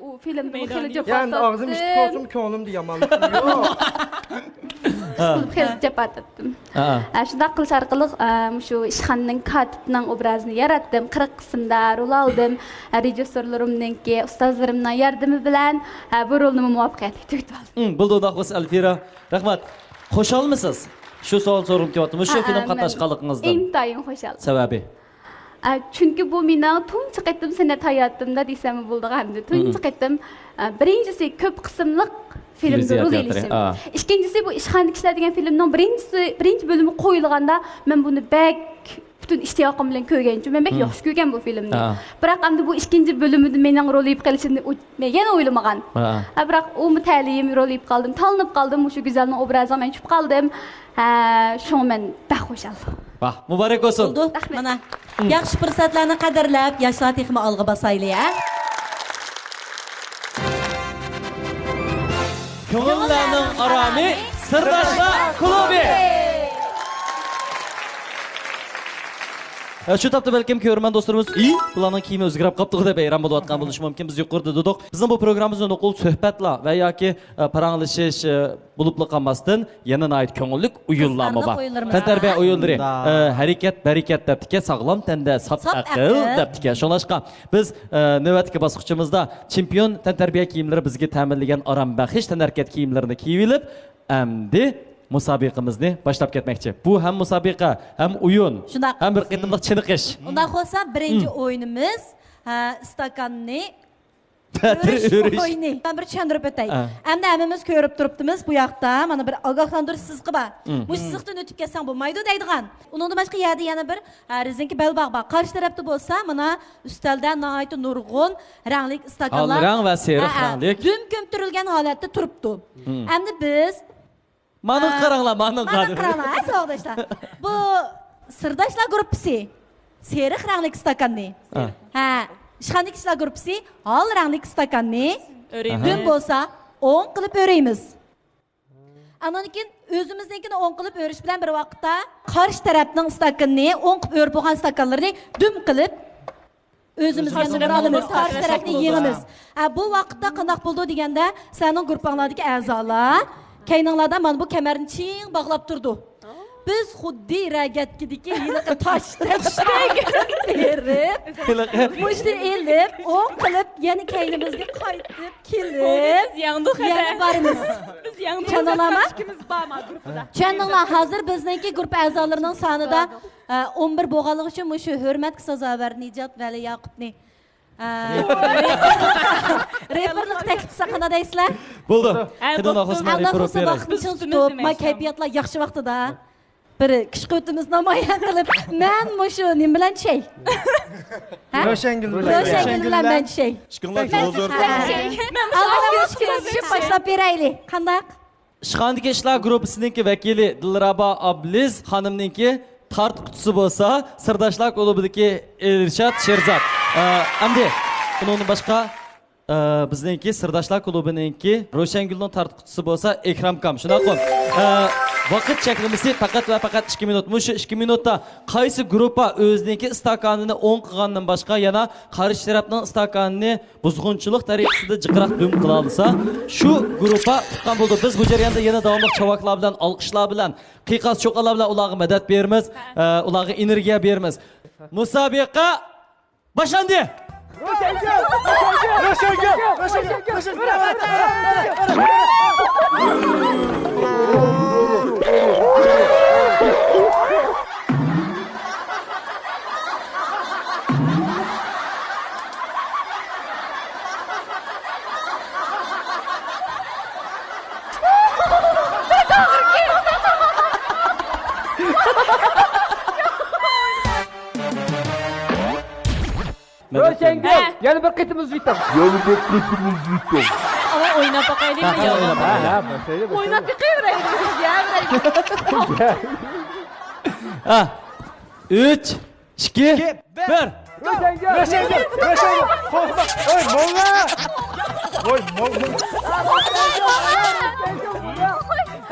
ئۇ فىلىمدىمۇ خېلى جاپا تارتتىم. يەنى ئاغزىم ئىشتىك بولسىمۇ، كۆڭلۈمدە يامانلىق يوق. خېلى جاپا تارتتىم. ھە. ئە، شۇنداق قىلىش ئارقىلىق، ئە، مۇشۇ ئىشخانىنىڭ كاتىپىنىڭ ئوبرازىنى ياراتتىم. قىرىق قىسىمدا رول ئالدىم. ئە، رېژىسسورلىرىمنىڭكى، ئۇستازلىرىمنىڭ ياردىمى بىلەن، ئە، بۇ رولنىمۇ مۇۋەپپەقىيەتلىك تۈگىتىۋالدىم. مم، بولدى، ئۇنداق بولسا، ئەلفىرا. رەھمەت. خۇشالمۇسىز؟ شۇ سوئال سورىغۇم كېلىۋاتىدۇ. مۇشۇ فىلىم قاتناشقانلىقىڭىزدىن. ئىنتايىن خۇشال. سەۋەبى؟ ئە، چۈنكى بۇ مېنىڭ تۇنجى قېتىم سەنئەت ھاياتىمدا دېسەممۇ بولىدىغان ئەمدى. تۇنجى قېتىم، ئە، بىرىنچىسى كۆپ قىسىملىق فىلىمدا رول ئېلىشىم. ئىككىنچىسى بۇ ئىشخانىدىكى ئىشلار دېگەن فىلىمنىڭ بىرىنچىسى، بىرىنچى بۆلۈمى قويۇلغاندا مەن بۇنى بەك پۈتۈن ئىشتىياقىم بىلەن كۆرگەنچۇ، مەن بەك ياخشى كۆرگەن بۇ فىلىمنى. بىراق ئەمدى بۇ ئىككىنچى بۆلۈمىدە مېنىڭ رول ئېلىپ قېلىشىمنى ئۇ-، مەن يەنە ئويلىمىغان. ھە، بىراق ئۇمۇ تەلىيىم رول ئېلىپ قالدىم، تاللىنىپ قالدىم، مۇشۇ گۈزەلنىڭ ئوبرازىغا مەن چۈشۈپ قالدىم. ھە، شۇڭا مەن بەك خۇشال. ۋاھ، مۇبارەك بولسۇن. بولدى. مانا، ياخشى پۇرسەتلەرنى قەدىرلەپ، ياشلار تېخىمۇ ئالغا باسايلى، ھە؟ كۆڭۈللەرنىڭ ئارامى، سىرداشلار كۇلۇبى. ئە، شۇ تاپتا بەلكىم كۆرۈرمەن دوستلىرىمىز، «ئى، بۇلارنىڭ كىيىمى ئۆزگىرىپ قاپتىغۇ» دەپ ھەيران بولۇۋاتقان بولۇشى مۇمكىن. بىز يۇقىرىدا دېدۇق، بىزنىڭ بۇ پروگراممىمىزدا نوقۇل سۆھبەتلەر ۋە ياكى، ئە، پاراڭلىشىش، ئە، بولۇپلا قالماستىن، يەنە ناھايىتى كۆڭۈللىك ئويۇنلارمۇ بار. تەنتەربىيە ئويۇنلىرى. ئە، ھەرىكەت بەرىكەت دەپتىكەن، ساغلام تەندە ساپ ئەقىل دەپتىكەن. شۇڭلاشقا بىز، ئە، نۆۋەتتىكى باسقۇچىمىزدا چېمپىيون تەنتەربىيە كىيىملىرى بىزگە تەمىنلىگەن ئارام بەخش تەنھەرىكەت كىيىملىرىنى كىيىۋېلىپ، ئەمدى مۇسابىقىمىزنى باشلاپ كەتمەكچى. بۇ ھەم مۇسابىقە، ھەم ئويۇن، ھەم بىر قېتىملىق چېنىقىش. ئۇنداق بولسا، بىرىنچى ئويۇنىمىز، ئە، ئىستاكاننى ئۆرۈش ئويۇنى. مەن بىر چۈشەندۈرۈپ ئۆتەي. ئەمدى ھەممىمىز كۆرۈپ تۇرۇپتىمىز، بۇ ياقتا مانا بىر ئاگاھلاندۇرۇش سىزىقى بار. مۇشۇ سىزىقتىن ئۆتۈپ كەتسەڭ بولمايدۇ دەيدىغان. ئۇنىڭدىن باشقا يەردە يەنە بىر، ھە، رېزىنكە بەلباغ بار. قارشى تەرەپتە بولسا مانا ئۈستەلدە ناھايىتى نۇرغۇن رەڭلىك ئىستاكانلار، ئال رەڭ ۋە سېرىق رەڭلىك، دۈم كۆمتۈرۈلگەن ھالەتتە تۇرۇپتۇ. ئەمدى بىز مانا قاراڭلار، مانا قاراڭلار. مانا قاراڭلار، ھە، ساۋاقداشلار. بۇ سىرداشلار گۇرۇپپىسى سېرىق رەڭلىك ئىستاكاننى، ھە، ئىشخانىدىكى ئىشلار گۇرۇپپىسى ئال رەڭلىك ئىستاكاننى دۈم بولسا ئوڭ قىلىپ ئۆرۈيمىز. ئاندىن كېيىن ئۆزىمىزنىڭكىنى ئوڭ قىلىپ ئۆرۈش بىلەن بىر ۋاقىتتا قارشى تەرەپنىڭ ئىستاكىنىنى، ئوڭ قىلىپ ئۆرۈپ بولغان ئىستاكانلىرىنى دۈم قىلىپ ئۆزىمىزگە نومۇر ئالىمىز، قارشى تەرەپنى يېڭىمىز. ھە، بۇ ۋاقىتتا قانداق بولىدۇ دېگەندە، سەنىڭ گۇرۇپپاڭلاردىكى ئەزالار كەينىڭلاردا مانا بۇ كەمەرنى چىڭ باغلاپ تۇرىدۇ. بىز خۇددى رەگەتكىدىكى ھېلىقى تاشتەك بېرىپ، مۇشتنى ئېلىپ، ئوڭ قىلىپ، يەنە كەينىمىزگە قايتىپ كېلىپ، يەنە بارىمىز. چۈشەندىڭلارمۇ؟ چۈشەندىڭلار؟ ھازىر بىزنىڭكى گۇرۇپپا ئەزالىرىنىڭ سانىدا، ئە، ئون بىر بولغانلىقى ئۈچۈن مۇشۇ ھۆرمەتكە سازاۋەر نىجات ۋەلى ياقۇپنى، ئە، رېپېرلىق تەكلىپ قىلساق قانداق دەيسىلەر؟ بولدى. قېنى، ئۇنداق بولسا مەن رېپېر بولۇپ بېرەي. ۋاقىتنى چىڭ تۇتۇپ، ما كەيپىياتلار ياخشى ۋاقتىدا بىر كۈچ قۇۋۋىتىمىزنى نامايان قىلىپ، مەن مۇشۇ نېمە بىلەن چۈشەي؟ ھە؟ روشەنگۈل بىلەن. روشەنگۈل بىلەن مەن چۈشەي. ئىككىڭلار جۇغۇزور. ھە. ئالدىدا مۇشۇ چۈشۈپ باشلاپ بېرەيلى. قانداق؟ ئىشخانىدىكى ئىشلار گۇرۇپپىسىنىڭكى ۋەكىلى دىلرەبا ئابلىز خانىمنىڭكى تارتقۇچىسى بولسا، سىرداشلار كۇلۇبىدىكى ئېلشات شېرزات. ئە، ئەمدى بۇنىڭدىن باشقا، ئە، بىزنىڭكى سىرداشلار كۇلۇبىنىڭكى روشەنگۈلنىڭ تارتقۇچىسى بولسا ئەكرەمكام. شۇنداققۇ؟ ئە، ۋاقىت چەكلىمىسى پەقەت ۋە پەقەت ئىككى مىنۇت. مۇشۇ ئىككى مىنۇتتا قايسى گۇرۇپپا ئۆزىنىڭكى ئىستاكانىنى ئوڭ قىلغاندىن باشقا يەنە قارشى تەرەپنىڭ ئىستاكانىنى بۇزغۇنچىلىق تەرىقىسىدە جىقراق دۈم قىلالىسا، شۇ گۇرۇپپا ئۇتقان بولىدۇ. بىز بۇ جەرياندا يەنە داۋاملىق چاۋاكلار بىلەن، ئالقىشلار بىلەن، قىيقاس-چوقانلار بىلەن ئۇلارغا مەدەت بېرىمىز، ئە، ئۇلارغا ئېنېرگىيە بېرىمىز. مۇسابىقە باشلاندى! روشەنگۈل! روشەنگۈل! روشەنگۈل! روشەنگۈل! روشەنگۈل، ھە. يەنە بىر قېتىم ئۈزۈۋېتىڭ. يەنە بىر قېتىم ئۈزۈۋېتىڭ. ئاۋۇ ئويناپ باقايلى. ھە، ھە، ئويناپ باقايلى. ھە، ھە، باشلايلى، باشلايلى. ئويناپ بېقىۋېرەيلى، يەۋېرەيلى. ھە. ئۈچ، ئىككى، بىر. روشەنگۈل! روشەنگۈل! روشەنگۈل! قورقما! ۋوي، موللا! ۋوي، موللا!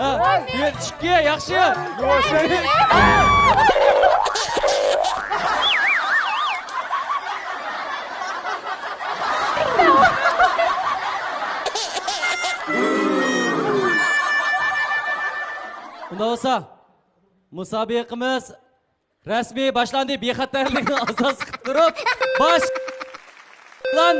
ھە، بىر، ئىككى، ياخشى! روشەنگۈل! ئۇنداق بولسا، مۇسابىقىمىز رەسمىي باشلاندى. بىخەتەرلىكنى ئاساس قىلىپ تۇرۇپ، باشلاندى.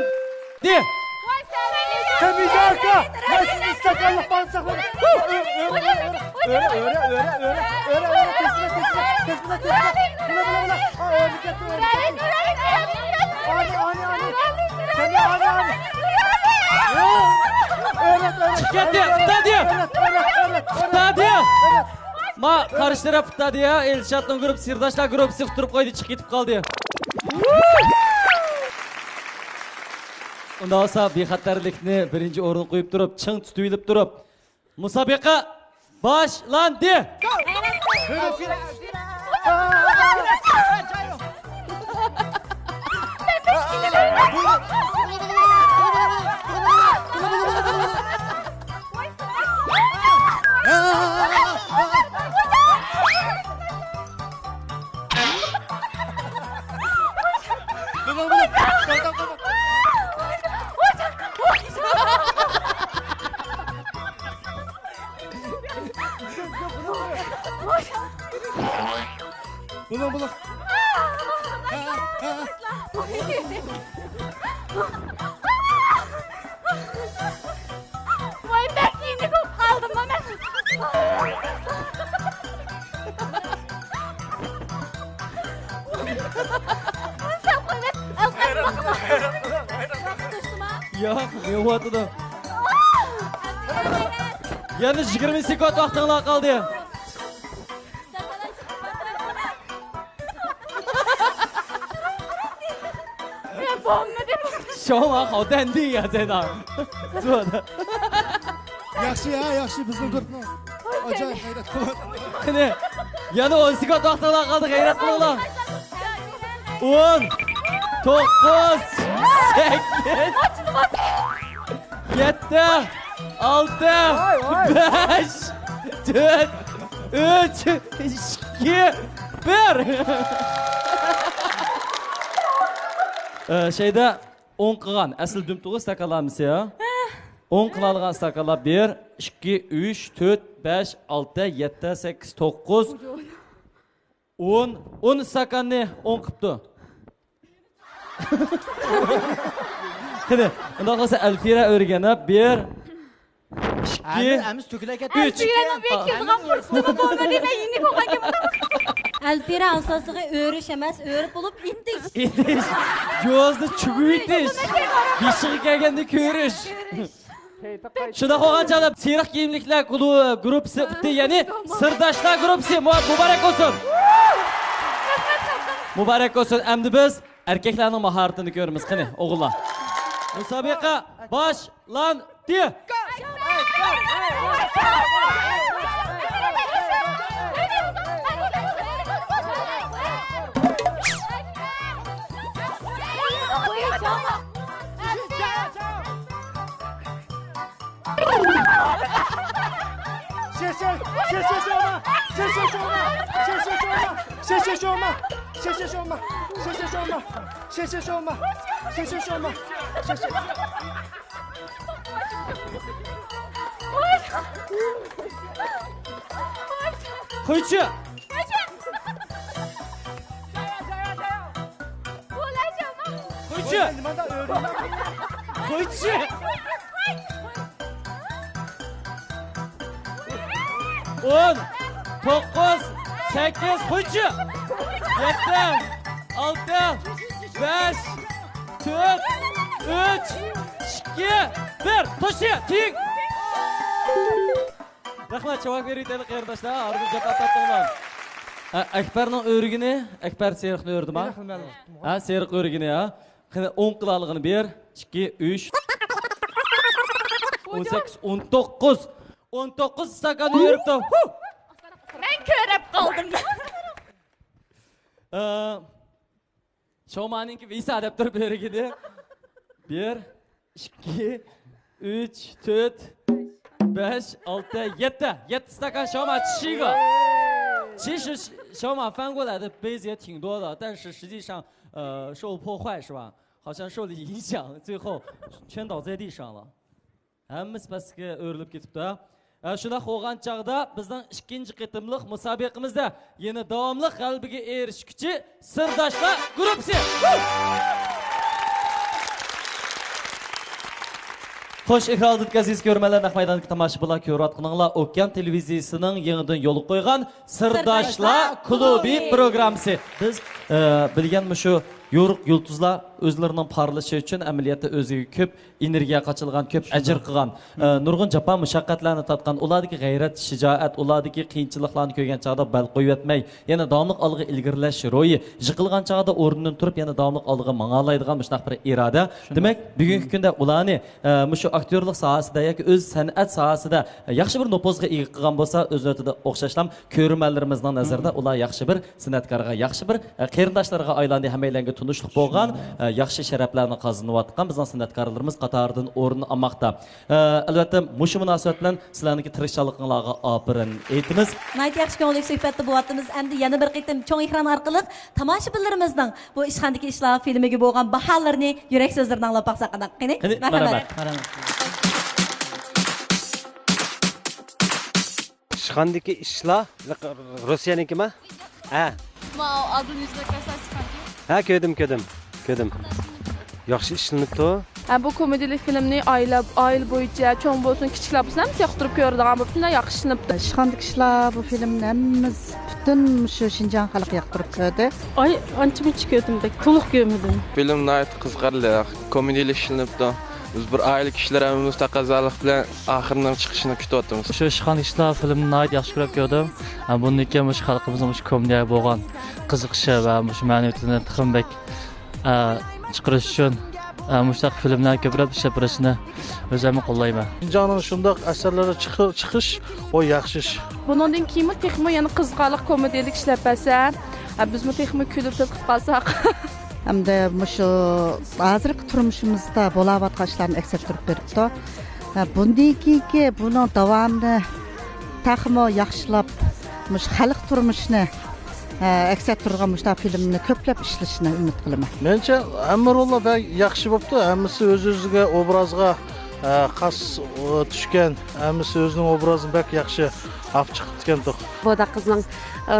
سەمىزە ئاكا، مەن سىزنى ئىستاكانلىق باغدا ساقلىدىم. ئۆرە، ئۆرە، ئۆرە، ئۆرە، ئۆرە، ئۆرە، ئۆرە، تېز بىلەن، تېز بىلەن، تېز بىلەن، تېز بىلەن. بىلە، بىلە، بىلە. ئا، ئۆرە كەتتى، ئۆرە كەتتى. ئانى، ئانى، ئانى. سەمىزە، ئانى، ئانى. ئۆرە، ئۆرە، ئۆرە. چىقىپ كەتتى، ئۆرە، ئۆرە، ئۆرە، ئۆرە. ما، قارشى تەرەپ ئۇتتى يا، ئېلشاتنىڭ گۇرۇپپىسى، سىرداشلار گۇرۇپپىسى ئۇتتۇرۇپ قويدى، چىقىپ كېتىپ قالدى. ئۇنداق بولسا، بىخەتەرلىكنى بىرىنچى ئورۇنغا قويۇپ تۇرۇپ، چىڭ تۇتۇۋېلىپ تۇرۇپ، مۇسابىقە باشلاندى! بۇنىڭ، بۇنىڭ. ھە، ھە، ھە. ۋاي، بەك يېنىك بولۇپ قالدىممۇ مەن؟ ياق، نېمە بولۇۋاتىدۇ؟ يەنە يىگىرمە سېكۇنت ۋاقتىڭلار قالدى. شۇڭا خاۋدەندى يا زەيناپ. ياخشى ھە، ياخشى، بىزنىڭ گۇرۇپنىڭ ئاجايىپ غەيرەت قىلىۋاتىدۇ. قېنى، يەنە ئون سېكۇنت ۋاقتىڭلار قالدى، غەيرەت قىلىڭلار. ئون، توققۇز، سەككىز، يەتتە، ئالتە، ۋاي، ۋاي. بەش، تۆت، ئۈچ، ئىككى، بىر. ئە، شەيدا، ئوڭ قىلغان، ئەسلى دۈم تۇغۇ ئىستاكانلارمىسى، ھە؟ ئوڭ قىلالىغان ئىستاكانلار بىر، ئىككى، ئۈچ، تۆت، بەش، ئالتە، يەتتە، سەككىز، توققۇز، ئون، ئون ئىستاكاننى ئوڭ قىپتۇ. قېنى، ئۇنداق بولسا ئەلفىرە ئۆرگەنە، بىر، ئىككى، ئەمىز، ئەمىز تۆكۈلە كەتتى. ئۈچ. ئەلفىرەنىڭ بىر كېلىدىغان پۇرسىتىمۇ بولمىدى، مەن يېنىك بولغان گېپىم. ئەلفىرە ئاساسىغا ئۆرۈش ئەمەس، ئۆرە بولۇپ ئېتىش. ئېتىش. جوزنى چۈگۈۋېتىش. بېشىغا كەلگەننى كۆرۈش. شۇنداق بولغان چاغدا سېرىق كىيىملىكلەر كۇلۇ-، گۇرۇپپىسى ئۇتتى، يەنى سىرداشلار گۇرۇپپىسى. مۇ-، مۇبارەك بولسۇن. مۇبارەك بولسۇن. ئەمدى بىز ئەركەكلەرنىڭ ماھارىتىنى كۆرىمىز. قېنى، ئوغۇللار. مۇسابىقە باشلاندى. قويچى! قويچى! قويچى! ئون، توققۇز، سەككىز، قويچى! يەتتە، ئالتە، بەش، تۆت، ئۈچ، ئىككى، بىر، توشى، تىڭ! رەھمەت، چاۋاك بېرىۋېتەيلى قېرىنداشلار، ھاردىن جاپا تارتىڭلار. ھە، ئەكبەرنىڭ ئۆرۈگىنى، ئەكبەر سېرىقنى ئۆردىما؟ ھە، سېرىق ئۆرۈگىنى، ھە. قېنى، ئوڭ قىلالىغىنى بىر، ئىككى، ئۈچ، ئون سەككىز، ئون توققۇز. ئون توققۇز ئىستاكاننى يۈرۈپتۇ. ھۇ! مەن كۆرۈپ قالدىم. ئە، شومانىڭكى ۋىسا دەپ تۇرۇپ بېرىگىدى. بىر، ئىككى، ئۈچ، تۆت، بەش، ئالتە، يەتتە. يەتتە ئىستاكان شوما چىشىگە. چىش شوما فەنگۇلەدە بېزىيە تىڭدۇدا. 但是实际上，呃，受破坏是吧？好像受了影响，最后全倒在地上了。 ھەممىسى پەسكە ئۆرۈلۈپ كېتىپتۇ، ھە. ھە، شۇنداق بولغان چاغدا بىزنىڭ ئىككىنچى قېتىملىق مۇسابىقىمىزدە يەنە داۋاملىق غەلىبىگە ئېرىشكۈچى سىرداشلار گۇرۇپپىسى. خوش، ئېكران ئالدىدىكى ئەزىز كۆرۈرمەنلەر، نەق مەيداندىكى تاماشىبىنلار، كۆرۈۋاتقىنىڭلار ئوكيان تېلېۋىزىيىسىنىڭ يېڭىدىن يولغا قويغان سىرداشلار كۇلۇبى پروگراممىسى. بىز، ئە، بىلگەن مۇشۇ يورۇق يۇلتۇزلار ئۆزلىرىنىڭ پارلىشى ئۈچۈن ئەمەلىيەتتە ئۆزىگە كۆپ ئېنېرگىيە قاچىلىغان، كۆپ ئەجىر قىلغان، ئە، نۇرغۇن جاپا مۇشەققەتلەرنى تارتقان، ئۇلاردىكى غەيرەت، شىجائەت، ئۇلاردىكى قىيىنچىلىقلارنى كۆرگەن چاغدا بەل قويۇۋەتمەي، يەنە داۋاملىق ئالغا ئىلگىرىلەش روھى، يىقىلغان چاغدا ئورنىدىن تۇرۇپ، يەنە داۋاملىق ئالغا ماڭالايدىغان مۇشۇنداق بىر ئىرادە. دېمەك، بۈگۈنكى كۈندە ئۇلارنى، ئە، مۇشۇ ئاكتيورلۇق ساھەسىدە ياكى ئۆز سەنئەت ساھەسىدە ياخشى بىر نوپۇزغا ئىگە قىلغان بولسا، ئۆز نۆۋىتىدە ئوخشاشلا كۆرۈرمەنلىرىمىزنىڭ نەزىرىدە ئۇلار ياخشى بىر سەنئەتكارغا، ياخشى بىر، ئە، قېرىنداشلارغا ئايلاندى، ھەممەيلەنگە تونۇشلۇق بولغان، ئە، ياخشى شەرەپلەرنى قازىنىۋاتقان بىزنىڭ سەنئەتكارلىرىمىز قاتارىدىن ئورۇن ئالماقتا. ئە، ئەلۋەتتە، مۇشۇ مۇناسىۋەت بىلەن سىلەرنىڭكى تىرىشچانلىقىڭلارغا ئاپىرىن ئېيتىمىز. ناھايىتى ياخشى كۆڭۈللۈك سۆھبەتتە بولۇۋاتىمىز. ئەمدى يەنە بىر قېتىم چوڭ ئېكران ئارقىلىق تاماشىبىنلىرىمىزنىڭ بۇ ئىشخانىدىكى ئىشلار فىلىمىگە بولغان باھالىرىنى، يۈرەك سۆزلىرىنى ئاڭلاپ باقساق قانداق؟ قېنى، قېنى، مەرھەمەت. مەرھەمەت. ئىشخانىدىكى ئىشلار، روسىيەنىڭكىما؟ ھە. Вау, а ты не заказала сходи? ھە، كۆردۈم، كۆردۈم، كۆردۈم. ياخشى ئىشلىنىپتۇ. ھە، بۇ كومېدىيلىك فىلىمنى ئائىلە، ئائىلە بويىچە چوڭ بولسۇن، كىچىكلەر بولسۇن، ھەممىسى ياقتۇرۇپ كۆرىدىغان بولۇپ، شۇنداق ياخشى ئىشلىنىپتۇ. ئىشخانىدىكى ئىشلار بۇ فىلىمنى ھەممىمىز، پۈتۈن مۇشۇ شىنجاڭ خەلقى ياقتۇرۇپ كۆردى. ئاي، ئانچە-مۇنچە كۆردۈم، بەك تولۇق كۆرمىدىم. فىلىم ناھايىتى قىزىقارلىق، كومېدىيلىك ئىشلىنىپتۇ. بىز بىر ئائىلە كىشىلىرى ھەممىمىز تەقەززالىق بىلەن ئاخىرىنىڭ چىقىشىنى كۈتۈۋاتىمىز. شۇ ئىشخانا ئىشلار فىلىمنى ناھايىتى ياخشى كۆرۈپ كۆردۈم. ھەم بۇندىن كېيىن مۇشۇ خەلقىمىزنىڭ مۇشۇ كومېدىيەگە بولغان قىزىقىشى ۋە مۇشۇ مەنىۋىيىتىنى تېخىمۇ بەك، ئە، چىقىرىش ئۈچۈن، ئە، مۇشۇنداق فىلىملەرنى كۆپرەك ئىشلەپ بېرىشىنى ئۆزۈممۇ قوللايمەن. شىنجاڭنىڭ شۇنداق ئەسەرلىرى چىقىر-، چىقىش، ئۇ ياخشى ئىش. بۇنىڭدىن كېيىنمۇ تېخىمۇ يەنە قىزىقارلىق كومېدىيىلىك ئىشلەپ بەرسە، ھە، بىزمۇ تېخىمۇ كۈلۈپ تېلىقىپ قالساق. ھەمدە مۇشۇ ھازىرقى تۇرمۇشىمىزدا بولاۋاتقان ئىشلارنى ئەكس ئەتتۈرۈپ بېرىپتۇ. ھە، بۇندىن كېيىنكى بۇنىڭ داۋامىنى تېخىمۇ ياخشىلاپ، مۇشۇ خەلق تۇرمۇشىنى ئە، ئەكس ئەتتۈرىدىغان مۇشۇنداق فىلىمنى كۆپلەپ ئىشلىشىنى ئۈمىد قىلىمەن. مېنىڭچە، ھەممە روللار بەك ياخشى بوپتۇ. ھەممىسى ئۆز-ئۆزىگە، ئوبرازغا، ئە، خاس، ئۇ، چۈشكەن. ھەممىسى ئۆزىنىڭ ئوبرازىنى بەك ياخشى ئاپ چىقىپتىكەندۇق. بۇنداق قىزنىڭ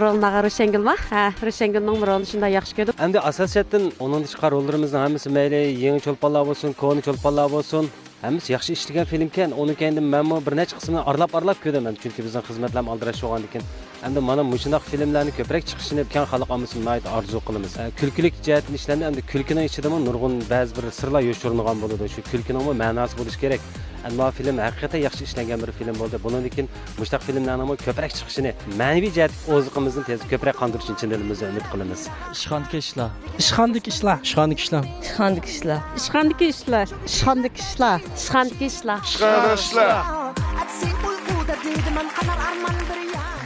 رولىنى ئالغان روشەنگۈلمۇ؟ ھە، روشەنگۈلنىڭ رولىنى شۇنداق ياخشى كۆردۈم. ئەمدى ئاساسىيەتتىن ئۇنىڭدىن چىققان روللىرىمىزنىڭ ھەممىسى مەيلى يېڭى چولپانلار بولسۇن، كونا چولپانلار بولسۇن، ھەممىسى ياخشى ئىشلىگەن فىلىمكەن. ئۇنىڭ كەينىدىن مەنمۇ بىر نەچچە قىسمىنى ئارىلاپ-ئارىلاپ كۆردۈم، چۈنكى بىزنىڭ خىزمەتلەرمۇ ئالدىراش بولغاندىكىن. ئەمدى مانا مۇشۇنداق فىلىملەرنى كۆپرەك چىقىشىنى كەڭ خەلق ئاممىسىدىن ناھايىتى ئارزۇ قىلىمىز. ئە، كۈلكىلىك جەھەتتىن ئىشلەندى، ئەمدى كۈلكىنىڭ ئىچىدىمۇ نۇرغۇن بەزى بىر سىرلار يوشۇرۇنغان بولىدۇ. شۇ كۈلكىنىڭمۇ مەناسى بولۇشى كېرەك. ئەمما فىلىم ھەقىقەتەن ياخشى ئىشلەنگەن بىر فىلىم بولدى. بۇنىڭدىن كېيىن مۇشۇنداق فىلىملەرنىڭمۇ كۆپرەك چىقىشىنى، مەنىۋى جەھەتتىكى ئوزۇقىمىزنى تېز كۆپرەك قاندۇرۇشىنى چىن دىلىمىزدىن ئۈمىد قىلىمىز. ئىشخانىدىكى ئىشلار. ئىشخانىدىكى ئىشلار. ئىشخانىدىكى ئىشلار. ئىشخانىدىكى ئىشلار. ئىشخانىدىكى ئىشلار. ئىشخانىدىكى ئىشلار. ئىشخانىدىكى ئىشلار. ئىشخانىدىكى ئىشلار. ئەتىسى ئۇيقۇدا دېدىمەن، قانار ئارمان بىر يان.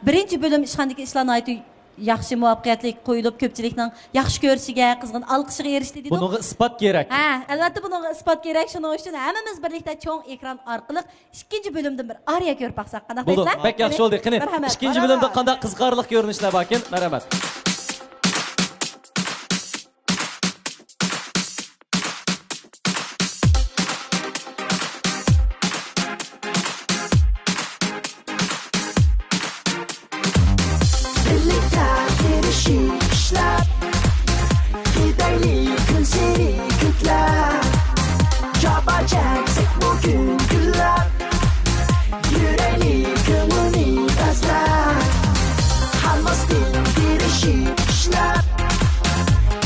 بىرىنچى بۆلۈم ئىشخانىدىكى ئىشلار ناھايىتى ياخشى، مۇۋەپپەقىيەتلىك قويۇلۇپ، كۆپچىلىكنىڭ ياخشى كۆرۈشىگە، قىزغىن ئالقىشىغا ئېرىشتى دېدۇق. بۇنىڭغا ئىسپات كېرەك. ھە، ئەلۋەتتە، بۇنىڭغا ئىسپات كېرەك. شۇنىڭ ئۈچۈن ھەممىمىز بىرلىكتە چوڭ ئېكران ئارقىلىق ئىككىنچى بۆلۈمدىن بىر ئارىيە كۆرۈپ باقساق، قانداق دەيسىلەر؟ بولدى، بەك ياخشى بولدى. قېنى، مەرھەمەت. ئىككىنچى بۆلۈمدە قانداق قىزىقارلىق كۆرۈنۈشلەر باركىن؟ مەرھەمەت. بىرلىكتە تىرىشىپ ئىشلەپ، كېتەيلى كۈنسېرى كۆكلەپ. جاپا چەكسەكمۇ كۈن كۈنلەپ، يۈرەيلى كۆڭۈلنى تازىلاپ. قالماستىن تىرىشىپ ئىشلەپ،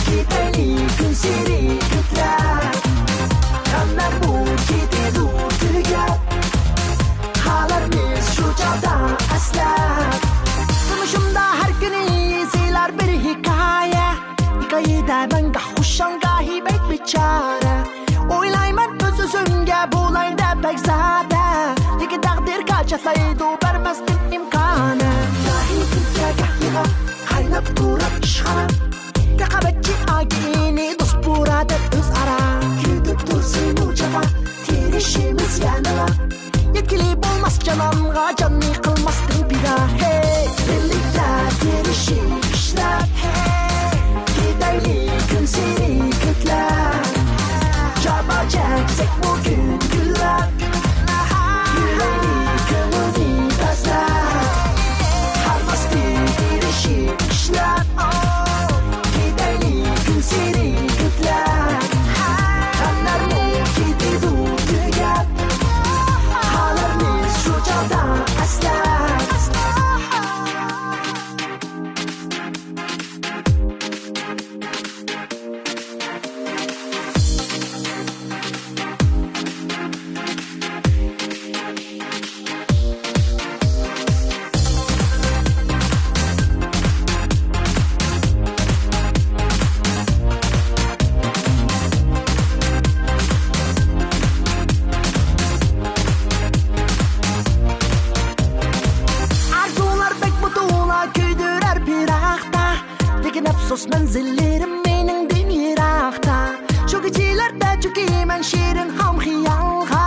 كېتەيلى كۈنسېرى كۆكلەپ. غەملەرمۇ كېتىدۇ تۈگەپ، قالارمىز شۇ چاغدا ئەسلەپ. تۇرمۇشۇمدا ھەر كۈنى يېزىلار بىر ھېكايە، ھېكايىدە مەن گاھ خۇشال، گاھى بەك بىچارە. ئويلايمەن ئۆز-ئۆزۈمگە، بولاي دەپ بەكزادە، لېكىن تەقدىر كاچاتلايدۇ، بەرمەستىن ئىمكانى. گاھى كۈلكە، گاھ يىغا، قايناپ تۇرۇپ ئىشخانا. رىقابەتچى ئاكىنى دوست بۇرادەر ئۆزئارا، كۈتۈپ تۇرسىمۇ جاپا، تىرىشىمىز يەنىلا. يەتكىلى بولماس جانانغا، جاننى قىلماستىن پىدا. ھەي، بىرلىكتە تىرىشىپ ئىشلەپ، كېتەيلى كۈنسېرى كۆكلەپ. جاپا چەكسەكمۇ كۈن كۈنلەپ، يۈرەيلى كۆڭۈلنى تازىلاپ. قالماستىن تىرىشىپ ئىشلەپ، كېتەيلى كۈنسېرى كۆكلەپ. غەملەرمۇ كېتىدۇ تۈگەپ، قالارمىز شۇ چاغدا ئەسلەپ. ئارزۇلار بەكمۇ تولا كۆيدۈرەر پىراقتا، لېكىن ئەپسۇس، مەنزىللىرىم مېنىڭدىن يىراقتا. شۇ كېچىلەردە چۆكىمەن شېرىن خام خىيالغا.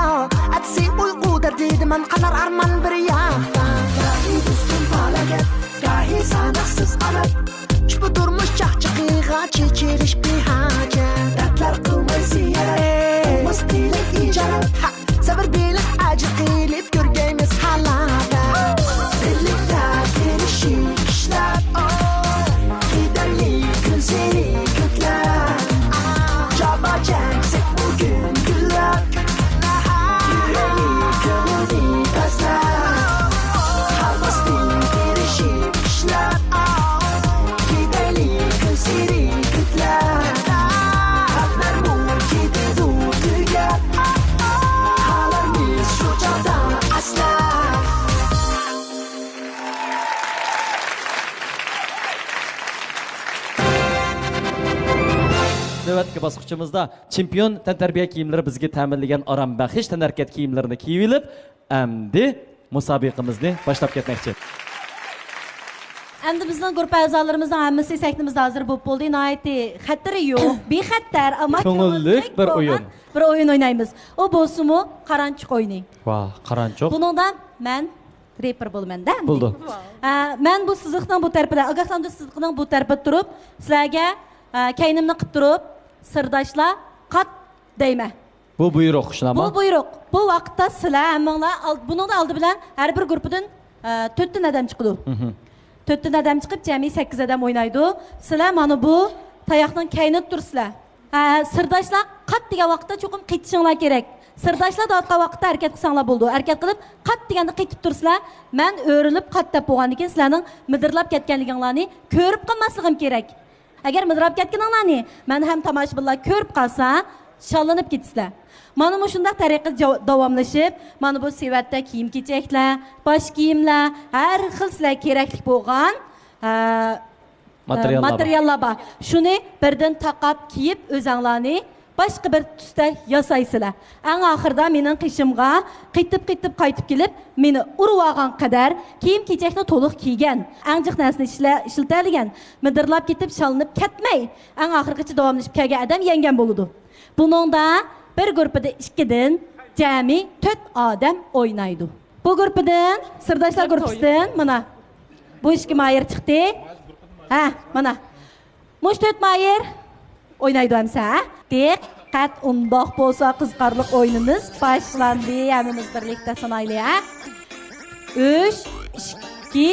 ئەتىسى ئۇيقۇ دەردىدە مەن قانار ئارمان بىر ياقتا. گاھى دۇشمەن پالاكەت، گاھى ساناقسىز ئامەت. ئۇشبۇ تۇرمۇش چاقچىقىغا چېچىلىش بىھاجەت. دەردلەر قىلماي زىيارەت، قىلماس تىلەك ئىجارەت. ھە، سەۋر بىلەن ئەجىر قىلىپ كۆرگەيمىز ھالاۋەت. بىرلىكتە تىرىشىپ ئىشلەپ، كېتەيلى كۈنسېرى كۆكلەپ. جاپا چەكسەك بۈگۈن گۈللەپ، يۈرەكنى، كۆڭۈلنى تازىلاپ. قالماستىن تىرىشىپ ئىشلەپ، كېتەيلى كۈنسېرى كۆكلەپ. غەملەرمۇ كېتىدۇ تۈگەپ، قالارمىز شۇ چاغدا ئەسلەپ. نۆۋەتتىكى باسقۇچىمىزدا چېمپىيون تەنتەربىيە كىيىملىرى بىزگە تەمىنلىگەن ئارام بەخش تەنھەرىكەت كىيىملىرىنى كىيىۋېلىپ، ئەمدى مۇسابىقىمىزنى باشلاپ كەتمەكچى. ئەمدى بىزنىڭ گۇرۇپپا ئەزالىرىمىزنىڭ ھەممىسى سەھنىمىزدە ھازىر بولۇپ بولدى. ناھايىتى خەتىرى يوق، بىخەتەر، ئەمما كۆڭۈللۈك بىر ئويۇن. بىر ئويۇن ئوينايمىز. ئۇ بولسىمۇ قارانچۇق ئويۇنى. ۋاھ، قارانچۇق. بۇنىڭدا مەن رېپېر بولىمەن-دە ئەمدى. بولدى. ھە، مەن بۇ سىزىقنىڭ بۇ تەرىپىدە، ئاگاھلاندۇرۇش سىزىقىنىڭ بۇ تەرىپىدە تۇرۇپ، سىلەرگە، ھە، كەينىمنى قىپ تۇرۇپ، سىرداشلار، قات دەيمەن. بۇ بۇيرۇق، شۇنداقمۇ؟ بۇ بۇيرۇق. بۇ ۋاقىتتا سىلەر ھەممىڭلار ئال-، بۇنىڭدا ئالدى بىلەن ھەر بىر گۇرۇپپىدىن، ئە، تۆتتىن ئادەم چىقىدۇ. مھم. تۆتتىن ئادەم چىقىپ، جەمئىي سەككىز ئادەم ئوينايدۇ. سىلەر مانا بۇ تاياقنىڭ كەينىدە تۇرىسىلەر. ھە، سىرداشلار قات دېگەن ۋاقىتتا چوقۇم قېتىشىڭلار كېرەك. سىرداشلار دەۋاتقان ۋاقىتتا ھەرىكەت قىلساڭلار بولىدۇ. ھەرىكەت قىلىپ، قات دېگەندە قېتىپ تۇرىسىلەر. مەن ئۆرۈلۈپ قات دەپ بولغاندىن كېيىن سىلەرنىڭ مىدىرلاپ كەتكەنلىكىڭلارنى كۆرۈپ قالماسلىقىم كېرەك. ئەگەر مىدىرلاپ كەتكىنىڭلارنى مەن ھەم تاماشىبىنلار كۆرۈپ قالسا، شاللىنىپ كېتىسىلەر. مانا مۇشۇنداق تەرىقىدە جاۋ-، داۋاملىشىپ، مانا بۇ سېۋەتتە كىيىم-كېچەكلەر، باش كىيىملەر، ھەر خىل سىلەرگە كېرەكلىك بولغان، ھە، ماتېرىياللار بار. ماتېرىياللار بار. شۇنى بىردىن تاقاپ كىيىپ، ئۆزەڭلارنى باشقا بىر تۈستە ياسايسىلەر. ئەڭ ئاخىرىدا مېنىڭ قېشىمغا قېتىپ-قېتىپ قايتىپ كېلىپ، مېنى ئۇرۇۋالغان قەدەر كىيىم-كېچەكنى تولۇق كىيگەن، ئەڭ جىق نەرسىنى ئىشلە-، ئىشلىتەلىگەن، مىدىرلاپ كېتىپ، شاللىنىپ كەتمەي، ئەڭ ئاخىرغىچە داۋاملىشىپ كەلگەن ئادەم يەڭگەن بولىدۇ. بۇنىڭدا بىر گۇرۇپپىدا ئىككىدىن جەمئىي تۆت ئادەم ئوينايدۇ. بۇ گۇرۇپپىدىن، سىرداشلار گۇرۇپپىسىدىن، مانا، بۇ ئىككى ماھىر چىقتى. ھە، مانا. مۇشۇ تۆت ماھىر ئوينايدۇ ئەمسە، ھە؟ دىققەت، ئۇنداق بولسا قىزىقارلىق ئويۇنىمىز باشلاندى. ھەممىمىز بىرلىكتە سانايلى، ھە؟ ئۈچ، ئىككى،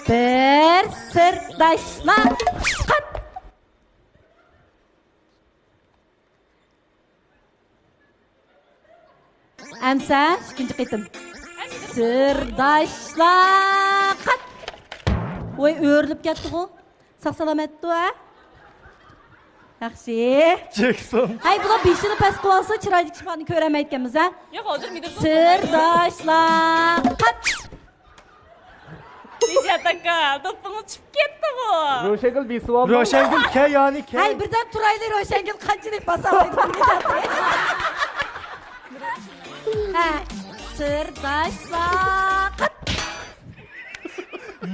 بىر، سىرداشلار. قات! ئەمسە ئىككىنچى قېتىم. سىرداشلار، قات! ۋوي، ئۆرۈلۈپ كەتتىغۇ. ساق سالامەتتۇ، ھە؟ ياخشى. جېكسون. ھەي، بۇلار بېشىنى پەس قىلىۋالسا، چىرايدىكى ئىپادىنى كۆرەلمەيدىكەنمىز، ھە؟ ياق، ھازىر مېنى سىرداشلار، قات! نىجات ئاكا، دوپپىڭىز چۈشۈپ كەتتىغۇ. روشەنگۈل بېسىۋالدى. روشەنگۈل، كەل، يانى، كەل. ھەي، بىردەم تۇرايلى، روشەنگۈل قانچىلىك باسالايدۇ نىجاتنى. ھە، سىرداشلار، قات!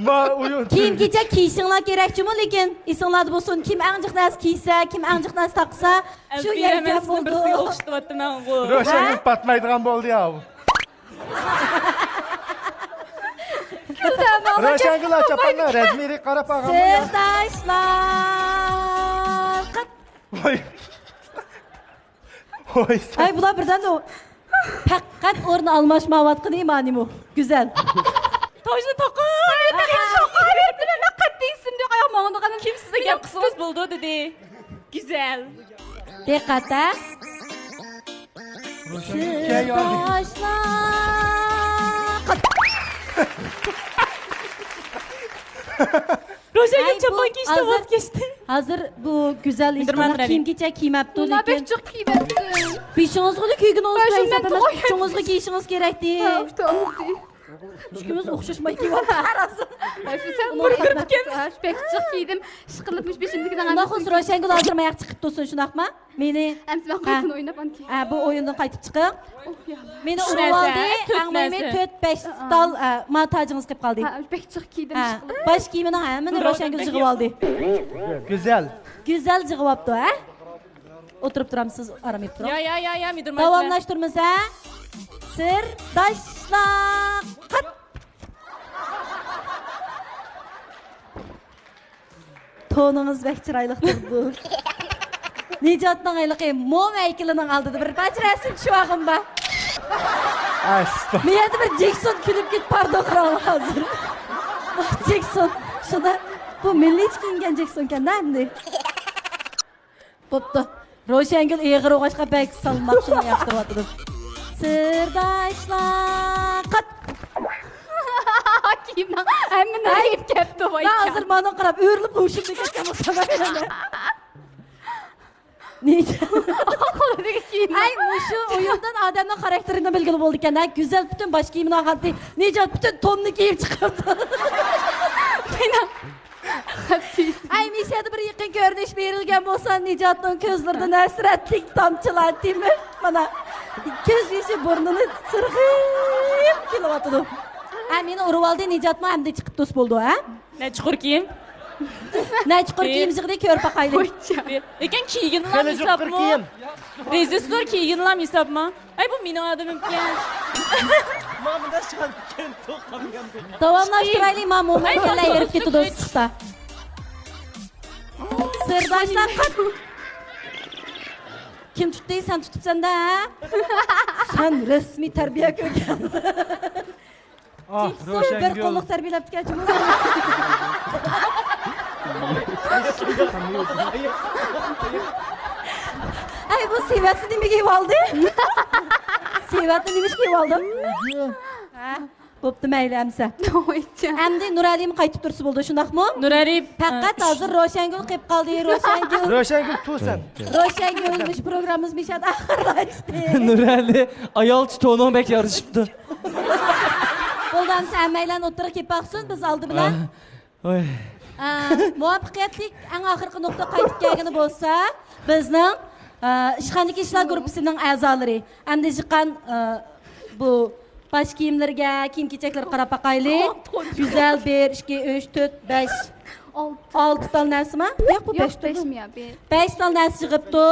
ما ئويۇن. كىيىم-كېچەك كىيىشىڭلار كېرەك جۇمۇ، لېكىن ئېسىڭلاردا بولسۇن، كىم ئەڭ جىق نەرسە كىيسە، كىم ئەڭ جىق نەرسە تاقىسا، شۇ يەڭگەن بولىدۇ. بىرسىگە ئوخشىتىۋاتىمەنغۇ. روشەنگۈل ھە؟ پاتمايدىغان بولدى يا. روشەنگۈل ئاچاپاننىڭ رەزمىگە قاراپ ئالغان بۇ يا. سىرداشلار. ۋاي. ۋاي. ھەي، بۇلار بىردەم پەقەت ئورۇن ئالماشمايۋاتقىنى مانىمۇ؟ گۈزەل. تاجنى تاقاي. قەتئىي ئېسىمدە يوق، ئاياق ماڭىدىغان. كىم سىزگە گەپ قىلسىڭىز بولىدۇ دېدى. گۈزەل. دىققەت، ھە؟ سىرداشلار. روشەنگۈل ئەي، بۇ چاپان كىيىشتىن ھازىر، ۋاز كەچتى. ھازىر بۇ گۈزەل ھېچقانداق كىيىم-كېچەك كىيمەپتۇ، لېكىن بەك جىق كىيمەپتۇ. بېشىڭىزغىلا كىيگىنىڭىز بىلەن ھېساب ئەمەس، ئۇچىڭىزغا كىيىشىڭىز كېرەكتى. ھە، ئۇچتۇم. ئىككىمىز ئوخشاش ماي كىيىۋاتىمىز. بىر كۆرۈپ كەلمىش. بەك جىق كىيدىم. ئىشقىلىپ مۇشۇ بېشىمدىكىنى ئاڭلىسىڭىز. روشەنگۈل ھازىر ماياق چىقىپ تۇرسۇن، شۇنداقمۇ؟ مېنى، ئەمسە مەن ھە. قايتىدىن ئويناپ ئانكى. ھە، بۇ ئويۇندىن قايتىپ چىقىڭ. ئوھ، يا ئاللا. مېنى ئۈچ ئۇرۇۋالدى، نەرسە، تۆت ئەڭ مۇھىمى نەرسە. تۆت، بەش ئىستال، ئە، ما تاجىڭىز قېلىپ قالدى. ھە، بەك جىق كىيدىم، ھە. ئىشقىلىپ. باش كىيىمىنىڭ ھەممىنى روشەنگۈل جىغىۋالدى. گۈزەل. گۈزەل جىغىۋاپتۇ، ھە؟ ئولتۇرۇپ تۇرامسىز، ئارام ئېلىپ تۇرۇڭ. يا، يا، يا، يا، مىدىرمايسىلەر. داۋاملاشتۇرىمىز، ھە؟ سىرداشلار، قات! تونىڭىز بەك چىرايلىق تۇرىدۇ. نىجاتنىڭ ھېلىقى موم ھەيكىلىنىڭ ئالدىدا بىر پارچە رەسىم چۈشۈۋالغىنىم بار. ئەستە. مېيەردە بىر جېكسون كۈلۈپ كېتىپ باردۇ، قاراڭلار ھازىر. جېكسون، شۇندا بۇ مىللىيچە كىيىنگەن جېكسونكەن-دە ئەمدى. بوپتۇ. روشەنگۈل ئېغىر بولغاچقا بەك سالماقچىنى ياقتۇرۇۋاتىدۇ. سىرداشلار، قات! كىيىمنىڭ ھەممىنى ئەي، يەپ كەپتۇ، ۋاي. مەن ھازىر مانا قاراپ ئۆرۈلۈپ ھوشۇمدىن كەتكەن بولسام مەن. نىجات. قولىدىكى كىيىم. ئەي، مۇشۇ ئويۇندىن ئادەمنىڭ خاراكتېرىنى بىلگىلى بولىدىكەن، ھە؟ گۈزەل پۈتۈن باش كىيىمىنى ئالغانتى، نىجات پۈتۈن توننى كىيىپ چىقىپتۇ. مېنىڭ ئەي، مىشەدە بىر يېقىن كۆرۈنۈش بېرىلگەن بولسا، نىجاتنىڭ كۆزلىرىدىن ھەسرەتلىك تامچىلار تېمىپ، مانا، كۆز يېشى بۇرنىنى سىرغىپ كېلىۋاتىدۇ. ھە، مېنى ئۇرۇۋالدى، نىجاتمۇ ئەمدى چىقىپ تۇرسا بولىدۇ، ھە؟ نەچچە قۇر كىيىم؟ نەچچە قۇر كىيىم يىغدى، كۆرۈپ باقايلى. لېكىن كىيگىنىلا ھېسابمۇ؟ رېژىسسور كىيگىنىلا ھېسابمۇ؟ ئەي، بۇ مېنىڭ ئادىمىمكەن. داۋاملاشتۇرايلى، ما مومەن كەللە ھېرىپ كېتىدۇ ئىسسىقتا. سىرداشلار، قات-، كىم تۇتتى؟ سەن تۇتۇپسەن-دە، ھە؟ سەن رەسمىي تەربىيە كۆرگەن. ئاھ، تېخىسۇ بىر روشەنگۈل. قوللۇق تەربىيەلەپتىكەن جۇمۇ. ئەي، بۇ سېۋەتنى نېمىگە ئېۋالدى؟ سېۋەتنى نېمىشقا ئېۋالدىم؟ ھە، بوپتۇ، مەيلى ئەمسە. ئەمدى نۇرئەلىمۇ قايتىپ تۇرسا بولىدۇ، شۇنداقمۇ؟ نۇرئەلى، پەقەت ھازىر روشەنگۈل قېلىپ قالدى، روشەنگۈل. روشەنگۈل، تۇر سەن. روشەنگۈل، مۇشۇ پروگراممىمىز مىشات ئاخىرلاشتى. نۇرئەلى، ئايالچە تونۇڭ بەك يارىشىپتۇ. بولدى، ئەمسە ھەممەيلەن ئوتتۇرىغا كېلىپ باقسۇن، بىز ئالدى بىلەن. ۋاي. ئە، مۇۋەپپەقىيەتلىك ئەڭ ئاخىرقى نۇقتا قايتىپ كەلگىنى بولسا، بىزنىڭ، ئە، ئىشخانىدىكى ئىشلار گۇرۇپپىسىنىڭ ئەزالىرى. ئەمدى چىققان، ئە، بۇ باش كىيىملىرىگە، كىيىم-كېچەكلىرىگە قاراپ باقايلى. گۈزەل، بىر، ئىككى، ئۈچ، تۆت، بەش. ئالتە. ئالتە تال نەرسىمۇ؟ ياق، بۇ ياق، بەش تۇردى. بەشمۇ يا، بىر. بەش تال نەرسە يىغىپتۇ.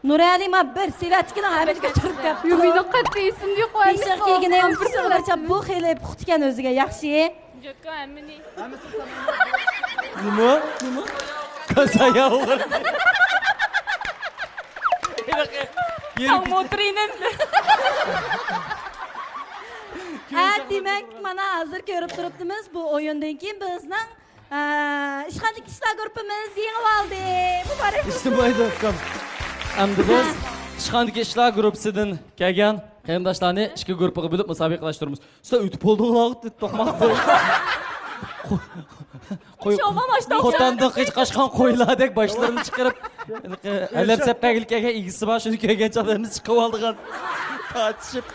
نۇرئەلى، ما بىر سېۋەتكىنىڭ ھەممىنى كۆتۈرۈپ كەپتۇ. يۇمىنىڭ قەتئىي ئېسىمدە يوق، بېشىغا كىيگىنى بىر سېۋەتچە، بۇ خېلى پۇختا ئىكەن ئۆزىگە، ياخشى. جاكا ھەممىنى. نېمە؟ نېمە؟ كاسايا ئوغرى. تاڭ موتىرىنىڭ. ھە، دېمەك، مانا ھازىر كۆرۈپ تۇرۇپتىمىز، بۇ ئويۇندىن كېيىن بىزنىڭ ئىشخانىدىكى ئىشلار گۇرۇپپىمىز يېڭىۋالدى. مۇبارەك بولسۇن. ئىشتىن بولدى، ئۇكام. ئەمدى بىز ئىشخانىدىكى ئىشلار گۇرۇپپىسىدىن كەلگەن قېرىنداشلارنى ئىككى گۇرۇپپىغا بۆلۈپ مۇسابىقىلەشتۈرىمىز. سىلەر ئۆتۈپ بولدۇڭلار توقماقتا. قوي، قوتاندىن قېچىپ قاچقان قويلاردەك باشلىرىنى چىقىرىپ، ئەلەپ سەپقەگىلى كەلگەن ئىگىسى بار، شۇنى كۆرگەن چاغدا ھەممىسى چىقىۋالىدىغان. تارتىشىپ.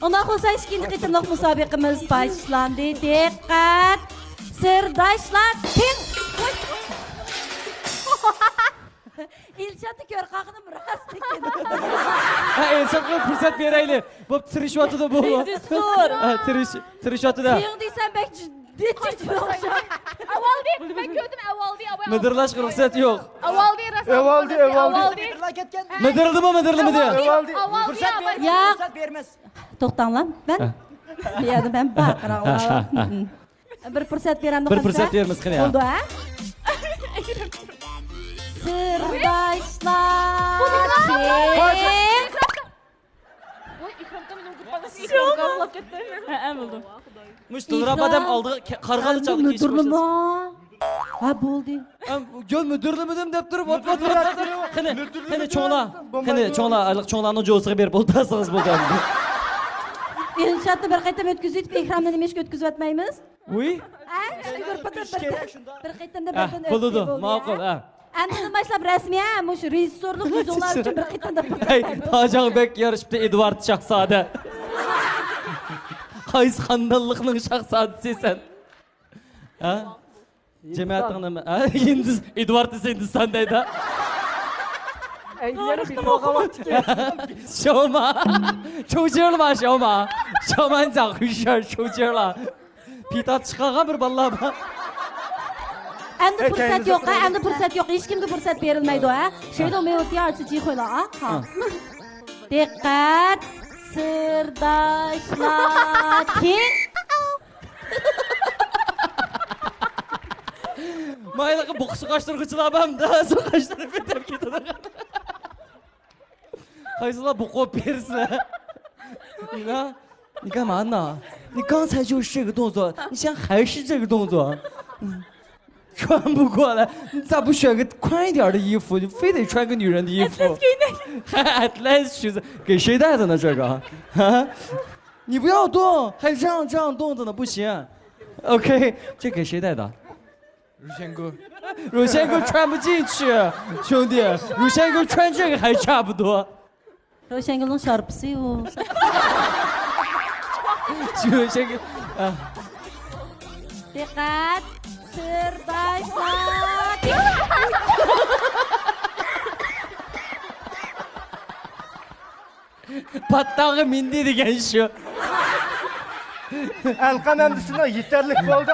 ئۇنداق بولسا، ئىككىنچى قېتىملىق مۇسابىقىمىز باشلاندى. دىققەت! سىرداشلار، تىڭ! ئىلشاتنى كۆر قاقىنىم راست ئىكەن. ھە، ئىلشاتقا پۇرسەت بېرەيلى. بوپتۇ، تىرىشىۋاتىدۇ بۇ. رېژىسسور. ھە، تىرىش-، تىرىشىۋاتىدۇ. تىڭ دېسەم بەك جىددىي چېچىپ ئوخشاپ. ئەۋالدى، مەن كۆردۈم، ئەۋالدى، ئەۋالدى. مىدىرلاشقا رۇخسەت يوق. ئەۋالدى، راست ئەۋالدى، ئەۋالدى. مىدىرلىدىمۇ، مىدىرلىمىدى؟ ئەۋالدى. ئەۋالدى. پۇرسەت بېرىڭ، ياق. پۇرسەت بېرىمىز. توختاڭلار، مەن، ھە، بۇ يەردە مەن بار، قاراڭلار. بىر پۇرسەت بېرەمدۇ؟ بىر پۇرسەت بېرىمىز، قېنى. بولدى، ھە؟ سىرداشلار، كىم؟ ھە، ھە، بولدى. مۇشۇ دىلراب ئادەم ئالدىغا كە-، قارىغاندا چاغدا كېسىپ باشلىسۇن. ھە، بولدى. ئەم، يول مىدىرلىمىدىم دەپ تۇرۇپ، ۋات، ۋات، ۋات، ۋات. قېنى، قېنى، چوڭلار. قېنى، چوڭلار، ھېلىقى چوڭلارنىڭ جوزىغا بېرىپ ئولتۇرسىڭىز بولدى ئەمدى. ئىلشاتنى بىر قېتىم ئۆتكۈزۈۋېتىپ، ئېكراننى نېمىشقا ئۆتكۈزۈۋەتمەيمىز؟ ۋۇي. ھە، گۇرۇپپىدا بىر، بىر قېتىمدا ھە، بىردىن بولىدۇ، ئۆتكۈزدى، بولدى، ماقۇل، ھە. ھە. ئەمدىدىن باشلاپ رەسمىي، ھە، مۇشۇ رېژىسسورلۇق يۈزۈڭلار ئۈچۈن بىر قېتىمدا پۇرسەت ھەي، بەردۇق. تاجىڭ بەك يارىشىپتۇ، ئېدۋارد شاھزادە. قايسى خانىدانلىقنىڭ شاھزادىسى سەن؟ ھە؟ جەمەتىڭ نېمە؟ ھە؟ ھىندىس-، ئېدۋارد دېسە ھىندىستان دەيدۇ. ئەنگلىيەنى بېسىۋالغان ۋاقتىكەن. شوما. شوجېرلا شوما. شومانزا خۇشيار شوجېرلا. پىتات چىقارغان بىر بالىلار بار. ئەمدى پۇرسەت يوق، ئەمدى پۇرسەت يوق. ھېچكىمگە پۇرسەت بېرىلمەيدۇ، ھە؟ شۇيدۇڭ مېۋۇتى ئارچى جىخۇيلا، ئا؟ ھا. دىققەت! سىرداشلار، كىم؟ مايلىقى بۇقا سۇ قاچتۇرغۇچىلار بارمىدا؟ سۇ قاچتۇرۇپ كېتىپ كېتىدۇ. قايسىلار بۇقا بولۇپ بېرىسىلەر؟ نىكا، نىكا مانا. 你刚才就是这个动作，你现在还是这个动作。 穿不过来，你咋不选个宽一点的衣服？你非得穿个女人的衣服？Atlas 给谁带的呢？这个，啊？你不要动，还这样这样动着呢，不行。OK，这给谁带的？乳仙哥。乳仙哥穿不进去，兄弟，乳仙哥穿这个还差不多。 روشەنگۈلنىڭ شارپىسى ئۇ. روشەنگۈل، ئا. دىققەت! سىرداشلار! پاتتاغا مىندى دېگەن شۇ. ئەلقەن ئەمدى سېنىڭ يېتەرلىك بولدى.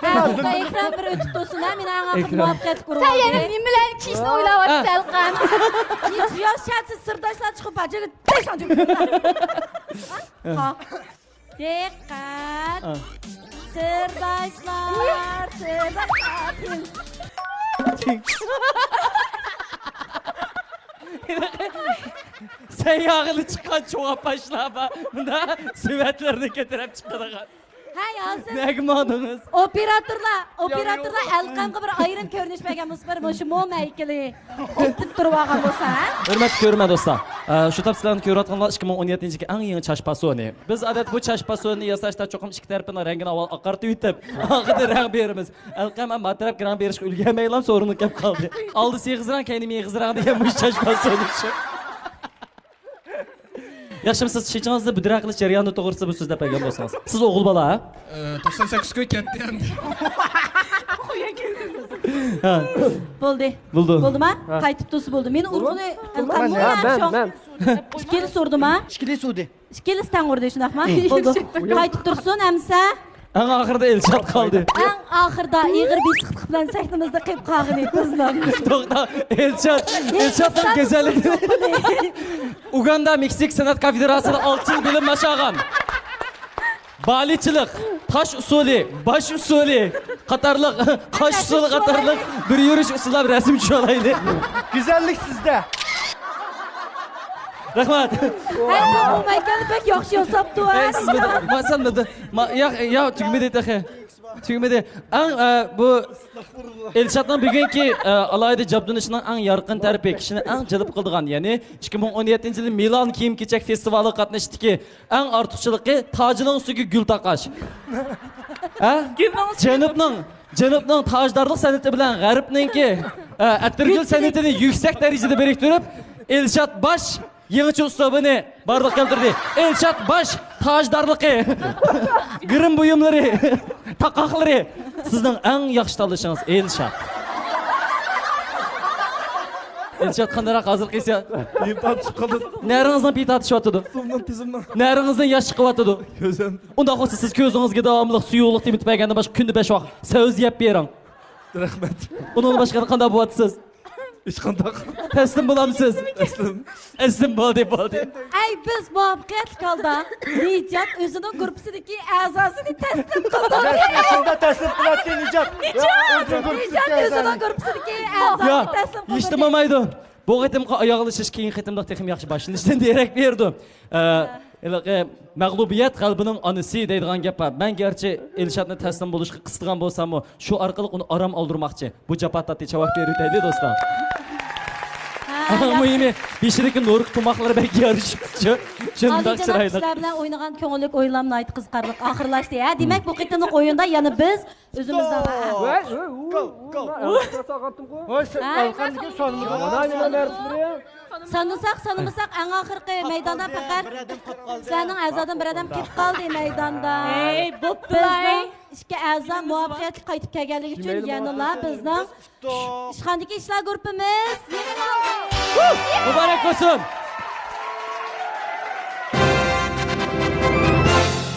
ھە، ئېكران بىر ئۆتۈپ تۇرسۇن، ھە، مېنى ئەڭ ئاخىرى مۇۋەپپەقىيەتلىك ئۇرۇۋالدى. سەن يەنە نېمىلەرنى چېچىشنى ئويلاۋاتىسەن، ئەلقەن؟ ھېچ ياشاتسا سىرداشلار چىقىپ باجىگە تەشەن. ھا. دىققەت. ھا. سىرداشلار، سىرداشلار. سەن ياغىلى چىققان چوڭ ئاپاشلار بار. مۇندا سېۋەتلەرنى كۆتۈرۈپ چىقىدىغان. ھەي، ھازىر نەگە ماڭدىڭىز؟ ئوپېراتورلار، ئوپېراتورلار ئەلقەمگە بىر ئايرىم كۆرۈنۈش بەرگەن بولسا، بىر مۇشۇ موم ھەيكىلى ئېتىپ تۇرۇۋالغان بولسا، ھە؟ ھۆرمەتلىك كۆرۈرمەن دوستلار، ئە، شۇ تاپتا سىلەرنى كۆرۈۋاتقانلار ئىككى مىڭ ئون يەتتىنچى يىلدىكى ئەڭ يېڭى چاچ پاسونى. بىز ئادەتتە بۇ چاچ پاسونىنى ياساشتا چوقۇم ئىككى تەرىپىنىڭ رەڭگىنى ئاۋۋال ئاقارتىۋېتىپ، ئاخىرىدا رەڭ بېرىمىز. ئەلقەم ھەم ما تەرەپكە رەڭ بېرىشكە ئۈلگۈرمەيلا سورۇنغا كەپ قالدى. ئالدىسى ئېغىز رەڭ، كەينى مېغىز رەڭ دېگەن مۇشۇ چاچ پاسونى شۇ. ياخشىمۇ، سىز چېچىڭىزنى بۈدرە قىلىش جەريانى توغرىسىدا بىر سۆزلەپ بەرگەن بولسىڭىز. سىز ئوغۇل بالا، ھە؟ ئە، توقسان سەككىزگە كەتتى ئەمدى. ھە. بولدى. بولدى. بولدىما؟ ھە. قايتىپ تۇرسا بولدى. مېنى ئۇرغىلى قالمىدى. مەن، مەن، مەن. ئىككىلى سوردىما؟ ئىككىلى سوردى. ئىككىلىسى تەڭ ئۇردى، شۇنداقما؟ بولدى. قايتىپ تۇرسۇن ئەمسە. ئەڭ ئاخىرىدا ئېلشات قالدى. ئەڭ ئاخىرىدا ئېغىر بېسىقلىق بىلەن سەھنىمىزدە قېلىپ قالغىنى بىزنىڭ. توختا، ئېلشات، ئېلشاتنىڭ گۈزەللىكى. ئۇگاندا مېكسىك سەنئەت كونفېدېراتسىيىسىدا ئالتە يىل بىلىم ئالغان. بالىچىلىق، تاش ئۇسسۇلى، باش ئۇسسۇلى قاتارلىق، قاش ئۇسسۇلى قاتارلىق بىر يۈرۈش ئۇسسۇللاپ رەسىم چۈشۈرەيلى. گۈزەللىك سىزدە. رەھمەت. ھەي، بۇ مەيكەننى بەك ياخشى ياساپتۇ، ھە؟ ئەي، سىز مىدىر، ما سەن مىدىر. ما، يا، يا، تۈگىمىدى تېخى. تۈگىمىدى. ئەڭ، ئە، بۇ ئېلشاتنىڭ بۈگۈنكى، ئە، ئالاھىدە جابدۇنۇشىنىڭ ئەڭ يارقىن تەرىپى، كىشىنى ئەڭ جەلپ قىلىدىغان، يەنى ئىككى مىڭ ئون يەتتىنچى يىلى مىلان كىيىم-كېچەك فېستىۋالىغا قاتنىشىشتىكى ئەڭ ئارتۇقچىلىقى تاجنىڭ ئۈستىگە گۈل تاقاش. ھە؟ گۈلنىڭ ئۈستىگە. جەنۇبنىڭ، جەنۇبنىڭ تاجدارلىق سەنئىتى بىلەن غەربنىڭكى، ئە، ئەتىرگۈل سەنئىتىنى يۈكسەك دەرىجىدە بىرىكتۈرۈپ، ئېلشات باش يېڭىچە ئۇسلۇبىنى بارلىققا كەلتۈردى. ئېلشات باش تاجدارلىقى، گىرىم بۇيۇملىرى، تاقاقلىرى. سىزنىڭ ئەڭ ياخشى تاللىشىڭىز ئېلشات. ئېلشات قانداقراق ھازىرقى ھېسسىيات؟ پېيى تارتىشىپ قالدى. نەرىڭىزنىڭ پېيى تارتىشىۋاتىدۇ. تىزىمنىڭ، تىزىمنىڭ. نەرىڭىزدىن ياش چىقىۋاتىدۇ. كۆزۈم. ئۇنداق بولسا سىز كۆزىڭىزگە داۋاملىق سۇيۇقلۇق تېمىتىپ بەرگەندىن باشقا كۈندە بەش ۋاق سەۋزە يەپ بېرىڭ. رەھمەت. ئۇنىڭدىن باشقا قانداق بولۇۋاتىسىز؟ ھېچقانداق. تەسلىم بولامسىز؟ تەسلىم. تەسلىم، بولدى، بولدى. ئەي، بىز مۇۋەپپەقىيەتلىك ھالدا نىجات ئۆزىنىڭ گۇرۇپپىسىدىكى ئەزاسىنى تەسلىم قىلدى. رەسمىي تەسلىم قىلاتتى نىجات. نىجات، نىجات ئۆزىنىڭ گۇرۇپپىسىدىكى ئەزاسىنى تەسلىم قىلدى. ھېچنېمە بولمايدۇ. بۇ قېتىمقى ئاياغلىشىش كېيىنكى قېتىملىق تېخىمۇ ياخشى باشلىنىشتىن دېرەك بېرىدۇ. ئە، ھېلىقى مەغلۇبىيەت غەلىبىنىڭ ئانىسى دەيدىغان گەپ بار. مەن گەرچە ئېلشاتنى تەسلىم بولۇشقا قىستىغان بولساممۇ، شۇ ئارقىلىق ئۇنى ئارام ئالدۇرماقچى. بۇ جاپا تارتتى، چاۋاك بېرىۋېتەيلى، دوستلار. ھە، ئەڭ مۇھىمى، بېشىدىكى نورۇك تۇماقلىرى بەك يارىشىپتۇ. شۇنداق چىرايلىق. كىشىلەر بىلەن ئوينىغان كۆڭۈللۈك ئويۇنلار ناھايىتى قىزىقارلىق ئاخىرلاشتى. ھە، دېمەك، بۇ قېتىملىق ئويۇندا يەنە بىز ئۆزىمىزنىڭ، ھە. ۋاي، ۋاي، ۋاي، ۋاي، ۋاي، سەن ھە؟ ئالقاندىكى سانىمىز. مانا نېمە نەرسىلىرى؟ سانىساق، سانىمىساق، ئەڭ ئاخىرقى مەيداندا پەقەت سىلەرنىڭ ئەزادىن بىر ئادەم كېلىپ قالدى مەيداندا. ئەي، بوپتۇلاي. بىزنىڭ ئىككى ئەزا مۇۋەپپەقىيەتلىك قايتىپ كەلگەنلىكى ئۈچۈن يەنىلا بىزنىڭ ئىشخانىدىكى ئىشلار گۇرۇپپىمىز يېڭىپ ئالدى. مۇبارەك بولسۇن!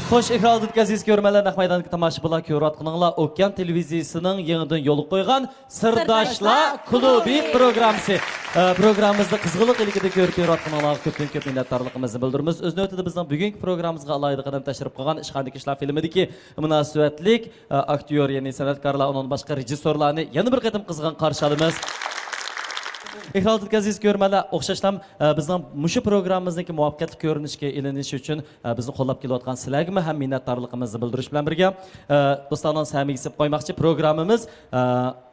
خوش، ئېكران ئالدىدىكى ئەزىز كۆرۈرمەنلەر، نەق مەيداندىكى تاماشىبىنلار، كۆرۈۋاتقىنىڭلار ئوكيان تېلېۋىزىيىسىنىڭ يېڭىدىن يولغا قويغان سىرداشلار كۇلۇبى پروگراممىسى. ئە، پروگراممىمىزنى قىزغىنلىق ئىلكىدە كۆرۈپ بېرىۋاتقىنىڭلارغا كۆپتىن كۆپ مىننەتدارلىقىمىزنى بىلدۈرىمىز. ئۆز نۆۋىتىدە بىزنىڭ بۈگۈنكى پروگراممىمىزغا ئالاھىدە قەدەم تەشرىپ قىلغان ئىشخانىدىكى ئىشلار فىلىمىدىكى مۇناسىۋەتلىك، ئە، ئاكتيور، يەنى سەنئەتكارلار، ئۇنىڭدىن باشقا رېژىسسورلارنى يەنە بىر قېتىم قىزغىن قارشى ئالىمىز. ئېكران ئالدىدىكى ئەزىز كۆرۈرمەنلەر، ئوخشاشلا، ئە، بىزنىڭ مۇشۇ پروگراممىمىزنىڭكى مۇۋەپپەقىيەتلىك كۆرۈنۈشكە ئېلىنىشى ئۈچۈن، ئە، بىزنى قوللاپ كېلىۋاتقان سىلەرگىمۇ ھەم مىننەتدارلىقىمىزنى بىلدۈرۈش بىلەن بىرگە، ئە، دوستلارنىڭ سەمىگە سېلىپ قويماقچى، پروگراممىمىز، ئە،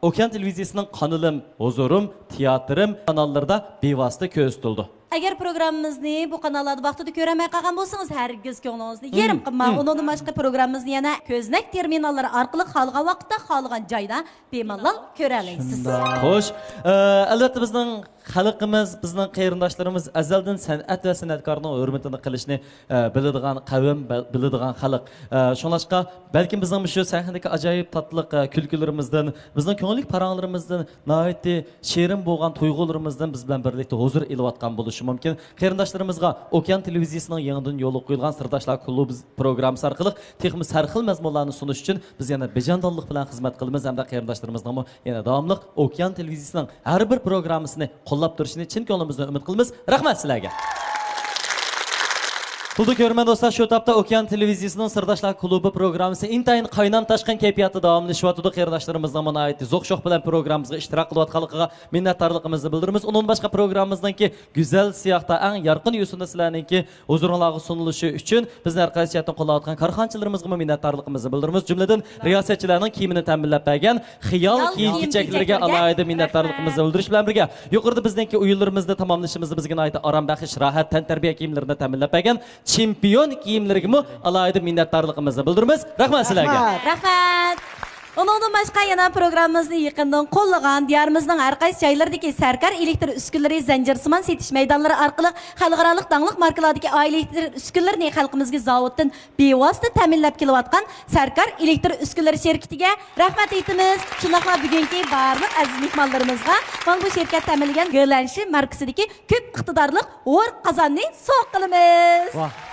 ئوكيان تېلېۋىزىيىسىنىڭ قانىلىم، ھۇزۇرۇم، تىياتىرىم قاناللىرىدا بىۋاسىتە كۆرسىتىلىدۇ. ئەگەر پروگراممىمىزنى بۇ قاناللاردا ۋاقتىدا كۆرەلمەي قالغان بولسىڭىز، ھەرگىز كۆڭلىڭىزنى يېرىم قىلماڭ. ئۇنىڭدىن باشقا، پروگراممىمىزنى يەنە كۆزنەك تېرمىناللىرى ئارقىلىق خالىغان ۋاقىتتا، خالىغان جايدا بىمالال كۆرەلەيسىز. شۇنداق. خوش، ئە، ئەلۋەتتە، بىزنىڭ خەلقىمىز، بىزنىڭ قېرىنداشلىرىمىز ئەزەلدىن سەنئەت ۋە سەنئەتكارنىڭ ھۆرمىتىنى قىلىشنى، ئە، بىلىدىغان قەۋم، بە-، بىلىدىغان خەلق. ئە، شۇڭلاشقا، بەلكىم بىزنىڭ مۇشۇ سەھنىدىكى ئاجايىپ تاتلىق، ئە، كۈلكىلىرىمىزدىن، بىزنىڭ كۆڭۈللۈك پاراڭلىرىمىزدىن، ناھايىتى شېرىن بولغان تۇيغۇلىرىمىزدىن بىز بىلەن بىرلىكتە ھۇزۇر ئېلىۋاتقان بولۇشى مۇمكىن. قېرىنداشلىرىمىزغا ئوكيان تېلېۋىزىيىسىنىڭ يېڭىدىن يولغا قويۇلغان سىرداشلار كۇلۇبى پروگراممىسى ئارقىلىق تېخىمۇ سەرخىل مەزمۇنلارنى سۇنۇش ئۈچۈن بىز يەنە بىجاندانلىق بىلەن خىزمەت قىلىمىز ھەمدە قېرىنداشلىرىمىزنىڭمۇ يەنە داۋاملىق ئوكيان تېلېۋىزىيىسىنىڭ ھەر بىر پروگراممىسىنى قوللاپ تۇرۇشىنى چىن كۆڭلىمىزدىن ئۈمىد قىلىمىز. رەھمەت سىلەرگە! قىلدى كۆرۈرمەن دوستلار، شۇ تاپتا ئوكيان تېلېۋىزىيىسىنىڭ سىرداشلار كۇلۇبى پروگراممىسى ئىنتايىن قاينام تاشقىن كەيپىياتتا داۋاملىشىۋاتىدۇ. قېرىنداشلىرىمىزنىڭمۇ ناھايىتى زوق شوق بىلەن پروگراممىمىزغا ئىشتىراك قىلىۋاتقانلىقىغا مىننەتدارلىقىمىزنى بىلدۈرىمىز. ئۇنىڭدىن باشقا پروگراممىمىزنىڭكى گۈزەل سىياھتا ئەڭ يارقىن يوسۇندا سىلەرنىڭكى ھۇزۇرۇڭلارغا سۇنۇلۇشى ئۈچۈن بىزنى ھەر قايسى جەھەتتىن قوللاۋاتقان كارخانىچىلىرىمىزغىمۇ مىننەتدارلىقىمىزنى بىلدۈرىمىز. جۈملىدىن رىياسەتچىلەرنىڭ كىيىمىنى تەمىنلەپ بەرگەن خىيال خىيال كىيىم كىيىم كېچەكلىرىگە كېچەكلىرىگە ئالاھىدە مىننەتدارلىقىمىزنى بىلدۈرۈش بىلەن بىرگە، يۇقىرىدا بىزنىڭكى ئويۇنلىرىمىزنى تاماملىشىمىزدا بىزگە ناھايىتى ئارام بەخش، راھەت تەنتەربىيە كىيىملىرىنى تەمىنلەپ بەرگەن چېمپىيون كىيىملىرىگىمۇ ئالاھىدە مىننەتدارلىقىمىزنى بىلدۈرىمىز. رەھمەت سىلەرگە. رەھمەت. رەھمەت. ئۇنىڭدىن باشقا يەنە پروگراممىمىزنى يېقىندىن قوللىغان، دىيارىمىزنىڭ ھەر قايسى جايلىرىدىكى سەركار ئېلېكتر ئۈسكۈنىلىرى زەنجىرسىمان سېتىش مەيدانلىرى ئارقىلىق خەلقئارالىق داڭلىق ماركىلاردىكى ئائىلە ئېلېكتر ئۈسكۈنىلىرىنى خەلقىمىزگە زاۋۇتتىن بىۋاسىتە تەمىنلەپ كېلىۋاتقان سەركار ئېلېكتر ئۈسكۈنىلىرى شىركىتىگە رەھمەت ئېيتىمىز. شۇنداقلا بۈگۈنكى بارلىق ئەزىز مېھمانلىرىمىزغا مانا بۇ شىركەت تەمىنلىگەن گېلەنشى ماركىسىدىكى كۆپ ئىقتىدارلىق ھور قازاننى سوۋغا قىلىمىز. ۋاھ.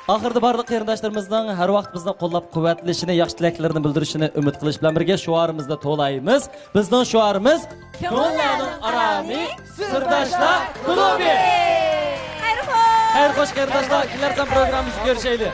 ئاخىرىدا بارلىق قېرىنداشلىرىمىزنىڭ ھەر ۋاقىت بىزنى قوللاپ قۇۋۋەتلىشىنى، ياخشى تىلەكلىرىنى بىلدۈرۈشىنى ئۈمىد قىلىش بىلەن بىرگە شوئارىمىزنى توۋلايمىز. بىزنىڭ شوئارىمىز كۆڭۈللەرنىڭ ئارامى، سىرداشلار كۇلۇبى. خەير خوش. خەير خوش قېرىنداشلار، كېلەر سان پروگراممىمىزدا كۆرۈشەيلى.